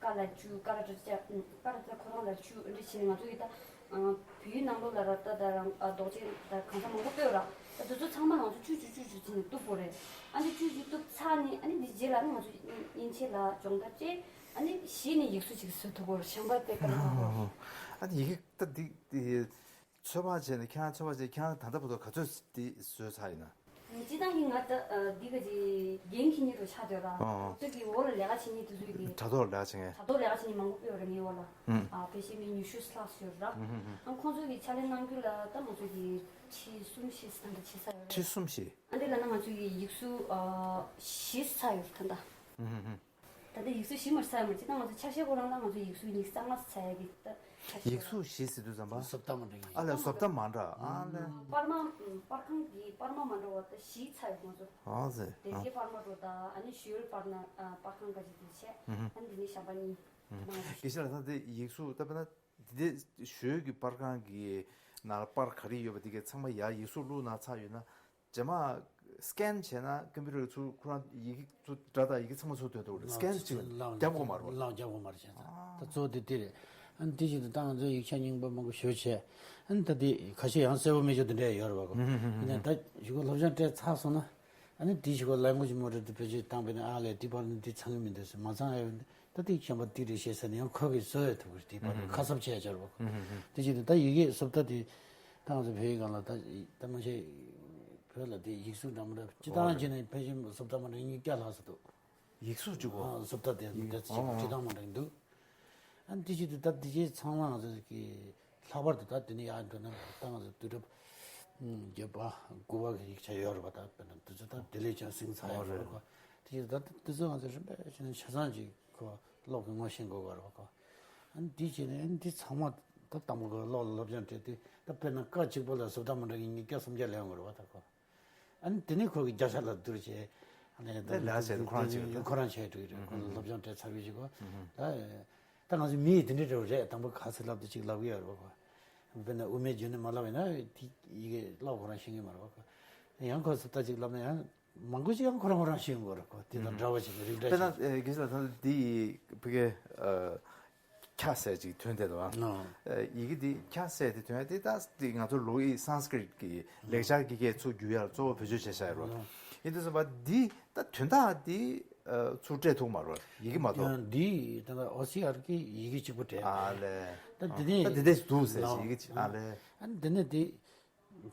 ཀ་ལ་བཅུ་ཀ་ར་ཏི་ཏྲ་ཀ་ར་ཏི་ཏྲ་ཁོ་རང་ལ་བཅུ་འདྲ་བྱས་ནས་ང་ཚོ་ཡི་ད་བོད་ཡིག་ནང་ལོགས་ལ་ར་ཏ་ད་རང་ཨ་རྡོག་ཅན་ད་གང་ས་མང་པོ་སྤོས་ར་ད་དེ་ཚོ་ཚང་མ་ང་ཚོ་བཅུ་བཅུ་བཅུ་བཅུ་བྱས་ནས་གཏུབ་དགོས་རེད། ཨ་ནི་བཅུ་བཅུ་གཏུབ་ཚར་ནས་ཨ་ནི་འདི་རྗེས་ལ་ཨ་ནི་ང་ཚོ་མཉེན་ཆས་ལ་སྦྱོང་བརྡར་བྱས་ཨ་ནི་གཞི་ནས་ཡིག་གཟུགས་ཅིག་བཟོ་ཐུབ་དགོས་རེད། གཞན་པ་དེ་ག་རེ་གཏུབ་དགོས་རེད། ཨ་ནི་ཡི་གེ་ད་འདི་འདི་ཚོད་དཔག་བྱས་ནས་ཁྱེད་རང་ཚོད་དཔག་བྱས་ཁྱེད་རང་ད་ལྟ་བར་དུ་ག་ཚོད་འདི་བཟོས་ཚར་ཡིན་ན། སྤྱིར་བཏང་གི་ང་ད་འདི་ག་ཅིག་འགན་འཁྱེར་མཁན་རུ་ཆགས་བསྡད་ར། ཨོ་ཨོ། ཚོད་ཀྱི་འོག་ལ་ལས་ཀ་བྱེད་མཁན་དེ་ཚོས་ཀྱི་དྲ་ཐོག་ལས་ཀ་བྱེད་མཁན། དྲ་ཐོག་ལས་ཀ་བྱེད་མཁན་མང་པོ་ཡོད་རེད་ངའི་འོག་ལ། ཨུམ། ཨ་ཕལ་ཆེར་མི་ཉི་ཤུ་ལྷག་ཙམ་ཡོད་ར། ཨུམ་ཨུམ་ཨུམ། ཨ་ཁོང་ཚོས་ཀྱི་ཕྱག་ལས་གནང་རྒྱུ་ལ་ད་ང་ཚོས་ཀྱི་ཁྲི་གསུམ་བཞི་ཙམ་ད་བྱེད་ས་ཡོད་རེད། ཁྲི་གསུམ་བཞི། ཨ་འདི་ལ་ན་ང་ཚོས་ཀྱི་ཡིག་གཟུགས་ཨ་བཞི་ཙམ་ཡོད་རེད་ད་ལྟ། ཨུམ་ཨུམ་ཨུམ། ད་ལྟ་ཡིག་གཟུགས་ཞིབ་མོ་ས་ཡོད་མ་རེད། ཅི་ད་ང་ཚོ་ཆ་ཤས་ཁོ་རང་ལ་ང་ཚོ་ཡིག་གཟུགས་ཉི་ཤུ་རྩ་ལྔ་ས་ཡ་གི་ད་ཆ་ཤས། ཡིག་གཟུགས་བཞི་ཟེར་དུས་ཙམ་པ། བཟོ་ལྟ་མ་འདྲ་ཡིན། ཨ་ལས་བཟོ་ལྟ་མ་འདྲ་ཨ་ལས། པར་མ་པར་ཁང་གི་པར་མ་མ་འདྲ་བ་ད་བཞི་ཚ་ཡོད་ང་ཚོ། ཨ་ཟེར། དེ་རྗེས་པར་མ་འགྲོ་ད་ཨ་ནི་ཞོལ་པར་ན་པར་ཁང་ག་ཅིག་དེ་བྱས་ཨ་ནི་དེ་ནི་གཞན་པ་གཉིས། ནང་བཞིན། དགེ་བཤེས་ལགས་ད་དེ་ཡིག་གཟུགས་ད་དཔེར་ན་དེ་ཞོལ་གྱི་པར་ཁང་གི་ནང་ལ་པར་ག་རེ་ཡོད་པ་དེ་གའི་ཚང་མ་ཡར་ཡིག་གཟུགས་བླུགས་ན་ཚར་ཡོད་ན། རྗེས་མ་སི་ཀེན་བྱས་ན་ཀམ་པུ་ཊར་ཚུར་ཁོ་རང་ཡི་གེ་ཚུར་སྒྲ་དང་ཡི་གེ་ཚང་མ་ཚུར་འདོན་ཐུབ་རེད། སི་ཀེན་ཅིག་རྒྱབ་དགོས་མ་རེད་བ། ལག་རྒྱབ་དགོས་མ་རེད་བྱས་ཙང་ད་གཙོ་བོ་དེ་དེ་རེད། ཨ་ནི་དེ་བཞིན་དུ་ད་ང་ཚོའི་ཡིག་ཆ་རྙིང་པ་མང་པོ་ཞེ་པོ་བྱས་ཨ་ནི་ད་དེ་ཁ་ཤས་ཡང་གསལ་པོ་མེད་ཆོག་དེ་འདྲ་ཡོད་རེད་བ་གོ་ཨ་ནི་ད་གཞུག་གུ་སློབ་སྦྱོང་སྤྲད་ཚར་སོང་ན་ཨ་ནི་དེ་གཞུག་གུ་ལན་གོ་ཞིག་མོ་རེད་དེ་བེད་སྤྱོད་བཏང་པས་ན་ཨ་ལས་དེ་བར་ནི་དེ་ཚང་གི་མི་འདུག་ཟེར་མ་ཚང་ཨེ་ཡོད་ད་དེ་གཞན་པ་དེ་རེད་ཤེས་ས་ནས་ཡང་ཁོ་གིས་བཟོ་ཡ་ཐུབ་གི་རེད། དེ་བར་ནི་ཁ་གསབ་བྱས་ཆོག་རེད་བ་གོ་དེ་བཞིན་དུ་ད་ཡི་གེ་བཟོ་ལྟ་དེ། ད་ང་ཚོ་བོད་ཡིག་སྒང་ལ་ད་ད་མ་ཤེས་བོད་ལ་དེ་ཡིག་གཟུགས་འདྲ་མི་འདྲ་སྤྱིར་བཏང་བྱས་ན་ཕལ་ཆེར་བཟོ་ལྟ་མ་འདྲ་ཉིས་བརྒྱ་ལྷག་ཙམ་འདུག་ཡིག་གཟུགས་གཅིག་པོ། ཨ་བཟོ་ལྟ་དེ་ཡིག་འདྲ་ཅིག་ཨོ་སྤྱིར་བཏང་མ་འདྲ་འདུག་ཨ་འདི་བྱེད་དུས་ད་འདི་བྱེད་ཚང་མ་ང་ཚོ་གི་ལྷག་པར་དུ་ད་འདི་ནས་ཡར་འགྲོ་ན་ད་ང་ཚོ་དུས་རབས་བརྒྱད་པ་དགུ་པ་གི་ཡིག་ཆ་ཡོད་རེད་པ། ད་དཔེར་ན་འདི་ཚོ་ད་བདེ་ལེགས་ཀྱང་ཟིང་ཚ་ཡོད་རེད་པ། དེ་བྱེད་དུས་ད་འདི་ཚོ་ང་ཚོ་རིམ་པས་བྱས་ནས་ཆ་ཚང་ཅིག་གོ་ཀློག་གི་ངོ་ཤེས་དགོས་པ་རེད་པ་གོ། ཨ་འདི་བྱས་ནས་ཨ་འདི་ཚང་མ་ད་དང་པོ་གི་ཀློག་ལ་སློབ་སྦྱོང་སྤྲད་དུས་ད་དཔེར་ན་སྐབས་གཅིག་པོ་ལ་བཟོ་ལྟ་མི་འདྲ་གི་ཉིས་བརྒྱ་སུམ་བརྒྱ་ལས་ཡོང་གི་རེད་པ་ད་གོ། ཨ་ནི་དེ་ནས་ཁོ་གི་བརྒྱ་ཆ་ལ་བསྡུར་བྱས། ཨ་ནི་དེ་ལས་བྱས་ཁོ་རང་བྱེད་ཀྱི་རེད། ཁོ་རང་བྱེད་འགྲོ་གི་རེད། ཁོ་ལ་སློབ་སྦྱོང་སྤྲད་ཚར་བའི་གཞུག་གུ་ད། ད་ང་ཚོ་མི་ཡིས་དེ་འདྲའི་འདྲ་བོ་རེད། དང་པོ་ག་ཚོད་ལབ་དུས་གཅིག་ལབ་གི་ཡོད་རེད་པ་ཁོ། དཔེར་ན་དབུ་མའི་འཇུག་ནས་མ་ལབ་ཡིན་ན་དེ་ཡི་གེ་ཀློག་ཁོ་རང་ཤེས་ཀྱི་མ་རེད་པ་ཁོ། ཡང་ཁོ་ཚོ་ད་ཅིག་ལབ་ན་ཡང་མང་པོ་ཅིག་ཡང་ཁོ་རང་ཁོ་རང་ཤེས་ཡོང་གི་རེད་ཁོ། དེ་དང་འདྲ་བ་ཞིག་རིགས་འདྲ་དཔེར་ཞིག་ན་ཨེ་དགེ་བཤེས་ལགས་ད་འདི་ཡི་ཕ་གི་ཨ། ཁ་ཟེར་ཅིག་ཐོན་བསྡད་འདུག་ཨ། ནོ། ཨ་ཡི་གེ་འདི་ཁ་ཟེར་དེ་ཐོན་ཡ་དེ་ད་འདི་ང་ཚོ་ལོ་ཡི་སཾ་སྐྲྀཏ་གི་ལེགས་སྦྱར་གྱི་སྐད་ཚུར་བསྒྱུར་ཡ་གཙོ་བོ་བེད་སྤྱོད་བྱས་བཞག་ཡོད་རེད། ནོ། ཡིན་དུས་ཙམ་པ་འདི་ད་དོན་དག་འདི་ཨ་ཚུར་སྤྲད་ཐུབ་མ་རེད། ཡི་གེ་མ་གཏོགས། ཡང་འདི་ད་ལྟ་ཨོ་སི་ཨར་གྱི་ཡི་གེ་གཅིག་པུ་སྤྲད། ཨ་ལས། ད་འདི་ནས་ད་འདི་འདྲས་འདུག་ཟེར་ནོ། ཡི་གེ་གཅིག་ཨ་ལས། ཨ་འདི་ནས་འདི།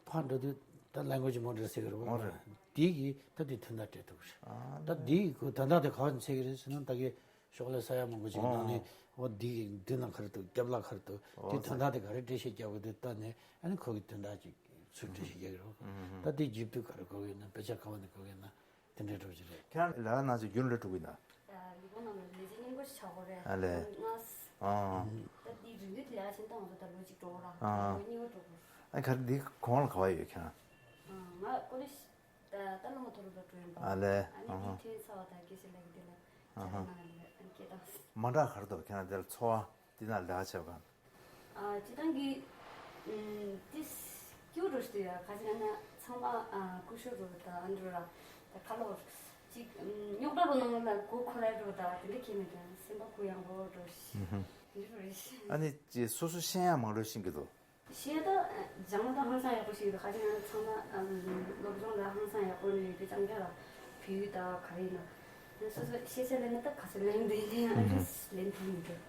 ཕར་འགྲོ་དུས་ད་ལེང་གོ་ཇི་མོ་ཌེལ་ཟེར་གི་རེད་པ། འོ་རེད། དེ་གིས་ད་དེ་དོན་དག་སྤྲད་ཐུབ་ཀྱི་རེད། ཨ་ད་དེ་གི་ཁོ་དོན་དག་དེ་ག་པར་འཚོལ་གི་རེད་ཟེར་ན། ད་གི་ཤོག་ལྷེ་ས་ཡ་མང་པོ་ཅིག་གི་ནང་ནས། འོ་འདི་གི་མདུན་ལ་ག་རེ་འདུག་རྒྱབ་ལ་ག་རེ་འདུག་འོ་དེ་དོན་དག་དེ་ག་རེ་འགྲེལ་བཤད་རྒྱག་དགོས་འདུག་ལྟ་ནས། ཨ་ནི་ཁོ་གི་དོན་དག་ཅིག་ཚུར་འགྲེལ་བཤད་རྒྱག་གི་རེད་པ། ཨ་ད་དེ་བརྒྱུད་དུས་ག་རེ་དགོས་ཀྱི་ཡོད་ན། དཔེ་ཆ་ག་པ་ནས་དགོས་ཀྱི་ཡོད་ན། དེ་འདྲའི་འགྲོ་གི་རེད། ཁྱེད་རང་ལས་ཀ་གནང་ཆེད་རྒྱུན་ལ་འགྲོ་གི་ཡིན་ན། ལི་སྦོ་ནང་ལ་ལས་བྱེད་སྙིང་པོ་ཞིག་ཆགས་དགོས་རེད། ཨ་ལས། ལོ་ལྔ། ཨ། ད་འདི་རིན་དོད་དེ་ལས་ཀ་བྱེད་སྟངས་ད་ལོ་གཅིག་འགྲོ་ར། ཨ། ལོ་གཉིས་པ་འགྲོ་དགོས། ཨ་ག་རེ་འདི་གོང་ལ་ག་པར་ཡོད་ཁྱེད་རང་། ང་ཀོ་ལེ་ཇི་ད་ད་སློབ་མ་མཐོ་སློབ་ལ་འགྲོ་ཡིན་པ། ཨ་ལས། ཨ་ནི་ཨ་འདི་ཧ་ཐོན་ཚར་བ་དང་སྐད་ཆ་ལབ་ཀྱི་འདི་ལ་ཨ་ཧ་ཆ་ལག་ནང་ལ་ཨ་ནི་སྐད་བཏང་། མ་འདྲ་ག་རེ་འདུག་ཁྱེད་རང་འདི་ལ་འཚོ་བ་འདི་ན་ལས་ཀ་བྱེད་པ་ག་ཨ་སྤྱིར་བཏང་གི་ཨུམ་ཏིས་སྐྱུ་རུ་སྟེ་ཡ་ཁ་ཅིག་ན་ཚང་མ་ཨ་སྐུ་ཞབས་རུ་ད་ཨ་འདྲ་ར་ད་ཁ་ལོ་ཅིག་ཨུམ་རྙོག་དྲ་རུ་ནང་ལ་གོ་ཁོ་ར་རུ་ད་དེ་འདྲ་ཁྱེད་མེད་ཀྱང་སེམས་པ་གུ་ཡངས་པོ་འགྲོ་ཞིག་ཨུམ་ཧུམ་འདི་རུ་རེ་ཞིག་ཨ་ནི་ཅི་སོ་སོ་ཤེས་ཡ་མང་རུ་ཤིང་གི་འདུག་ཤེས་ད་སྦྱང་ན་ད་ཧང་སང་ཡག་པོ་ཞིག་རེད། ཁ་ཅིག་ན་ཚང་མ་ཨམ་སློབ་སྦྱོང་ལ་ཧང་སང་ཡག་པོ་ནས་ཡོད་དུས་ཙང་ཁྱེད་ལ་བོད་ཡིག་ད་ག་རེ་ཡིན་ན་སོ་སོ་ཤེས་བྱ་ལེན་ན་ད་ག་ཚོད་ལེན་འདི་ནས་ཨ་ཏིས་ལེན་ཐུབ་མི་འགྲོ།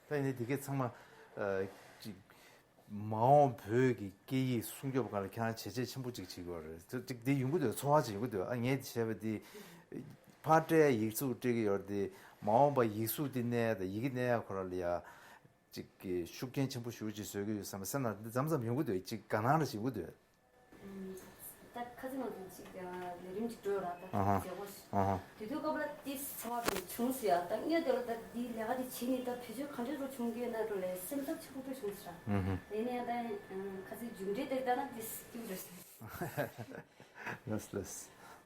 ད་ཡིན་ནའི་འདི་གས་ཚང་མ་ཨ་ཅིག་མ་འོངས་བོད་ཀྱི་སྐད་ཡིག་སྲུང་སྐྱོབ་སྒང་ལ་ཁྱེད་རང་བྱས་རྗེས་ཆེན་པོ་ཅིག་བྱེད་ཀྱི་ཡོད་རེད། ཅིག་འདི་ཡོང་གི་འདུག་ཚོར་བ་ཅིག་ཡོང་གི་འདུག་ཨ་ངས་འདི་བྱས་པ་འདི་ཕར་སྤྲད་ཡིག་གཟུགས་སྤྲད་ཀྱི་ཡོད་རེད། འདི་མ་འོངས་པ་ཡིག་གཟུགས་འདི་གནས་ཡ་དང་ཡི་གེ་གནས་ཡ་ཁོ་རང་ལ་ཡ། ཅིག་གི་ཤུགས་རྐྱེན་ཆེན་པོ་ཞེ་པོ་ཅིག་བཟོ་གི་ཡོད་བསམ་པ་སེམས་ནང་འདི་མཚམས་མཚམས་ཡོང་གི་འདུག་ཅིག་དགའ་སྣང་རེ་ཞིག་ཡོང་གི་འདུག་ད་ཁ་སང་ང་ཚོ་ཅིག་ལས་རིམ་ཅིག་འགྲོ་ར་ད་ཨ་ཧ་མཛེས་པོ་ཞིག་ཨ་ཧ་དེ་དུས་སྐབས་ལ་ཏིས་ཚོར་བ་དེ་བྱུང་སོང་ཡ། ད་སྔོན་དེ་ལ་ད་འདི་ལས་ཀ་དེ་བྱེད་ནས་ད་བེད་སྤྱོད་གང་འདྲ་རུ་བྱུང་གི་ཡོད་ན་འགྲོ་ལས་སེམས་འཚབ་ཆེན་པོ་དཔེ་བྱུང་སོང་ར། ཨ་ཧ་ཡིན་ནའི་ད་ཁ་སང་མཇུག་འབྲས་དེ་ལྟ་ན་ཏིས་སྐྱིད་པོ་རེད། ལགས་ལགས།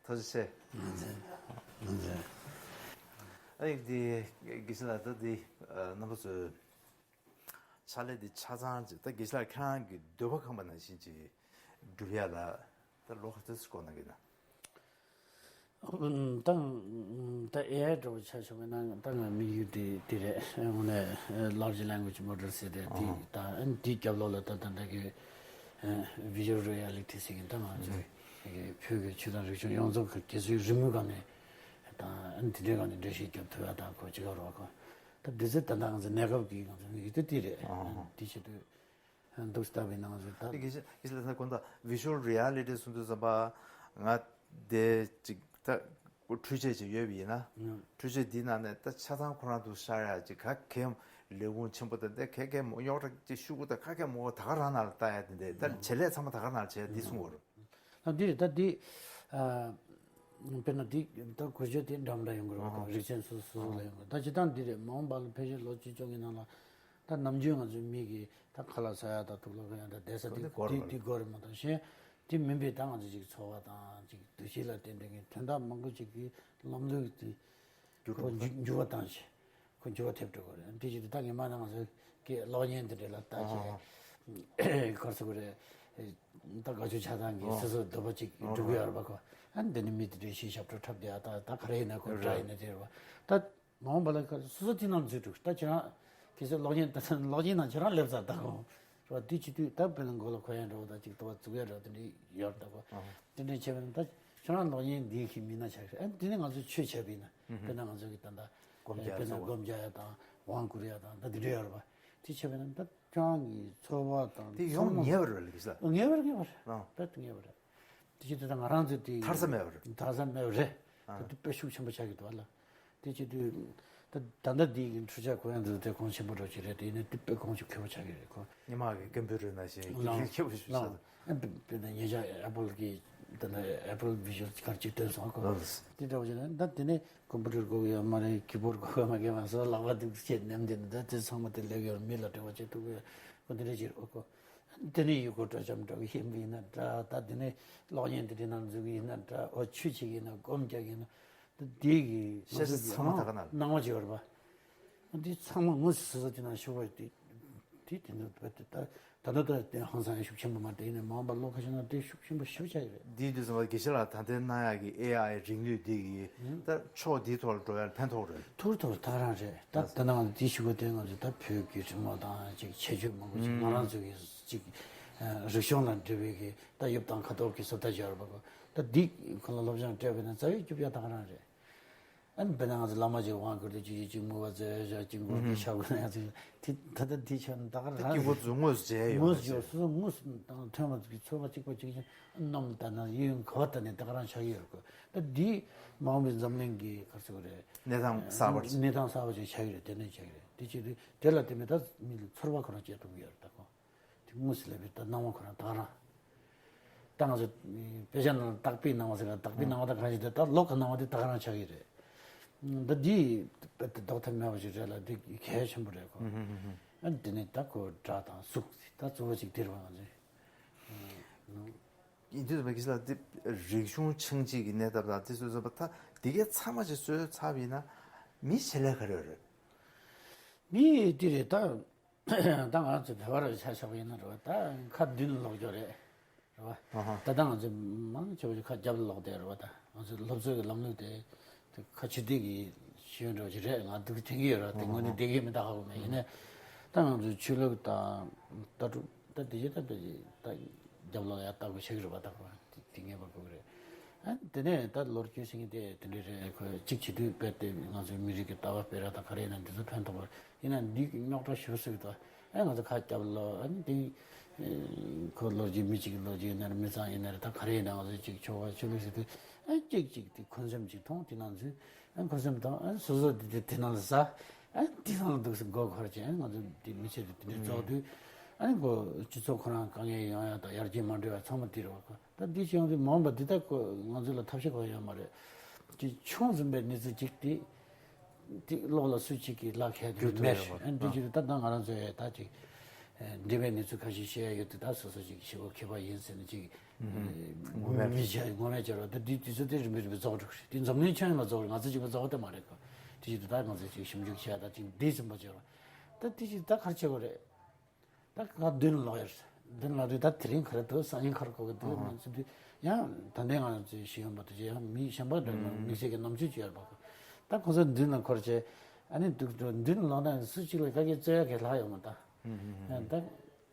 ཐུགས་རྗེ་ཆེ། ཨ་ཡིག་འདི་དགེ་བཤེས་ལགས་ད་འདི་རྣམ་པ་ཚོས། ཕྱག་ལས་འདི་ཆ་ཚང་ཅིག་ད་དགེ་བཤེས་ལགས་ཁྱེད་རང་གི་འདོད་པ་ཁེངས་པ་ནང་བཞིན་ཅིག་སྒྲུབ་ཡ་ལ་ད་ལོ་ག་ཚོད་ཅིག་འགོར་གནང་གི་ན། ད་ད་ཨེ་ཨའི་འདྲ་བོ་ཆ་བཞག་པ་ན་ད་ང་དམིགས་ཡུལ་དེ་དེ་རེད། དངོས་གནས་large language model ཟེར་དེ་དེ་ད་འདིའི་རྒྱབ་ལོགས་ལ་ད་ད་ལྟ་གི་visual reality ཟེར་གི་ད་ང་ཚོའི་བོད་ཀྱི་ཆོས་དང་རིག་གཞུང་ཡོངས་རྫོགས་ཀྱི་དེ་ཚོའི་རི་མོའི་སྒང་ནས་ད་འདི་འདྲའི་སྒང་ནས་འགྲེལ་བཤད་རྒྱབ་ཐུབ་ཡ་ད་གོ་ཅི་ག་རོགས་གོ། ད་འདི་ཚོ་ད་ལྟ་ང་ཚོ་གནས་སྐབས་ཀྱི་ང་ཚོ་དམིགས་ཡུལ་དེ་དེ་རེད། ཨ་ཧ། དེ་བྱེད་དུས་འདུག་སྟབས་ཡིན་ན་ང་ཚོ་ད། དེ་གི་ཞིག་ལ་ད་དགོངས་དག visual reality གསུང་དུས་ཙམ་པ་ང་དེ་ཅིག་ད་འཕྲུལ་ཆས་ཅིག་ཡོད་པ་ཡིན་ན། ཨ། འཕྲུལ་ཆས་འདིའི་ནང་ནས་ད་ཆ་ཚང་ཁོ་རང་དུ་ཤར་ཡ་ཅིག་ག་གེ་ལས་ཁུངས་ཆེན་པོ་དང་དེ་ག་གེ་རྙོག་དྲ་ཅིག་ཤུ་གུ་དང་ག་གེ་མོ་ད་ག་རང་ནང་ལ་ལྟ་ཡ་དེ་འདྲ་ད་བྱེད་ལས་ཚང་མ་ད་ག་རང་ནང་བྱས་འདི་གསུང་བ་རེད། ད་འདི་རེད་ད་འདི། ཨ། དཔེར་ན་འདི་ད་གོ་ཆོད་དེ་འདྲ་མི་འདྲ་ཡོང་གི་རེད་བ། ཨ། རིགས་ཅན་སོ་སོ་སོ་སོ་ལ་ཡོང་གི་རེད། ད་སྤྱིར་བཏང་འདི་རེད། མ་འོངས་པ་ལ་ཕལ་ཆེར་ལོ་བཅུ་བཅོ་ལྔའི་ནང་ལ་ད་ནམ་རྒྱུན་ང་ཚོའི་མི་གིས་ད་ཁ་ལག་ཟ་ཡ་དང་དུག་ལོག་གོན་ཡ་དང་བསྡད་ས་དེ་དེ་དགོས་རེད་དེ་མ་དེ་དགོས་རེད་མ་གཏོགས་གཞན་དེ་མིན་པའི་ད་ང་ཚོ་ཅིག་འཚོ་བ་དང་ཅིག་འདུ་ཤེས་ལ་བརྟེན་ཏེ་གི་དོན་དག་མང་པོ་ཅིག་གི་ལམ་ལུགས་དེ་འགྱུར་འགྲོ་འགྱུར་འགྱུར་བ་བཏང་ཞིང་། ཁོ་འགྱུར་བ་ཐེབས་འགྲོ་གི་རེད། དེ་བཞིན་དུ་ད་ངས་མ་ནང་ང་ཚོ་གི་གློག་བརྙན་འདི་འདྲ་ལ་ལྟ་ཨ་ཅེས་གར་སོ་གི་རེད། ད་དགའ་ཆོས་ཆ་ཚང་གི་ཨ་སོ་སོ་འདོད་པ་ཅིག་ཨ་འགྲུབ་གི་ཡོད་རེད་པ་ཁོ། ཨ་འདི་ནི་མི་དེ་འདྲའི་ཤི་ཞབས་བྲོ་འཁྲབ་བསྡད་ཡ་ད་ད་ག་རེ་ཡིན་ན་ཁོ་རེད། འདྲ་ཡིན་ན་དེ་རེད་པ། ད་མ་འོངས་པ་ལ་ཁ་སོ་སོ་དེ་ནང་འཛུལ་འགྲོ་ད་ཁྱེད་རང་གལ་སྲིད་གློག་བརྙན་ད་གློག་བརྙན་ནང་ཁྱེད་རང་སླེབས་ཚར་ད་ཁོ། རེད་པ། དེ་བྱེད་དུས་ད་དཔེར་ན་མགོ་ལ་གོན་ཡ་འདྲ་བོ་ད་ཅིག་ལྟོ་བ་བཙུགས་ཡ་འདྲ་བོ་དེ་འདྲའི་ཡོད་རེད་ད་ཁོ། ཨ་དེ་འདྲའི་བྱས་པ་ན་ད་ཁྱེད་རང་གློག་བརྙན་འདི་གི་མི་སྣ་ཆགས་ཤིག་ཨ་འདི་ནི་ང་ཚོས་ཆོས་བྱས་པ་ཡིན་ན། ཨུ་ཧུ། དཔེར་ན་ང་ཚོ་གི་ད་ལྟ་སྒོམ་རྒྱག་དཔེར་ན་ཚོགས་སྒོམ་རྒྱག་ཡ་དང་དབང་བསྐུར་ཡ་དང་ད་འདི་འདྲ་ཡོད་རེད་པ། དེ་བྱས་པ་ན་ད་ཁྱེད་རང་གི་འཚོ་བ་དང་དེ་ཡོང་ཚང་མ་ངེས་པར་རེད་ལ་གི་ས། ངེས་པར་ངེས་པར་རེད། ཨ་དཔེ་ངེས་པར་རེད། དེ་བྱེད་དུས་ད་ང་རང་ཚོ་དེ་ཐར་ས་མེད་པ་རེད། ཐར་ས་མེད་པ་རེད། ཨ་ད་དེ་དཔེ་ཤུགས་ཆེན་པོ་ཆགས་ཀྱི་འདུག་ཨ་ལ། དེ་བྱེད་དུས་ ད་ད་ལྟ་འདི་གི་འཕྲུལ་ཆས་གོ་ཡང་འདུག་དེ་གོང་ཆེན་པོ་འགྲོ་གི་རེད། དེ་ཡིན་ན་དེ་དཔེ་གོང་ཆེ་མཁས་པོ་ཆགས་ཀྱི་རེད་ཁོ། སྔོན་མ་གི་ཀམ་པུ་ཊར་ནང་བཞིན་ལང་མཁས་པོ་ཞིག་ཆགས་ལང་། ཨ་དཔེ་དཔེ་ད་ཉེ་ཆར་ཨེ་པལ་གི་ད་ལྟ་ཨེ་པལ་ཝི་ཞུ་ཨལ་ག་རེ་ཅིག་སྟོན་སོང་ཁོ། ལགས། དེ་འདྲ་བོ་ཞིག་ན་ད་དེ་ནས་ཀམ་པུ་ཊར་དགོས་ཀྱི་ཡོད་མ་རེད། ཀི་བོར་ཌི་དགོས་ཀྱི་ཡོད་མ་རེད། ང་ཚོ་ལག་པ་འདུག་བྱས་ནེམ་དེ་ནི་ད་དེ་ཚང་མ་དེ་ལེགས་ཡོད་མི་ལ་འབྲེལ་བ་བྱེད་ཐུབ་ཀྱི་ཡོད་ཁོ། དེ་འདྲ་ཅིག་རེད་ཁོ། དེ་ནས་ཡུལ་སྐོར་སྤྲོ་འཆམ་འགྲོ་གི་ཡིན་པ་ཡིན་ན་འདྲ། ད་དེ་ནས་གློག་བརྙན་དེ་འདྲའི་ནང་འཛུལ་གི་ཡིན་ན་འདྲ། འོ་ཆོས་བྱེད་ཀྱི་ཡིན་ན་སྒོམ་རྒྱག་གི་ཡིན་ན། ད་དེ་གི་ཤེས་བྱ་ཚང་མ་ད་ག་ན་སྣང་བ་ཅིག་ཡོད་རེད་པ། འདི་ཚང་མ་དངོས་སུ་སོ་སོ་དེ་ན་ཤུགས་པ་དེ་དེ་དེ་ཚོ་ད་ད་ད་ད་ད་དེ་ཧང་སང་ཤུགས་ཆེན་པོ་མ་རེད། ཡིན་ནའི་མ་འོངས་པ་ལོ་ཁ་ཤས་ནང་དེ་ཤུགས་ཆེན་པོ་ཞེ་པོ་ཆགས་ཀྱི་རེད། འདིའི་དུས་ཙམ་པ་དགེ་བཤེས་ལགས་ད་ལྟའི་གནང་ཡག་གི་ཨེ་ཨའི་རིག་ནུས་འདི་གི་ད་ཕྱོགས་འདིའི་ཐོག་ལ་འགྲོ་ཡག་ཕན་ཐོགས་རེད། ཐུར་ཐུར་ཐག་རང་རེད། ད་ད་ནང་འདི་ཞུ་གི་དེ་ང་ཚོ་ད་བོད་ཀྱི་རི་མོ་དང་ཅིག་ཁྱད་ཆོས་མང་པོ་ཅིག་ང་རང་ཚོ་གི་ཅིག་རིག་གཞུང་ལ་འབྲེལ་བའི་གི་ད་ཡུལ་དང་ཁ་ཐོར་གྱི་བཟོ་ལྟ་སྦྱར་བ་གོ། ད་འདི་ཁོ་ལ་སློབ་སྦྱོང་སྤྲད་པ་ཡིན་ན་རྩ་བའི་རྒྱུ་ཆ་ད་ག་རང་རེད། ཨ་ནི་དཔེར་ན་ང་ཚོ་བླ་མ་ཅིག་དབང་བསྐུར་ཏེ་ཅིག་ཅིག་མུ་བ་ཙེ་ཞག་ཅིག་མགོ་ནས་ཤ་དགོས་ན་ཡང་ཅིག་དེ་ད་ལྟ་འདི་ཆ་ད་ག་རང་སྐྱེ་བོ་རེད། ཚོ་དངོས་སུ་མཇལ་ཡོད་དངོས་པ་སུ་ཡོད་ཅིག་སོ་སོ་དངོས་སུ་དང་ཐོན་པ་ཚོ་གི་ཚོར་བ་གཅིག་པ་གཅིག་རྐྱང་རྣམས་ལྟ་ན་ཡུན་ག་བ་ལྟ་ནས་ད་ག་རང་ཆགས་ཀྱི་ཡོད་གོ། ད་འདི་མ་འོངས་པའི་འཛམ་གླིང་གི་ག་རེ་ཟེར་དགོས་རེད། གནས་སྟངས་གསར་པ་རེད། གནས་སྟངས་གསར་པ་ཅིག་ཆགས་ཀྱི་རེད། དེ་ནས་ཆགས་ཀྱི་རེད། དེ་བྱེད་དུས་དེ་ལ་བརྟེན་ནས་ད་མི་ལ་ཚོར་བ་ཁོ་རང་སྐྱེ་ཐུབ་ཀྱི་ཡོད་རེད་ད་ཁོ། དེ་དངོས་སུ་སླེབས་པའི་ད་སྣང་བ་ཁོ་རང་ད་ག་རང་། ད་ང་ཚོ་དཔེ་ཆ་ནང་ལ་བརྟག་པའི་སྣང་བ་ཟེར་ག་བརྟག་པའི་སྣང་བ་ད་ག་རང་ཞིག་ད་ད་ལོག་གི་སྣང་བ་དེ་ད་ག་རང་ཆགས་ཀྱི་རེད། ད་འདི་དཔེ་དེ་ལྡོག་ཐབས་མེད་པ་ཞིག་རེད་ལ་དེ་གལ་ཆེན་པོ་རེད་ཁོ། ཨ་འདི་ནས་ད་ཁོ་སྒྲ་དང་གཟུགས་ད་གཙོ་བོ་ཅིག་དེ་རེད་བ་ང་ཚོས། ཡིན་དུས་ད་གི་ལ་དེ་རིག་གཞུང་ཆགས་འཇིག་གི་གནས་སྟངས་དང་དེ་ཚོ་ཚོ་ད་དེ་གའི་ཚང་མ་ཅིག་གསོས་ཚར་བ་ཡིན་ན་མི་ཆེ་ལས་ག་རེ་རེད། མི་དེ་རེད་ད། ད་ང་ཚོ་བོད་པ་ར་ཆ་ཆ་བ་ཡིན་ན་རེད་བ། ད་ཁ་མདུན་ལོག་རྒྱུ་རེད། རེད་བ། ད་ལྟ་ང་ཚོ་མང་ཆེ་བ་ཞིག་ཁ་རྒྱབ་ལོག་བསྡད་རེད་བ། ད་ང་ཚོ་སློབ་གསོའི་ལམ་ལུགས་དེ་ཁ་ཕྱི་སྡིག་གི་ཤེས་ཡོན་འདྲ་བ་ཞིག་རེད། ང་སྡུག་དྲན་གྱི་ཡོད་རེད་བ། དེ་དངོས་གནས་བསྡད་ཀྱི་མི་ད་ཧ་གོ་མེད། ཡིན་ནའི་ད་ང་ཚོ་ཆོས་ལུགས་དང་ལྟ་གྲུབ་ད་དེ་ཡོད་ད་དེ་ད་རྒྱབ་ལོག་ཡ་ལྟ་དགོས་ཤེས་ཀྱི་རེད་བ། ད་ཁོ་དེ་ངེས་པར་དགོས་ཀྱི་རེད། ཨ་དེ་ནས་ད་ལོ་རྒྱུས་ཟེར་མཁན་དེ་དེ་འདྲ་རེད། ཁོ་གཅིག་བྱེད་དུས་དཔེ་དེ་ང་ཚོའི་མི་རིགས་ཀྱི་ལྟ་བ་སྤེལ་ར་དང་ག་རེ་ཡིན་ན་འདི་ཚོ་ཕན་ཐོགས་པ་ཡིན་ན་འདི་རྙོག་དྲ་ཞེ་པོ་སྲིད་དོ། ཨ་ང་ཚོ་ཁ་རྒྱབ་ལོག་ཨ་ནི་དེ་ཁོ་ལོ་རྒྱུས་མི་གཅིག་གི་ལོ་རྒྱུས་ཡིན་ན་རེད། མི་ཚང་ཡིན་ན་རེད། ད་ག་རེ་ཡིན་ན་ང་ཚོ་གཅིག་ཆོ་ག་ཆོས་ལུགས་ཟེར་དུས་ཨ་གཅིག་གཅིག་དེ་འཁོན་སེམས་གཅིག་མཐོང་དེ་ནང་ཚུད། ཨ་འཁོན་སེམས་དང་ཨ་སོ་སོ་དེ་དེ་དེ་ནང་ལ་ཟ། ཨ་དེ་ནང་ལ་འདུག་སེ་མགོ་འཁོར་བྱས་ཨ་ང་ཚོ་དེ་མི་ཚེ་དེ་དེ་འདྲ་རྫོགས་དུས་ཨ་ནི་ཁོ་སྤྱི་ཚོགས་ཁོ་རང་དཀའ་ངལ་ཡོང་ཡ་དང་ཡར་རྒྱས་མ་འགྲོ་ཡ་ཚང་མ་དེ་རེད་བ། ཁོ་ད་འདི་བྱས་ཡོང་དུས་མ་འོངས་པ་འདི་ལྟ་ཁོ་ང་ཚོ་ལ་ཐབས་ཤེས་གང་ཡོད་མ་རེད། ཅིག་ཆུང་ཙམ་པའི་གནས་ཚུལ་ཅིག་དེ་དེ་ལོག་ལ་སུ་གཅིག་གིས་ལག་ཁྱེར་དེ་བསྒྱུར་ཐུབ་མེད། ཡོད་པ། ཨ་འདི་ཅིག་ད་ལྟ་ང་རང་ཚོའི་ད་ཅིག་འདས་པའི་གནས་ཚུལ་ཁ་ཤས་བཤད་ཡ་ཡོད་དུས་ད་སོ་སོ་ཅིག་ཞེ་པོ་མཁས་པ་ཡིན་ཟེར་ནས་ཅིག་ངོ་མས་མི་བྱ་ངོ་མས་བྱ་རོགས་ད་འདི་དུས་ཚོད་དེ་རིམ་པས་རིམ་པས་རྫོགས་འགྲོ་གི་རེད། དེ་འཛམ་གླིང་ཁྱོན་ཡོངས་ལ་རྫོགས་རེད། ང་ཚོ་གཅིག་པ་རྫོགས་ཏེ་མ་རེད་ཁོ། དེ་ཅིག་ད་ལྟ་ང་ཚོས་ཅིག་ཞིབ་འཇུག་བྱས་ད་ཅིག་འདི་ཟིན་པ་བྱས་རོགས་ད་འདི་ཅིག་ད་ག་རེ་བྱེད་དགོས་རེད། ད་ང་མདུན་ལ་ལོག་ཡོད། མདུན་ལ་དུས་ད་དེ་རིང་ག་རེ་འདུག་སང་ཉིན་ག་རེ་གོ་གི་འདུག་ཨ་ང་ཚོ་དུས་ཡང་ད་ལྟའི་ང་ཚོའི་ཤེས་ཡོན་པ་དེ་ཚོ་ཡང་མི་གཞན་པ་འདྲ་ན་དམིགས་བསལ་གྱི་རྣམ་དཔྱོད་ཅིག་ཡོད་པ་གོ། ད་ཁོང་ཚོ་མདུན་ལ་འཁོར་བྱས་ཨ་ནི་འདུག་འགྲོ་མདུན་ལ་ལོག་ན་སུ་གཅིག་ལ་ག་གེ་རྩོད་ཡ་གི་ལྷག་ཡོད་མ་ད། ཨ་ད་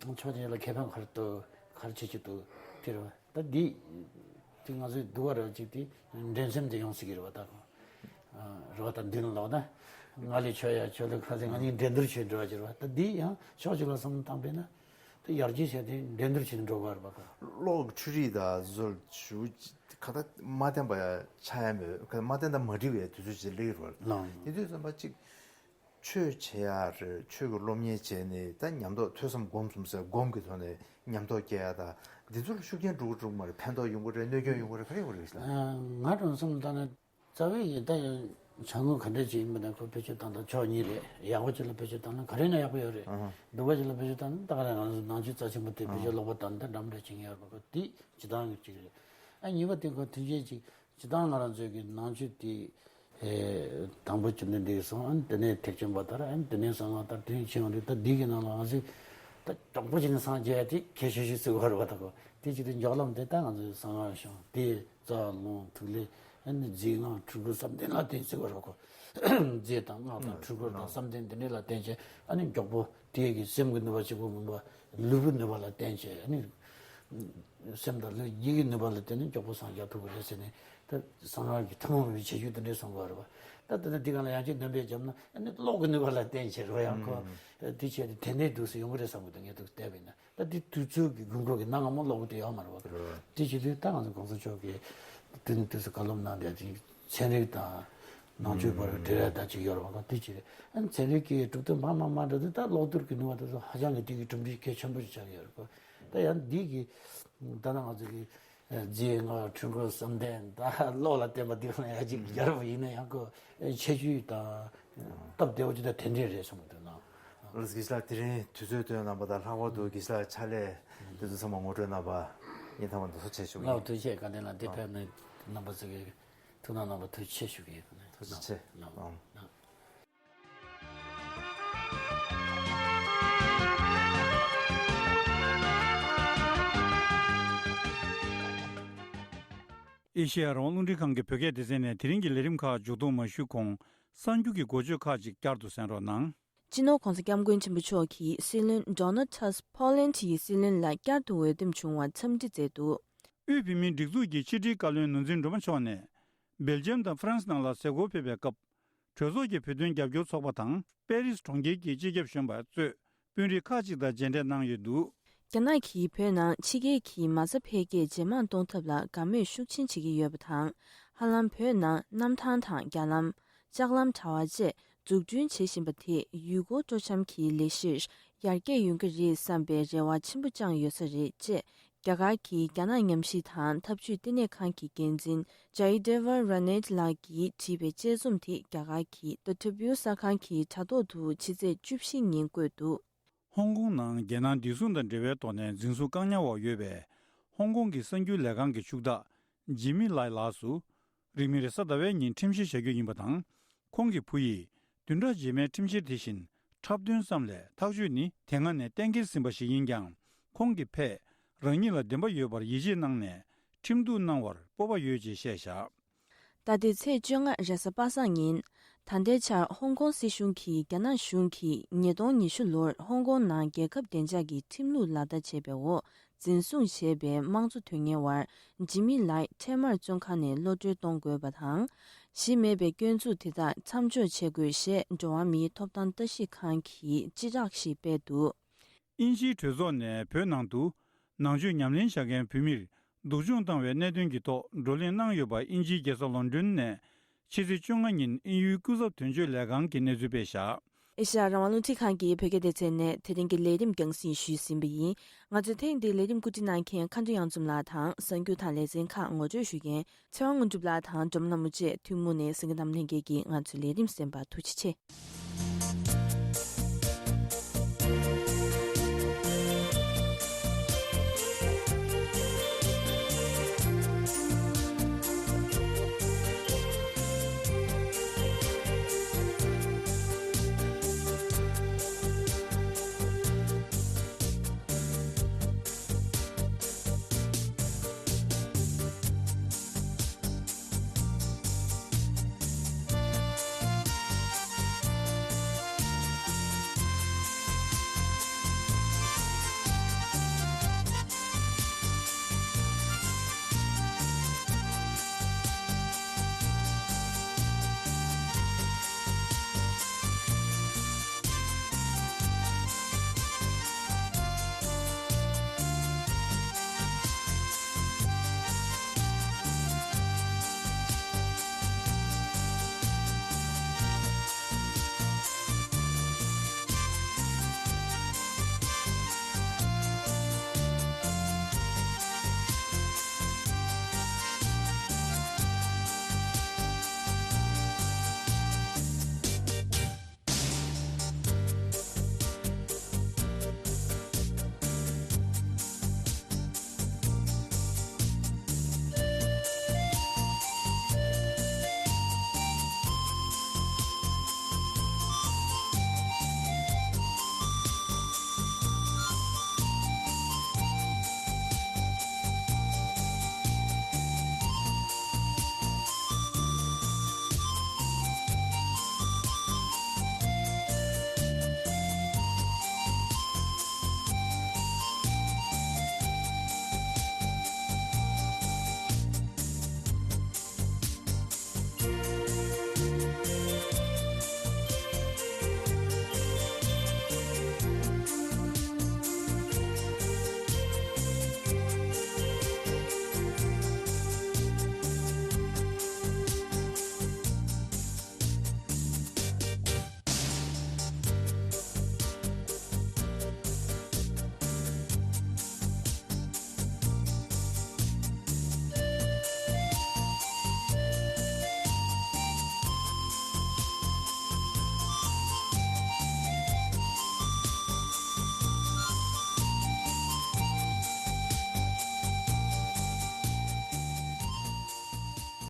ཕྱོགས་གཅིག་ལ་ཁེ་ཕན་ག་རེ་འདུག་ག་རེ་བྱེད་ཀྱི་འདུག་དེ་རེད་བ། ད་འདི་དེ་ང་ཚོའི་འདུག་བ་རེ་བ་གཅིག་དེ་འགྲན་སེམས་དེ་ཡོང་སྲིད་ཀྱི་རེད་བ་ད་གོ། རེ་བ་དང་མདུན་ལོག་ན་ང་ལས་ཆོས་ཡ་ཆོས་ལུགས་ཁ་ཟེར་ང་གཉིས་འགྲན་བསྡུར་བྱེད་འགྲོ་བ་ཅིག་རེད་བ། ད་འདི་ཡང་ཕྱོགས་གཅིག་ལ་བསམ་བློ་བཏང་པས་ན་ད་ཡར་རྒྱས་བྱས་ཏེ་འགྲན་བསྡུར་བྱེད་འགྲོ་དགོས་རེད་བ་གོ། གློག་འཕྲུལ་རིག་དང་བཟོ་ཞུ་ཁ་ད་མ་བསྟན་པ་ཆགས་ཡ་མེད། ཁ་མ་བསྟན་དང་མ་འགྲིག་པའི་དུས་ཚོད་ཅིག་སླེབས་ཀྱི་རེད་བ། ལགས། དེ་དུས་ཙམ་པ་གཅིག་ཆོས་བྱེད་ཡག་རེད། ཆོས་ཀྱི་སློབ་གཉེར་བྱས་ནས་ད་ཉམས་རྟོགས་ཐོས་བསམ་སྒོམ་གསུམ་ཟེར་སྒོམ་གྱི་ཐོག་ནས་ཉམས་རྟོགས་སྐྱེ་ཡག་དང་འདི་ཚོ་ལ་ཤུགས་རྐྱེན་འགྲོ་གི་འགྲོ་གི་མ་རེད། ཕན་ཐོགས་ཡོང་གི་རེད། གནོད་སྐྱོན་ཡོང་གི་རེད། ག་རེ་ཡོང་གི་རེད་ཟེར་ན། ང་རང་བསམ་བློ་བཏང་ན་རྩ་བའི་ཡིན་ད་ཡང་བྱ་དངོས་ག་འདྲ་ཅིག་ཡིན་པ་ན་ཁོ་བེད་སྤྱོད་བཏང་སྟངས་ཕྱོགས་གཉིས་རེད། ཡག་པོ་ཅིག་ལ་བེད་སྤྱོད་བཏང་ན་ག་རེ་ན་ཡག་པོ་ཡོད་རེད། སྡུག་པ་ཅིག་ལ་བེད་སྤྱོད་བཏང་ན་ད་ག་རེ་ང་ཚོ་ནང་ཆོས་རྩ་ཆེན་པོ་དེ་བེད་སྤྱོད་ལོག་པ་བཏང་ན་ད་འགྲམ་འདྲ་བྱེད་ངེས་ཡོད་པ་ཁོ་དེ་སྤྱི་བཏང་གི་ཅིག་རེད། ཨ་གཉིས་པ་དེ་ཁོ་ཐུན་ཆད་ཅིག་སྤྱི་བཏང་ང་རང་ཚོའི་གི་ནང་ཆོས་དེ། ཨེ། དང་པོ་བཅོམ་ལྡན་འདས་སོང་། ཨ་ནི་དེ་ནས་ཐེག་ཆེན་པ་དར། ཨ་ནི་དེ་ནས་གསང་སྔགས་དར། དེ་ནས་ཆོས་དབྱིངས་རེད། ད་འདི་གི་ནང་ལ་ང་ཚོས་ད་གྲོགས་པོ་བྱས་ནས་སངས་རྒྱས་དེ་གལ་ཆེ་ཤོས་བརྩི་དགོས་རེད་བ་ད་གོ། དེ་བྱེད་དུས་མགྱོགས་ལམ་དེ་ད་ང་ཚོས་གསང་སྔགས་ཤོང་དེ་རྩ་རླུང་ཐིག་ལེ་ཨ་ནི་རྫས་སྔགས་འཁྲུལ་འཁོར་བསམ་གཏན་ལ་བརྟེན་བརྩི་དགོས་རེད་བ་གོ། རྫས་དང་སྔགས་དང་འཁྲུལ་འཁོར་དང་བསམ་གཏན་འདི་འདྲ་ལ་བརྟེན་བྱས་ཨ་ནི་མགྱོགས་པོ་དེ་གི་སེམས་ཀྱི་ནུས་པ་གཅིག་པོ་མིན་པ་ལུས་པོའི་ནུས་པ་ལ་བརྟེན་བྱས་ཨ་ནི། སེམས་དང་ལུས་གཉིས་ཀྱི་ནུས་པ་ལ་བརྟེན་ནས་མགྱོགས་པོ་སངས་རྒྱ་ཐུབ་ཀྱི་རེད་ཟེར་ནས་ད་གསང་སྔགས་ཀྱི་ཐུན་མོང་མ་ཡིན་པའི་ཁྱད་ཆོས་དེ་འདྲས་གསུང་གི་ཡོད་རེད་པ། ད་དེ་ནས་འདི་ག་ལ་ཡང་ཅིག་འདོན་སྤེལ་བརྒྱབ་ན་ཨ་ནི་གློག་གི་ནུས་པ་ལ་བརྟེན་བྱས་རོ་ཡང་ཁོ་དེ་བྱས་ཏེ་དེ་འདྲའི་འདུག་སེ་ཡོང་གི་རེད་བསམ་གི་འདུག་ངས་འདུག་བལྟས་པ་ཡིན་ན་ད་འདི་དུས་ཚོད་ཀྱི་དགོས་མཁོ་གི་གནའ་སྔ་མོ་གློག་དེ་ཡོད་མ་རེད་པ། དེ་བྱེད་དུས་ད་ང་ཚོ་གོང་ས་མཆོག་གིས་དུས་ནས་དུས་སུ་བཀའ་སློབ་གནང་བསྡད་ཅིག་ཚན་རིག་དང་ ནང་ཆོས་བར་འབྲེལ་བ་ད་ཅིག་ཡོད་རེད་བ། དེ་ཅིག་རེད། ཨ་ནི་ཚན་རིག་གི་གྲུབ་དོན་མང་མང་མང་འདྲ་དེ་ད་ཀློག་བསྡུར་གྱི་ནུས་པ་དེ་ཚོ་ཧ་ཅང་གི་དེ་གི་གྲུབ་འབྲས་གལ་ཆེན་པོ་ཞིག་ཆགས་ཡོད་རེད་གོ། ད་ཡང་འདི་གི་ད་ནང་ང་ཚོ་གི་རྫས་སྔགས་འཁྲུལ་འཁོར་བསམ་གཏན་ད་ཀློག་ལ་བརྟེན་པ་འདི་ལ་ཡང་ཅིག་རྒྱལ་བ་ཡིན་ན་ཡང་གོ། ཁྱད་ཆོས་དང་སྟབས་བདེ་བོ་ཅིག་ད་དེ་འདྲས་རེད་བསམ་གི་འདུག་ན། ལགས་དགེ་བཤེས་ལགས། དེ་རིང་དུས་ཚོད་བཏོན་གནང་པ་དང་ལྷག་པར་དུ་དགེ་བཤེས་ལགས་ཕྱག་ལས་དེ་ཚོ་ཚང་མ་ངོ་སྤྲོད་གནང་པ་སྙིང་ཐག་པ་ནས་ཐུགས་རྗེ་ཆེ་ཞུ་གི་ཡིན། ལགས་ཐུགས་རྗེ་ཆེ། དགའ་ལྡན་ལགས་འདི་ཕེབས་ནས་རྣམ་པ་ཚོ་གི་ཐུགས་སྣང་གནང་བ་ཐུགས་རྗེ་ཆེ་ཞུ་གི་ཡིན། ཐུགས་རྗེ་ཆེ། ལགས་ལགས། ཨེ་ཤེ་ཡ་རང་དབང་རླུང་འཕྲིན་ཁང་གི་བོད་སྐད་སྡེ་ཚན་ནས་དེ་རིང་གི་ལས་རིམ་ཁག་མཇུག་སྡོམ་མ་ཞུས་གོང་། གསར་འགྱུར་གྱི་འགོ་བརྗོད་ཁག་ཅིག་བསྐྱར་དུ་གསན་རོགས་གནང་། སྤྱི་ནོར་༸གོང་ས་༸སྐྱབས་མགོན་ཆེན་པོ་མཆོག་གིས་སྲིད་བློན་Donald Tusk་པོ་ལན་ཡི་སྲིད་བློན་ལ་བསྐྱར་དུ་འོས་འདེམས་བྱུང་བར་འཚམས་འདྲི་མཛད་འདུག་དབུས་བོད་མིའི་སྒྲིག་འཛུགས་ཀྱི་ཕྱི་དྲིལ་བཀའ་བློན་ནོར་འཛིན་སྒྲོལ་མ་མཆོག་ནས། སྦེལ་ཇམ་དང་ཧྥ་རན་སི་ནང་ལ་མཛད་སྒོར་ཕེབས་པའི་སྐབས། གྲོས་ཚོགས་ཀྱི་བོད་དོན་རྒྱབ་སྐྱོར་ཚོགས་པ་དང་པེ་རིས་གྲོང་ཁྱེར་གྱི་སྤྱི་ཁྱབ་གཞོན་པ་གཙོས་དཔོན་རིགས་ཁག་ཅིག་དང་མཇལ་འཕྲད་གནང་ཡོད་འདུག་རྒྱ་ནག་གིས་བོད་ནང་ཕྱི་རྒྱལ་གྱི་མ་རྩ་འཕེལ་རྒྱས་ཇེ་མང་གཏོང་ཐབས་ལ་དགའ་མོས་ཤུགས་ཆེན་བྱེད་ཀྱི་ཡོད་པ་དང་། ཧ་ལམ་བོད་ནང་གནམ་ཐང་དང་རྒྱ་ལམ། ལྕགས་ལམ་དྲ་བ་བཅས་འཛུགས་སྐྲུན་བྱེད་བཞིན་པ་དེས་ཡུལ་སྐོར་སྤྲོ་འཆམ་གྱི་ལས་གཞིར་ཡར་རྒྱས་ཡོང་གི་རེད་བསམ་པའི་རེ་བ་ཆེན་པོ་བཅངས་ཡོད་ས་རེད་ཅེས། རྒྱ་གར་གྱི་རྒྱ་ནག་ཉམས་ཞིབ་དང་འཐབ་ཇུས་ལྟེ་གནས་ཁང་གི་འགན་འཛིན་Jayadeva Ranade་ལགས་ཀྱིས་བྲིས་པའི་དཔྱད་རྩོམ་དེ་རྒྱ་གར་གྱི་The Tribune་གསར་ཁང་གི་དྲ་ཐོག་ཏུ་ཕྱི་ཚེས་བཅུ་བཞི་ཉིན་བཀོད་འདུག་ཧོང་ཀོང་ནང་རྒྱལ་ནང་བདེ་སྲུང་དང་འབྲེལ་བའི་ཐོག་ནས་འཛིན་བཟུང་བཀག་ཉར་འོག་ཡོད་པའི་ཧོང་ཀོང་གི་གསར་འགྱུར་ལས་ཁང་གི་ཕྱུག་བདག་ཇི་མི་ལའི་ལགས་སུ། རིང་མིན་རེས་གཟའ་ཟླ་བའི་ཉིན་ཁྲིམས་བཤེར་བྱ་རྒྱུ་ཡིན་པ་དང་། ཁོང་གི་བུ་ཡིས་བདུན་ཕྲག་རྗེས་མའི་ཁྲིམས་བཤེར་དེ་བཞིན་འཁྲབ་སྟོན་སམ་ལས་ཐག་གཅོད་ནི་དེ་སྔ་ནས་གཏན་འཁེལ་ཟིན་པ་ཞིག་ཡིན་ཀྱང་། ཁོང་གི་ཕས་རང་ཉིད་ལ་བདེན་པ་ཡོད་པར་ཡིད་ཆེས་གནང་ནས་ཁྲིམས་གཏུག་གནང་བར་སྤོབས་པ་ཡོད་ཅེས་བཤད་བཞག་ད་ལྟའི་ཚེས་བཅོ་ལྔ་རེས་གཟའ་པ་སངས་ཉིན། ད་ལྟའི་ཆར་ཧོང་ཀོང་སྲིད་གཞུང་གིས་རྒྱ་ནག་གཞུང་གིས་ཉིས་སྟོང་ཉི་ཤུ་ལོར་ཧོང་ཀོང་ནང་རྒྱལ་ཁབ་བདེ་འཇགས་ཀྱི་ཁྲིམས་ལུགས་ལག་བསྟར་བྱས་པའི་འོག་འཛིན་བཟུང་བྱས་པའི་དམངས་གཙོ་དོན་གཉེར་བ་ཇི་མི་ལའི་འཕྲལ་མར་བཙོན་ཁང་ནས་གློད་གྲོལ་གཏོང་དགོས་པ་དང་། གཞི་མེད་པའི་སྐྱོན་འཛུགས་དེ་དག་མཚམས་འཇོག་བྱེད་དགོས་ཞེས་འགྲོ་བ་མིའི་ཐོབ་ཐང་ལྟ་ཞིབ་ཁང་གིས་སྤྱི་བསྒྲགས་ཤིག་སྤེལ་འདུག་དབྱིན་ཇིའི་གྲོས་ཚོགས་ནས་བོད་ནང་དུ་ནང་ཆོས་ཉམས་ལེན་བྱ་མཁན་བོད་མིར་སྡུག་སྦྱོང་བཏང་བའི་གནད་དོན་གྱི་ཐོག་བགྲོ་གླེང་གནང་ཡོད་པ་དབྱིན་ཇིའི་རྒྱལ་ས་ལོན་ཌོན་ནས་ཕྱི་ཚེས་བཅོ་ལྔ་ཉིན་དབྱིན་ཡུལ་སྐུ་ཚབ་དོན་གཅོད་ལས་ཁང་གིས་གནས་ཚུལ་སྤེལ་བཞག་ཨེ་ཤ་ཡ་རང་དབང་རླུང་འཕྲིན་ཁང་གི་བོད་སྐད་སྡེ་ཚན་ནས་དེ་རིང་གི་ལས་རིམ་རྒྱང་སྲིང་ཞུས་ཟིན་པ་ཡིན། ང་ཚོས་ཐེངས་འདིའི་ལས་རིམ་བཀོད་སྒྲིག་གནང་མཁན་མཁའ་འགྲོ་གཡང་འཛོམས་ལགས་དང་གསར་འགྱུར་དང་ལེ་ཚན་ཁག་ངོ་སྤྲོད་ཞུ་མཁན་ཚེ་དབང་དངོས་གྲུབ་ལགས་དང་སྒྲོལ་མ་ལྷ་མོ་བཅས་ཐུན་མོང་ནས་གསན་མཁན་རྣམས་ལྷན་རྒྱས་ཀྱིས་ང་ཚོའི་ལས་རིམ་གསན་པར་ཐུགས་རྗེ་ཆེ།